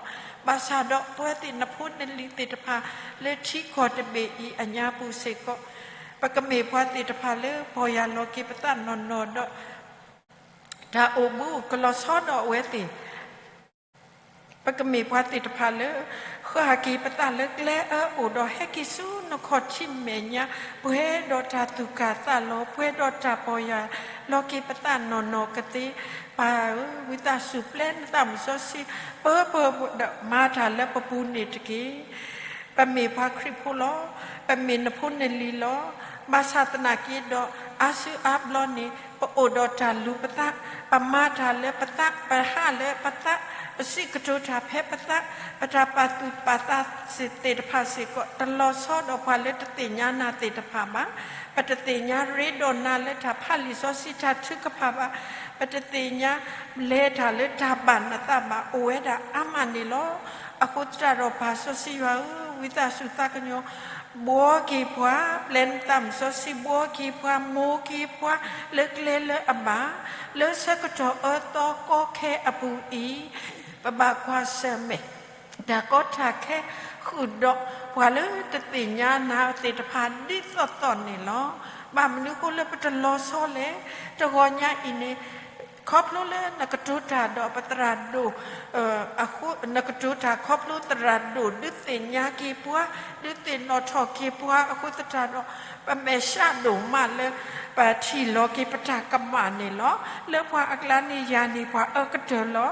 ဘၣ်ဆၣ်ဒီးပဝဲသ့ၣ်နဖိနလံၤသ့ၣ်တဖၣ် လၢထံကီၢ်တဘ့ၣ်အံၤအညါပူၤစ့ၢ်ကီး ပကမ့ၢ်ပှၤသ့ၣ်တဖၣ်လၢပီၢ်ယၢ်လီၤက့ၤပသးနီၢ်နီၢ်ဒီး တၢ်အိၣ်မူကလီၤဆီဒီးအဝဲသ့ၣ်, ပကမ့ၢ်ပှၤသ့ၣ်တဖၣ်လၢ ဃၣ်က့ၤပသးလၢကျဲအၢအိၣ်ဒီး ဟဲက့ၤဆူနခီၣ်ထံးမဲာ်ညါ, ပှဲၤဒီးတၢ်သူၣ်ကၢ်သးလီၤ, ပှဲၤဒီးတၢ်ပီၢ်ယၢ်လီၤက့ၤပသးနီၢ်နီၢ်ကသ့. ပၢ်ဧၢ, ဝံသးစူၤပျဲနသးမုၢ်စီဆှံ ပၢပၢဒီးမၤတၢ်လၢပပူၤန့ၣ်တက့ၢ်. ပမ့ၢ်ပှၤခရံာ်ဖိလီၤ. ပမ့ၢ်နဖိနလံၤလီၤ. ဘၣ်ဆၣ်သနာ်က့ဒီး အါစုအါဘျီန့ၣ် ပအိၣ်ဒီးတၢ်လူၤပသး, ပမၤတၢ်လၢပသး, ပဟးလၢပသး, ပစံးကတိၤတၢ်ဖဲပသး, ပတၢ်ပာ်သူၣ်ပာ်သးသ့ၣ်တဖၣ်စ့ၢ်ကီး တလီၤဆီဒီးပှၤလၢတသ့ၣ်ညါနၤသ့ၣ်တဖၣ်ဘၣ်. ပတသ့ၣ်ညါရ့ဒီးနၤလၢတၢ်ဖးလံာ်စီဆှံတၢ်ထုကဖၣ်ဘၣ်. ပတသ့ၣ်ညါလဲၤတၢ်လၢတၢ်ဘၣ်နသးဘၣ် အိၣ်ဝဲဒၣ်အါမးန့ၣ်လီၤ. အဃိသတးဒီးပၢ်စီဆှံယွၤဧၢ, ဝံသးစူၤသးကညီၤ ဘှီက့ၤပှၤ, ပျဲနသးမုၢ်စီဆှံ ဘှီက့ၤပှၤ, မိၢ်က့ၤပှၤ လၢကျဲလၢအဘၣ်, လၢဆၢကတီၢ်အၢသီကီခဲအပူၤအံၤ, ပဘၣ်ကွၢ်ဆၢၣ်မဲာ် တၢ်ကီတၢ်ခဲ ဃုာ်ဒီးပှၤလၢတသ့ၣ်ညါနၤသ့ၣ်တဖၣ်ဒ်သိးသိးန့ၣ်လီၤ. ဘၣ်မနုၤအဃိလၢပတလီၤဆီလဲၣ်. တဂီၤညါအံၤန့ၣ် ခီဖျိလၢနကတိၤတၢ်ဒီးပသရၣ်ဒိၣ် နကတိၤတၢ်ခီဖျိသရၣ်ဒိၣ် ဒုးသ့ၣ်ညါက့ၤပှၤ, ဒုးသ့ၣ်နီၣ်ထီၣ်က့ၤပှၤအဃိသတးဒီး ပမဲာ်ဆှးဒိၣ်မးလၢ ပထံၣ်လီၤက့ၤပတၢ်ကမၣ်န့ၣ်လီၤ. လၢပှၤအကျါန့ၣ်ယၤန့ၣ် ပှၤအၢကတၢၢ်လီၤ.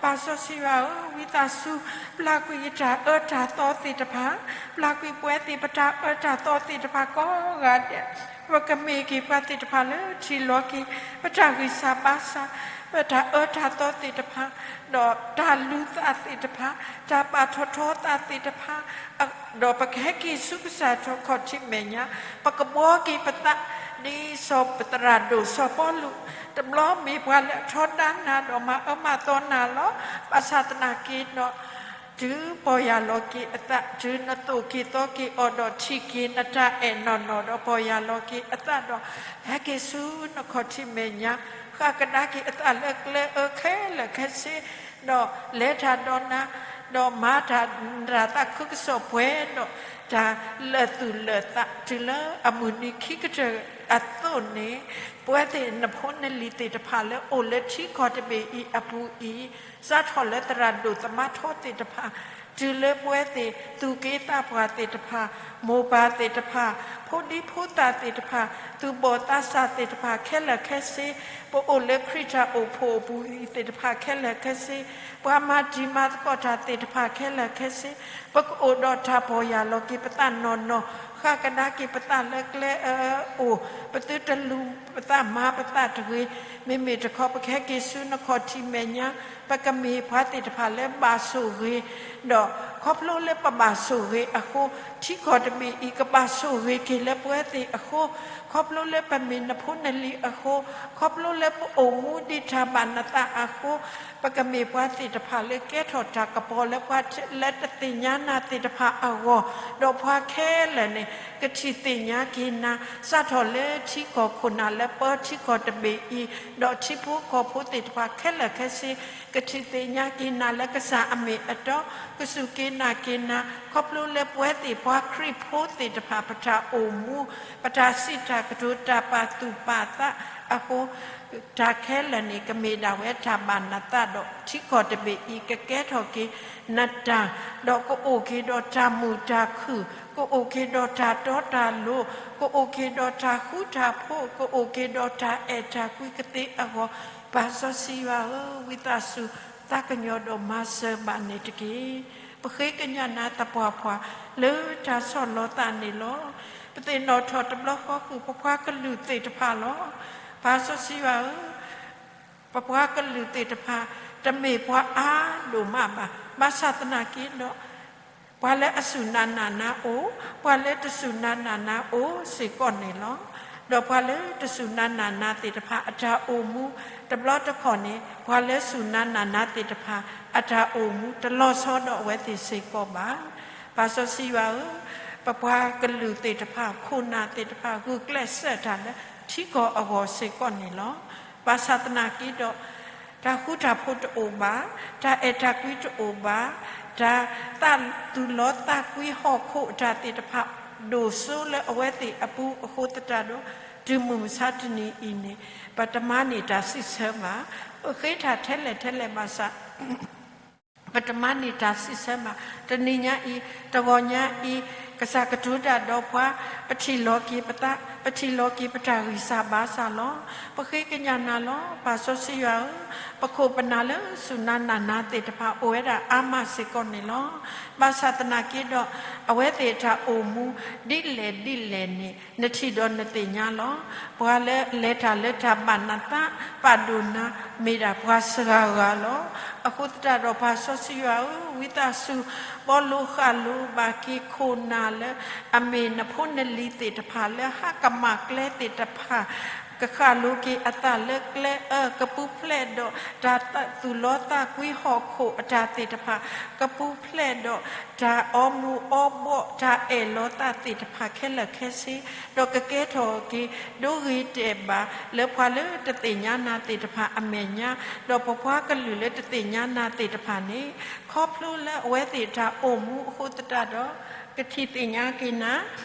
ပၢ်စီဆှံယွၤဧၢ, ဝံသးစူၤ ပျၢ်ကွံာ်ယတၢ်အၢတၢ်သီသ့ၣ်တဖၣ်, ပျၢ်ကွံာ်ပဝဲသ့ၣ်ပတၢ်အၢတၢ်သီသ့ၣ်တဖၣ်ကိးဂၤဒဲး, ပကမ့ၢ်က့ၤပှၤသ့ၣ်တဖၣ်လၢထံၣ်လီၤက့ၤ ပတၢ်ဂံၢ်စၢ်ဘါစၢ်, ပတၢ်အၢတၢ်သီသ့ၣ်တဖၣ်, ဒီးတၢ်လူၤသးသ့ၣ်တဖၣ်, တၢ်ပာ်ထီၣ်ထီသးသ့ၣ်တဖၣ်, ဒီးပကဟဲက့ၤဆူကစၢ်ထီၣ်ခီၣ်ထံးမဲာ်ညါ, ပကဘှီက့ၤပသး ဒ်စီၤပသရၣ်ဒိၣ်စီၤပီလူး တဘျီမ့ၢ်ပှၤလၢအထီဒါနၤဒီးမၤအၢမၤသီနၤလီၤ. ဘၣ်ဆၣ်သနာ်က့ဒီး တုၤပီၢ်ယၢ်လီၤက့ၤအသး, တုၤနသိၣ်က့ၤသီက့ၤအီၤဒီးထံၣ်က့ၤနတၢ်အဲၣ်နီၢ်နီၢ်ဒီးပီၢ်ယၢ်လီၤက့ၤအသးဒီး ဟဲက့ၤဆူနခီၣ်ထံးမဲာ်ညါ, ဃၣ်ကဒါက့ၤအသးလၢကျဲအၢခဲလၢာ်ခဲဆ့, ဒီးလဲၤတၢ်ဒီးနၤ, ဒီးမၤတၢ် တၢ်သးခုကစီၣ်ပှဲၤဒီး တၢ်လၢာ်သူၣ်လၢာ်သးတုၤလၢအမုၢ်နံၤခံကတၢၢ်အသိးန့ၣ်, ပဝဲသ့ၣ်နဖိနလံၤသ့ၣ်တဖၣ်လၢအိၣ်လၢထံကီၢ်တဘ့ၣ်အံၤအပူၤအံၤ, စးထီၣ်လၢသရၣ်ဒိၣ်သမါထီသ့ၣ်တဖၣ်, တုၤလၢပဝဲသ့ၣ်သူၣ်က့သးပှၢ်သ့ၣ်တဖၣ်, မိၢ်ပၢ်သ့ၣ်တဖၣ်, ဖိဒံဖိသၣ်သ့ၣ်တဖၣ်, သူၣ်ဘီၣ်သးစၢ်သ့ၣ်တဖၣ်ခဲလၢာ်ခဲဆ့, ပအိၣ်လၢခရံာ်တၢ်အိၣ်ဖှိၣ်အပူၤအံၤသ့ၣ်တဖၣ်ခဲလၢာ်ခဲဆ့, ပှၤမၤတံၤမၤသကိးတၢ်သ့ၣ်တဖၣ်ခဲလၢာ်ခဲဆ့, ပကအိၣ်ဒီးတၢ်ပီၢ်ယၢ်လီၤက့ၤပသးနီၢ်နီၢ်, ဃၣ်ကဒါက့ၤပသးလၢကျဲအၢအိၣ်, ပသုတလူၤပသးမၤပသးတဂ့ၤ, မ့မ့ၢ်တခီပကဟဲက့ၤဆူနခီၣ်ထံးမဲာ်ညါ, ပကမ့ၢ်ပှၤသ့ၣ်တဖၣ်လၢဘၣ်ဆိၣ်ဂ့ၤ, ဒီးခီဖျိလၢပဘၣ်ဆိၣ်ဂ့ၤအဃိ, ထံကီၢ်တဘ့ၣ်အံၤကဘၣ်ဆိၣ်ဂ့ၤက့ၤလၢပဝဲသ့ၣ်အဃိ, ခီဖျိလၢပမ့ၢ်နဖိနလံၤအဃိ, ခီဖျိလၢပအိၣ်မူဒံးတၢ်ဘၣ်နသးအဃိ, ပကမ့ၢ်ပှၤသ့ၣ်တဖၣ်လၢကဲထီၣ်တၢ်ကပီၤလၢပှၤလၢတသ့ၣ်ညါနၤသ့ၣ်တဖၣ်အဂီၢ်, ဒီးပှၤခဲလၢာ်န့ၣ် ကထံၣ်သ့ၣ်ညါက့ၤနၤ, စးထီၣ်လၢထံကီၢ်ခိၣ်နၢ်လၢပၢထံကီၢ်တဘ့ၣ်အံၤ, ဒီးထံဖိကီၢ်ဖိသ့ၣ်တဖၣ်ခဲလၢာ်ခဲဆ့, ကထံၣ်သ့ၣ်ညါက့ၤနၤလၢကစၢ်အမ့ၢ်အတီ, ကစူၢ်က့ၤနာ်က့ၤနၤ, ခီဖျိလၢပဝဲသ့ၣ်ပှၤခရံာ်ဖိသ့ၣ်တဖၣ် ပတၢ်အိၣ်မူ, ပတၢ်စံးတၢ်ကတိၤ တၢ်ပာ်သူၣ်ပာ်သးအဃိ, တၢ်ခဲလၢာ်န့ၣ် ကမ့ၢ်ဒၣ်ဝဲတၢ်ဘၣ်နသးဒီး ထံကီၢ်တဘ့ၣ်အံၤ ကကဲထီၣ်က့ၤနတၢ်, ဒီးကအိၣ်က့ၤဒီးတၢ်မုာ်တၢ်ခုၣ်, ကအိၣ်က့ၤဒီးတၢ်တီတၢ်လိၤ, ကအိၣ်က့ၤဒီးတၢ်ဃူတၢ်ဖိး, ကအိၣ်က့ၤဒီးတၢ်အဲၣ်တၢ်ကွံကသ့အဂီၢ်, ပၢ်စီဆှံယွၤဧၢ, ဝံသးစူၤ သးကညီၤဒီးမၤစၢၤဘၣ်န့ၣ်တက့ၢ်. ပဃ့ကညးနၤသပှၢ်ပှၢ် လၢတၢ်ဆီၣ်လီၤသးန့ၣ်လီၤ. ပသ့ၣ်နီၣ်ထီၣ်တဘျီဃီဃုာ် ပပှၤကလုာ်သ့ၣ်တဖၣ်လီၤ. ပၢ်စီဆှံယွၤဧၢ, ပပှၤကလုာ်သ့ၣ်တဖၣ် တမ့ၢ်ပှၤအါဒိၣ်မးဘၣ်. ဘၣ်ဆၣ်သနာ်က့ဒီး ပှၤလၢအစူၢ်နၤနာ်နၤအိၣ်, ပှၤလၢတစူၢ်နၤနာ်နၤအိၣ်စ့ၢ်ကီးန့ၣ်လီၤ. ဒီးပှၤလၢတစူၢ်နၤနာ်နၤသ့ၣ်တဖၣ်အတၢ်အိၣ်မူ, တဘျီတခီၣ်န့ၣ် ပှၤလၢစူၢ်နၤနာ်နၤသ့ၣ်တဖၣ် အတၢ်အိၣ်မူတလီၤဆီဒီးအဝဲသ့ၣ်စ့ၢ်ကီးဘၣ်. ပၢ်စီဆှံယွၤဧၢ, ပပှၤကလုာ်သ့ၣ်တဖၣ် ခိၣ်နၢ်သ့ၣ်တဖၣ် ဂုာ်ကျဲးစၢးတၢ်လၢထံကီၢ်အဂီၢ်စ့ၢ်ကီးန့ၣ်လီၤ. ဘၣ်ဆၣ်သနာ်က့ဒီး တၢ်ဃူတၢ်ဖိးတအိၣ်ဘၣ်, တၢ်အဲၣ်တၢ်ကွံတအိၣ်ဘၣ်, တၢ်သးသူၣ်လီသးကွံဟီၣ်ခိၣ်အတၢ်သ့ၣ်တဖၣ် ဒိၣ်စိလၢအဝဲသ့ၣ်အပူၤအဃိသတးဒီး တုၤမုၢ်မဆါတနံၤအံၤန့ၣ် ပတမၤန့ၢ်တၢ်စံးဆၢဘၣ်. ပဃ့တၢ်ထဲလဲၣ်ထဲလဲၣ်ဘၣ်ဆၣ် ပတမၤန့ၢ်တၢ်စံးဆၢဘၣ်. တနံၤညါအံၤ, တဂီၤညါအံၤ, ကစၢ်ကတိၤတၢ်ဒီးပှၤ, ပထံၣ်လီၤက့ၤပသး, ပထံၣ်လီၤက့ၤပတၢ်ဂံၢ်စၢ်ဘါစၢ်လီၤ. ပဃ့ကညးနၤလီၤ. ပၢ်စီဆှံယွၤဧၢ, ပခိၣ်ပနၢ်လၢစူၢ်နၤနာ်နၤသ့ၣ်တဖၣ် အိၣ်ဝဲဒၣ်အါမးစ့ၢ်ကီးန့ၣ်လီၤ. ဘၣ်ဆၣ်သနာ်က့ဒီး အဝဲသ့ၣ်အတၢ်အိၣ်မူ ဒ်လဲၣ်ဒ်လဲၣ်န့ၣ် နထံၣ်ဒီးနသ့ၣ်ညါလီၤ. ပှၤလၢအလဲၤတၢ်လၢတၢ်ဘၣ်နသး ပာ်ဒိၣ်နၤ မ့ၢ်ဒၣ်ပှၤစှၤဂၤလီၤ. အဃိသတးဒီး ပၢ်စီဆှံယွၤဧၢ, ဝံသးစူၤ ဘီလိဃာ်လိဘၣ်က့ၤခိၣ်နၢ်လၢ အမ့ၢ်နဖိနလံၤသ့ၣ်တဖၣ် လၢဟးကမၣ်ကျဲသ့ၣ်တဖၣ် ကဃၣ်လိၤက့ၤအသးလၢကျဲအၢ, ကပူၤဖျဲးဒီးတၢ်သူၣ်လီသးကွံဟီၣ်ခိၣ်အတၢ်သ့ၣ်တဖၣ်, ကပူၤဖျဲးဒီးတၢ်အီမူၤအီဘှီၣ်, တၢ်အဲၣ်လီၤသးသ့ၣ်တဖၣ်ခဲလၢာ်ခဲဆ့, ဒီးကကဲထီၣ်က့ၤဒိဂ့ၤတဲာ်ဘၣ်လၢပှၤလၢတသ့ၣ်ညါနၤသ့ၣ်တဖၣ်အမဲာ်ညါ, ဒီးပပှၤကလုာ်လၢတသ့ၣ်ညါနၤသ့ၣ်တဖၣ်န့ၣ်, ခီဖျိလၢအဝဲသ့ၣ်တၢ်အိၣ်မူအဃိသတးဒီး, ကထံၣ်သ့ၣ်ညါက့ၤနၤ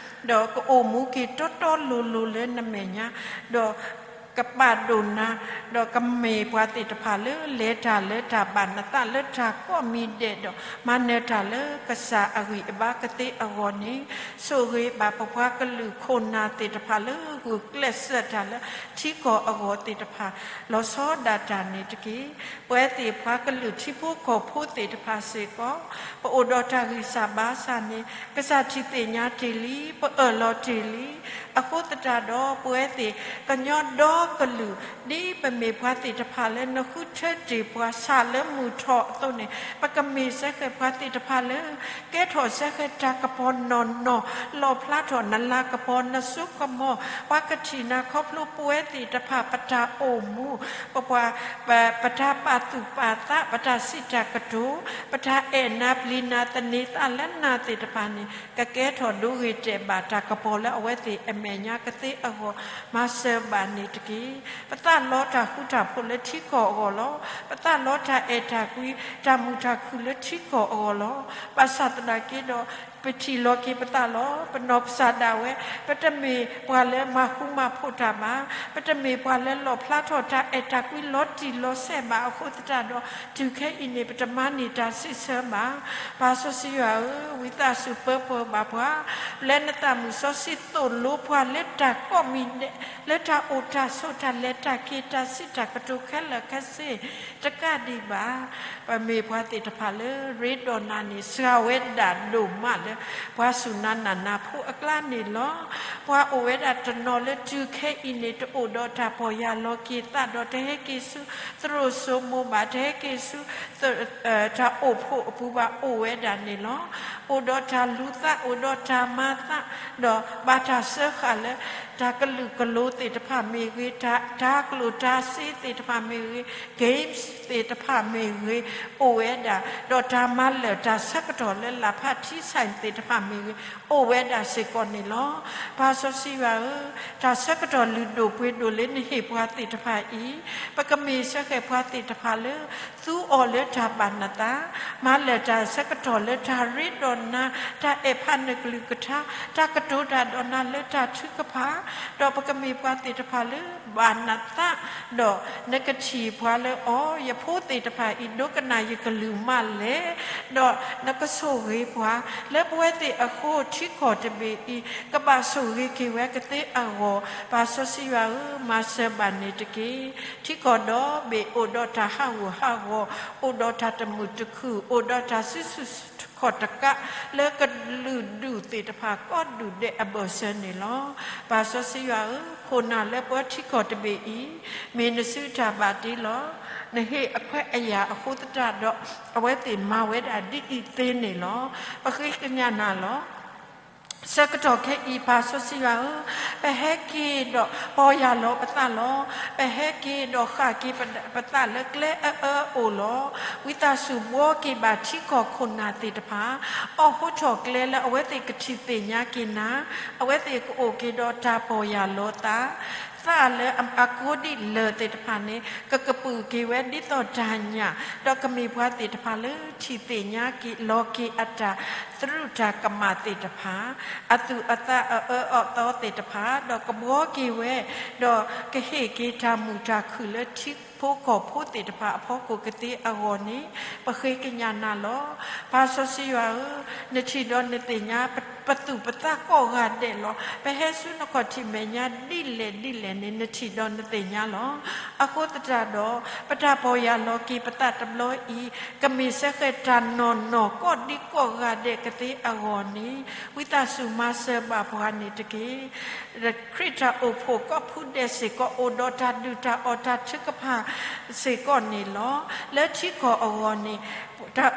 ဒီးကအိၣ်မူက့ၤတီတီလိၤလိၤလၢနမဲာ်ညါ, ဒီးကပာ်ဒိၣ်နၤ, ဒီးကမ့ၢ်ပှၤသ့ၣ်တဖၣ်လၢလဲၤတၢ်လၢတၢ်ဘၣ်နသးလၢတၢ်ကိးမံၤဒဲးဒီး မၤနၢၤတၢ်လၢကစၢ်အဂံၢ်အဘါကသ့အဂီၢ်န့ၣ်, ဆိၣ်ဂ့ၤဘၣ်ပပှၤကလုာ်ခိၣ်နၢ်သ့ၣ်တဖၣ်လၢဂုာ်ကျဲးစၢးတၢ်လၢထံကီၢ်အဂီၢ်သ့ၣ်တဖၣ်, လီၤဆီဒၣ်တၢ်န့ၣ်တက့ၢ်. ပဝဲသ့ၣ်ပှၤကလုာ်ထံဖိကီၢ်ဖိသ့ၣ်တဖၣ်စ့ၢ်ကီး, ပအိၣ်ဒီးတၢ်ဂံၢ်စၢ်ဘါစၢ်န့ၣ် ကစၢ်ထံၣ်သ့ၣ်ညါတ့ၢ်လံ, ပအၢၣ်လီၤတ့ၢ်လံ. အဃိသတးဒီး ပဝဲသ့ၣ်ကညီဒီကလုာ် ဒ်ပမ့ၢ်ပှၤသ့ၣ်တဖၣ်လၢနဃုထၢတ့ၢ်ပှၤဆၣ်လၢမုၢ်ထီၣ်အသိးန့ၣ်, ပကမ့ၢ်စ့ၢ်ကီးပှၤသ့ၣ်တဖၣ်လၢ ကဲထီၣ်စ့ၢ်ကီးတၢ်ကပီၤနီၢ်နီၢ်, လီၣ်ဖျါထီၣ်နလၤကပီၤနစိကမီၤ, ပှၤကထံၣ်နၤခီဖျိပဝဲသ့ၣ်တဖၣ် ပတၢ်အိၣ်မူ, ပပှၤ ပတၢ်ပာ်သူၣ်ပာ်သး, ပတၢ်စံးတၢ်ကတိၤ, ပတၢ်အဲၣ်နၤပျံၤနၤသန့ၤသးလၢနၤသ့ၣ်တဖၣ်န့ၣ်, ကကဲထီၣ်ဒိဂ့ၤတဲာ်ဘၣ်တၢ်ကပီၤလၢအဝဲသ့ၣ်အမဲာ်ညါကသ့အဂီၢ်, မၤစၢၤဘၣ်န့ၣ်တက့ၢ်. ပသးလီတၢ်ဃူတၢ်ဖိးလၢထံကီၢ်အဂီၢ်လီၤ. ပသးလီတၢ်အဲၣ်တၢ်ကွံ, တၢ်မုာ်တၢ်ခုၣ်လၢထံကီၢ်အဂီၢ်လီၤ. ဘၣ်ဆၣ်သနာ်က့ဒီး ပထံၣ်လီၤက့ၤပသးလီၤ. ပနီၢ်ကစၢ်ဒၣ်ဝဲ, ပတမ့ၢ်ပှၤလၢမၤဃူမၤဖိးတၢ်ဘၣ်. ပတမ့ၢ်ပှၤလၢလီၣ်ဖျါထီၣ်တၢ်အဲၣ်တၢ်ကွံလီၤတံၢ်လီၤဆဲးဘၣ်အဃိသတးဒီး, တုၤခဲအံၤန့ၣ် ပတမၤန့ၢ်တၢ်စံးဆၢဘၣ်. ပၢ်စီဆှံယွၤဧၢ, ဝံသးစူၤပၢပှဲၤဘၣ်ပှၤ, ပျဲနသးမုၢ်စီဆှံသိၣ်လိပှၤလၢတၢ်ကိးမံၤဒဲး, လၢတၢ်အိၣ်တၢ်ဆိးတၢ်လဲၤတၢ်က့ၤတၢ်စံးတၢ်ကတိၤခဲလၢာ်ခဲဆ့ တကးဒံးဘၣ် ပမ့ၢ်ပှၤသ့ၣ်တဖၣ်လၢရ့ဒီးနၤန့ၣ် စှၤဝဲဒၣ်ဒိၣ်မးလၢ ပှၤစူၢ်နၤနာ်နၤဖိအကျါန့ၣ်လီၤ. ပှၤအိၣ်ဝဲဒၣ်တနီၤလၢတုၤခဲအံၤန့ၣ် တအိၣ်ဒီးတၢ်ပီၢ်ယၢ်လီၤက့ၤသးဒီး တဟဲက့ၤဆူသရိာ်စိမိၤဘၣ်, တဟဲက့ၤဆူ တၢ်အိၣ်ဖှိၣ်အပူၤဘၣ် အိၣ်ဝဲဒၣ်န့ၣ်လီၤ. အိၣ်ဒီးတၢ်လူၤသး, အိၣ်ဒီးတၢ်မၤသး, ဒီးဘၣ်တၢ်စၢဃာ်လၢ တၢ်ကလုာ်ကလိၤသ့ၣ်တဖၣ်မ့ၢ်ဂ့ၤ, တၢ်, တၢ်ကျိၣ်တၢ်စ့သ့ၣ်တဖၣ်မ့ၢ်ဂ့ၤ, games သ့ၣ်တဖၣ်မ့ၢ်ဂ့ၤ, အိၣ်ဝဲဒၣ်, ဒီးတၢ်မၤလၢာ်တၢ်ဆၢကတီၢ်လၢလၢ်ဖးထံဆဲး သ့ၣ်တဖၣ်မ့ၢ်ဂ့ၤ, အိၣ်ဝဲဒၣ်စ့ၢ်ကီးန့ၣ်လီၤ. ပၢ်စီဆှံယွၤဧၢ, တၢ်ဆၢကတီၢ်လုၢ်ဒိၣ်ပှ့ၤဒိၣ်လၢနဟ့ၣ်ပှၤသ့ၣ်တဖၣ်အံၤ, ပကမ့ၢ်စ့ၢ်ကီးပှၤသ့ၣ်တဖၣ်လၢ သူအီၤလၢတၢ်ဘၣ်နသး, မၤလၢာ်တၢ်ဆၢကတီၢ်လၢတၢ်ရ့ဒီးနၤ, တၢ်အဲၣ်ဖးနကလုၢ်ကထါ, တၢ်ကတိၤတၢ်ဒီးနၤလၢတၢ်ထုကဖၣ်, ဒီးပကမ့ၢ်ပှၤသ့ၣ်တဖၣ်လၢဘၣ်နသး, ဒီးနကထံၣ်ပှၤလၢအီၤ, ယဖိသ့ၣ်တဖၣ်အံၤ ဒိကနၣ်ယကလုၢ်မးလဲၣ်, ဒီးနကဆိၣ်ဂ့ၤပှၤ, လၢပဝဲသ့ၣ်အဃိ ထံကီၢ်တဘ့ၣ်အံၤ ကဘၣ်ဆိၣ်ဂ့ၤက့ၤဝဲကသ့အဂီၢ်, ပၢ်စီဆှံယွၤဧၢ, မၤစၢၤဘၣ်န့ၣ်တက့ၢ်. ထံကီၢ်ဒီဘ့ၣ်အိၣ်ဒီးတၢ်ဟးဂူာ်ဟးဂီၤ, အိၣ်ဒီးတၢ်တမုာ်တခုၣ်, အိၣ်ဒီးတၢ်စုဆူၣ်ခီၣ်တကး လၢကလုာ်ဒူၣ်သ့ၣ်တဖၣ်ကိးဒူၣ်ဒဲးအဘၢၣ်စၢၤန့ၣ်လီၤ. ပၢ်စီဆှံယွၤဧၢ, ခိၣ်နၢ်လၢပှၤထံကီၢ်တဘ့ၣ်အံၤ, မ့ၢ်နစုတၢ်ဘၣ်တ့လီၤ. နဟ့ၣ်အခွဲးအယာ်အဃိသတးဒီး, အဝဲသ့ၣ်မၤဝဲဒၣ်ဒ်အံၤသ့န့ၣ်လီၤ. ပဃ့ကညးနၤလီၤ. ဆၢကတီၢ်ခဲအံၤ ပၢ်စီဆှံယွၤဧၢ, ပဟဲက့ၤဒီးပီၢ်ယၢ်လီၤပသးလီၤ. ပဟဲက့ၤဒီးဃၣ်က့ၤပသးလၢကျဲအၢအၢအအိၣ်လီၤ. ဝံသးစူၤဘှီက့ၤဘၣ်ထံကီၢ်ခိၣ်နၢ်သ့ၣ်တဖၣ်, အိးထီၣ်ကျဲလၢအဝဲသ့ၣ်ကထံၣ်သ့ၣ်ညါက့ၤနၤ, အဝဲသ့ၣ်ကအိၣ်က့ၤဒီးတၢ်ပီၢ်ယၢ်လီၤသး သးလၢအကိးဒံးလၢာ်သ့ၣ်တဖၣ်န့ၣ် ကကပုာ်က့ၤဝဲဒ်သိးတၢ်ညၣ်, ဒီးကမ့ၢ်ပှၤသ့ၣ်တဖၣ်လၢထံၣ်သ့ၣ်ညါက့ၤလီၤက့ၤအတၢ်သရူးတၢ်ကမၣ်သ့ၣ်တဖၣ်, အသူၣ်အသးအအၢအသီသ့ၣ်တဖၣ်, ဒီးကဘှီက့ၤဝဲ, ဒီးကဟ့ၣ်က့ၤတၢ်မုာ်တၢ်ခုၣ်လၢထံဖိကီၢ်ဖိသ့ၣ်တဖၣ်အဖီခိၣ်ကသ့အဂီၢ်န့ၣ်, ပဃ့ကညးနၤလီၤ. ပၢ်စီဆှံယွၤဧၢ, နထံၣ်ဒီးနသ့ၣ်ညါပသူၣ်ပသးကိးဂၤဒဲးလီၤ. ပဟဲဆူနခီၣ်ထံးမဲာ်ညါဒ်လဲၣ်ဒ်လဲၣ်န့ၣ် နထံၣ်ဒီးနသ့ၣ်ညါလီၤ. အဃိသတးဒီး, ပတၢ်ပီၢ်ယၢ်လီၤက့ၤပသးတဘျီအံၤ, ကမ့ၢ်စ့ၢ်ကီးတၢ်နီၢ်နီၢ်ကိးဒံကိးဂၤဒဲးကသ့အဂီၢ်န့ၣ်, ဝံသးစူၤမၤစၢၤဘၣ်ပှၤန့ၣ်တက့ၢ်. ခရံာ်တၢ်အိၣ်ဖှိၣ်ကိးဖုဒဲးစ့ၢ်ကီး အိၣ်ဒီးတၢ်ဒုၣ်တၢ်အီၣ်တၢ်ထုကဖၣ်စ့ၢ်ကီးန့ၣ်လီၤ. လၢထံကီၢ်အဂီၢ်န့ၣ်,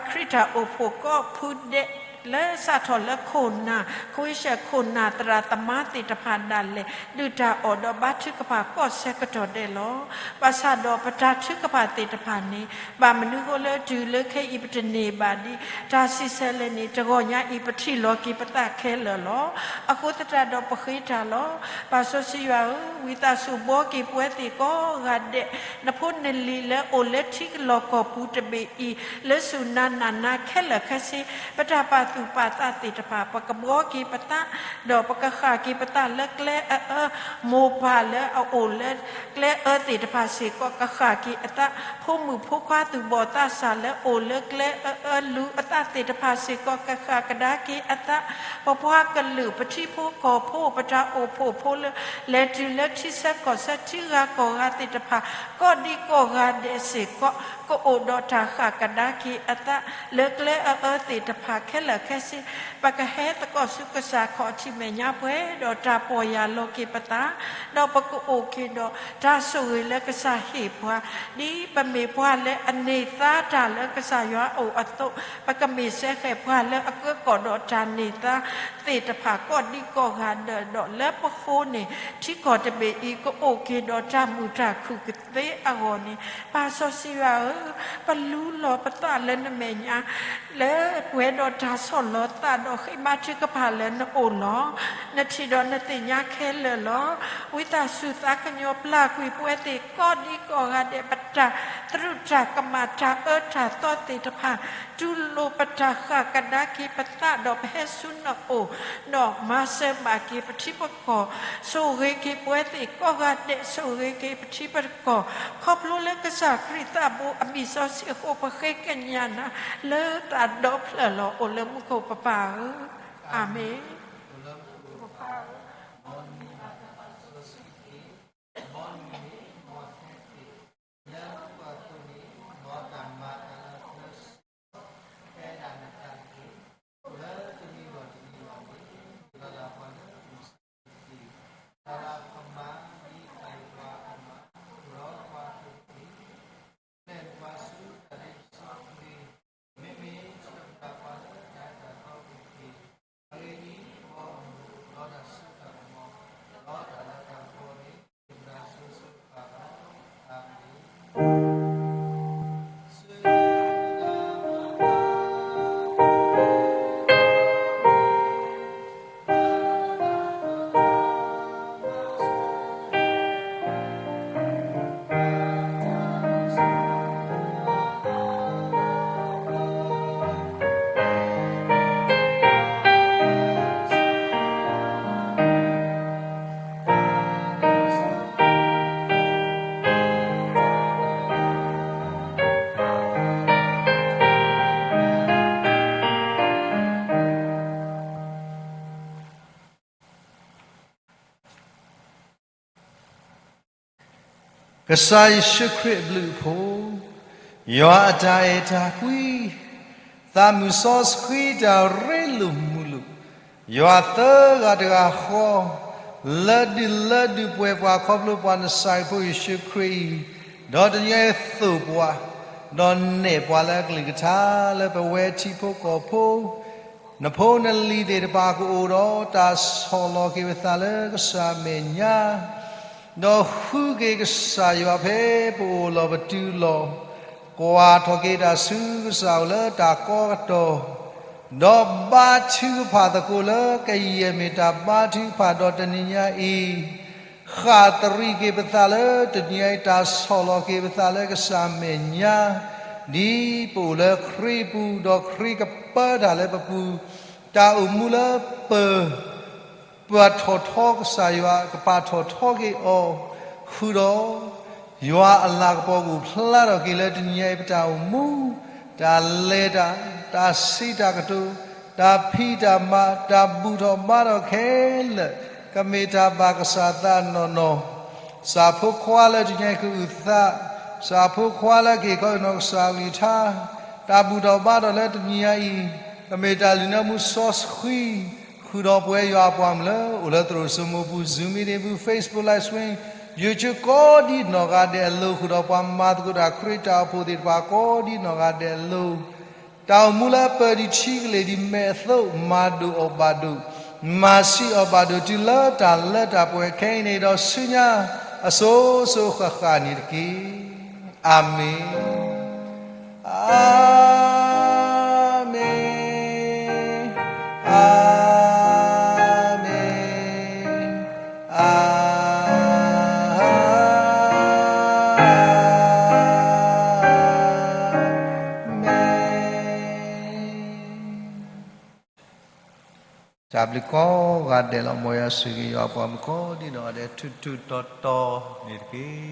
ခရံာ်တၢ်အိၣ်ဖှိၣ်ကိးဖုဒဲး လၢစးထီၣ်လၢခိၣ်နၢ်, ခိၣ်အ့ရှၢၣ်ခိၣ်နၢ်သရၣ်သမါသ့ၣ်တဖၣ်ဒၣ်လဲာ် ဒုၣ်တၢ်အီၣ်ဒီးဘါထုကဖၣ်ကိးဆၢကတီၢ်ဒဲးလီၤ. ဘၣ်ဆၣ်ဒီးပတၢ်ထုကဖၣ်သ့ၣ်တဖၣ်န့ၣ် ဘၣ်မနုၤဃိလၢတုၤလၢခဲအံၤပတန့ၢ်ဘၣ်ဒ်တၢ်စံးဆၢလဲၣ်န့ၣ် တဂီၢ်ညါအံၤပထံၣ်လီၤက့ၤပသးခဲလၢာ်လီၤ. အဃိသတးဒီးပဃ့တၢ်လီၤ. ပၢ်စီဆှံယွၤဧၢ, ဝံသးစူၤဘှီက့ၤပဝဲသ့ၣ်ကိးဂၤဒဲး နဖိနလံၤလၢအိၣ်လၢထံကလီၢ်ကီၢ်ပူၤတဘ့ၣ်အံၤ လၢစူၢ်နၤနာ်နၤခဲလၢာ်ခဲဆ့, ပတၢ်ပာ်သူၣ်ပာ်သးသ့ၣ်တဖၣ် ပကဘှီက့ၤပသး, ဒီးပကဃၣ်က့ၤပသးလၢကျဲအအၢ, မိၢ်ပၢ်လၢအအိၣ်လၢကျဲအၢသ့ၣ်တဖၣ်စ့ၢ်ကီး ကဃၣ်က့ၤအသး, ဖိမုၣ်ဖိခွါသူၣ်ဘီၣ်သးစၢ်လၢအိၣ်လၢကျဲအအၢလူၤအသးသ့ၣ်တဖၣ်စ့ၢ်ကီး ကဃၣ်ကဒါက့ၤအသး, ပပှၤကလုာ်ပထံဖိကီၢ်ဖိ ပတၢ်အိၣ်ဖှိၣ်ဖိလၢ လဲၤတုၤလၢထံဆၢကီၢ်ဆၢထံဂၤကီၢ်ဂၤသ့ၣ်တဖၣ် ကိးဒံကိးဂၤဒဲးစ့ၢ်ကီး ကအိၣ်ဒီးတၢ်ဃၣ်ကဒါက့ၤအသး လၢကျဲအအၢသ့ၣ်တဖၣ်ခဲလၢာ်ခဲဆ့, ပကဟဲသကိးဆူကစၢ်ခီၣ်ထံးမဲာ်ညါပှဲၤဒီးတၢ်ပီၢ်ယၢ်လီၤက့ၤပသး, ဒီးပကအိၣ်က့ၤဒီးတၢ်ဆိၣ်ဂ့ၤလၢကစၢ်ဟ့ၣ်ပှၤ, ဒ်ပမ့ၢ်ပှၤလၢအန့ၢ်သါတၢ်လၢကစၢ်ယွၤအအိၣ်အသိး, ပကမ့ၢ်စဲဃဲးပှၤလၢအကၢကီၢ်ဒီးတၢ်န့ၢ်သါသ့ၣ်တဖၣ်ကိးဒံကိးဂၤဒဲးဒီး လၢပဃိန့ၣ် ထံကီၢ်တဘ့ၣ်အံၤ ကအိၣ်က့ၤဒီးတၢ်မုာ်တၢ်ခုၣ်ကသ့အဂီၢ်န့ၣ်, ပၢ်စီဆှံယွၤဧၢ, ပလူလီၤပသးလၢနမဲာ်ညါ လၢပှဲၤဒီးတၢ်ဆီၣ်လီၤသးဒီးဃ့ဘါထုကဖၣ်လၢနအိၣ်လီၤ. နထံၣ်ဒီးနသ့ၣ်ညါခဲလၢာ်လီၤ. ဝံသးစူၤသးကညီၤပျၢ်ကွံာ်ပဝဲသ့ၣ်ကိးဒံကိးဂၤဒဲး ပတၢ်သရူးတၢ်ကမၣ်တၢ်အၢတၢ်သီသ့ၣ်တဖၣ် တူၢ်လိာ်ပတၢ်ဃၣ်ကဒါက့ၤပသးဒီးပဟဲဆူနအိၣ်, ဒီးမၤစၢၤဘၣ်က့ၤပထံပကီၢ်, ဆိၣ်ဂ့ၤက့ၤပဝဲသ့ၣ်ကိးဂၤဒဲး, ဆိၣ်ဂ့ၤက့ၤပထံပကီၢ်, ခီဖျိလၢကစၢ်ခရံာ်သးဘိအမံၤစီဆှံအဃိ ပဃ့ကညးနၤလၢသးဒီဖျၢၣ်လီၤ. အိၣ်လၢမူခိၣ်ပပၢ်ဧၢ, အၤမ့ၣ်. ကစၢ်ယ့ၣ်ၡူးခရံာ်အဘျုးအဖှိၣ်, ယွၤအတၢ်အဲၣ်တၢ်ကွံ, သးမုၢ်စီဆှံတၢ်ရ့လိာ်မုာ်လိာ်, ယွၤသၢဂၤတဂၤဃီ, လၢဒုးလၢဒုးပှဲၤပှၤခီဖျိပှၤနစၤရ့းဖိယ့ၣ်ၡူးခရံာ်အံၤ, ဒီးတနံၤအံၤသိၣ်ပှၤ, ဒီးနဲၣ်ပှၤလၢအကလုၢ်ကထါလၢပဝဲထံဖိကီၢ်ဖိ နဖိနလံၤသ့ၣ်တဖၣ်ကအိၣ်ဒီးတၢ်ဆီၣ်လီၤက့ၤပသးလၢကစၢ်အမဲာ်ညါ, ဒီးဃုက့ၤကစၢ်ယွၤဖဲပအိၣ်လီၤပတုၤလီၤ, ကွၢ်ထီၣ်က့ၤတၢ်ဆူကစၢ်အိၣ်လၢတၢ်ကီကတီၢ်, ဒီးဘါထုကဖၣ်သကိးလၢကယဲၢ်မ့ၢ်တၢ်ဘါထုကဖၣ်ဒီးတနံၤညါအံၤ ဃၣ်သရံးက့ၤပသးလၢတနံၤအံၤ တၢ်ဆီၣ်လီၤက့ၤပသးလၢကစၢ်အမဲာ်ညါ, ဒ်ပအိၣ်လၢခရံာ်ပူၤ ဒီးခရံာ်ကပၢတၢ်လၢပပူၤ, တၢ်အိၣ်မူလၢပ ပထီၣ်ထီကစၢ်ယွၤ ကပာ်ထီၣ်ထီက့ၤအီၤ, ဃုာ်ဒီး ယွၤအလၤကပီၤကအိၣ်ဖျါထီၣ်က့ၤလၢတနံၤအံၤပတၢ်အိၣ်မူ, တၢ်လဲၤတၢ်, တၢ်စံးတၢ်ကတိၤ, တၢ်ဖံးတၢ်မၤ, တၢ်ဘူၣ်ထီၣ်ဘါထီၣ်ခဲလၢာ်, ကမ့ၢ်တၢ်ဘၣ်ကစၢ်သးနီၢ်နီၢ်, စၢ်ဖိခွါလၢတနံၤအံၤကအုၣ်သး, စၢ်ဖိခွါလၢကဟ့ၣ်ခီဟ့ၣ်နီၤကစၢ်အကလုၢ်ကထါ, တၢ်ဘူၣ်ထီၣ်ဘါထီၣ်လၢတနံၤအံၤ, ကမ့ၢ်တၢ်လုၢ်နၢမူစီဆှံ, ဃုာ်ဒီးပဝဲယွၤအပှၤမုၣ်လၢအိၣ်လၢသရိာ်စိမိၤပူၤ Zoom meeting ပူၤ Facebook Live Stream, YouTube ကိးဒ်နီၢ်ဂၤဒဲးအလိၤ, ဃုာ်ဒီးပှၤမၤသကိးတၢ်ခရံာ်တၢ်အိၣ်ဖှိၣ်သ့ၣ်တဖၣ်ကိးဒ်နီၢ်ဂၤဒဲးအလိၤ, တၢ်အိၣ်မူလၢအပၢၢ်ဒံးဆံးကလ့ၢ်ဒံးမဲာ်အသိး မၤဒိၣ်အီၤဘၣ်ဒိၣ်, မၤဆံးအီၤဘၣ်ဒိၣ် တုၤလၢတၢ်လၢတၢ်ပှဲၤခဲအံၤန့ၣ်ဒီးဆူညါ အစိၤစိၤဃၣ်ဃၣ်န့ၣ်တက့ၢ်. အၤမ့ၣ်, အၤမ့ၣ်, အၤမ့ၣ်, အၤမ့ၣ်. တၢ်ဘျုးကိးဂၤဒဲးလီၤ. မ်ယွၤဆိၣ်ဂ့ၤယွၤပှၤမုၣ်ကိးဒံနီၢ်ဂၤဒဲး ထူးထူးတီၤတီၤန့ၣ်တက့ၢ်.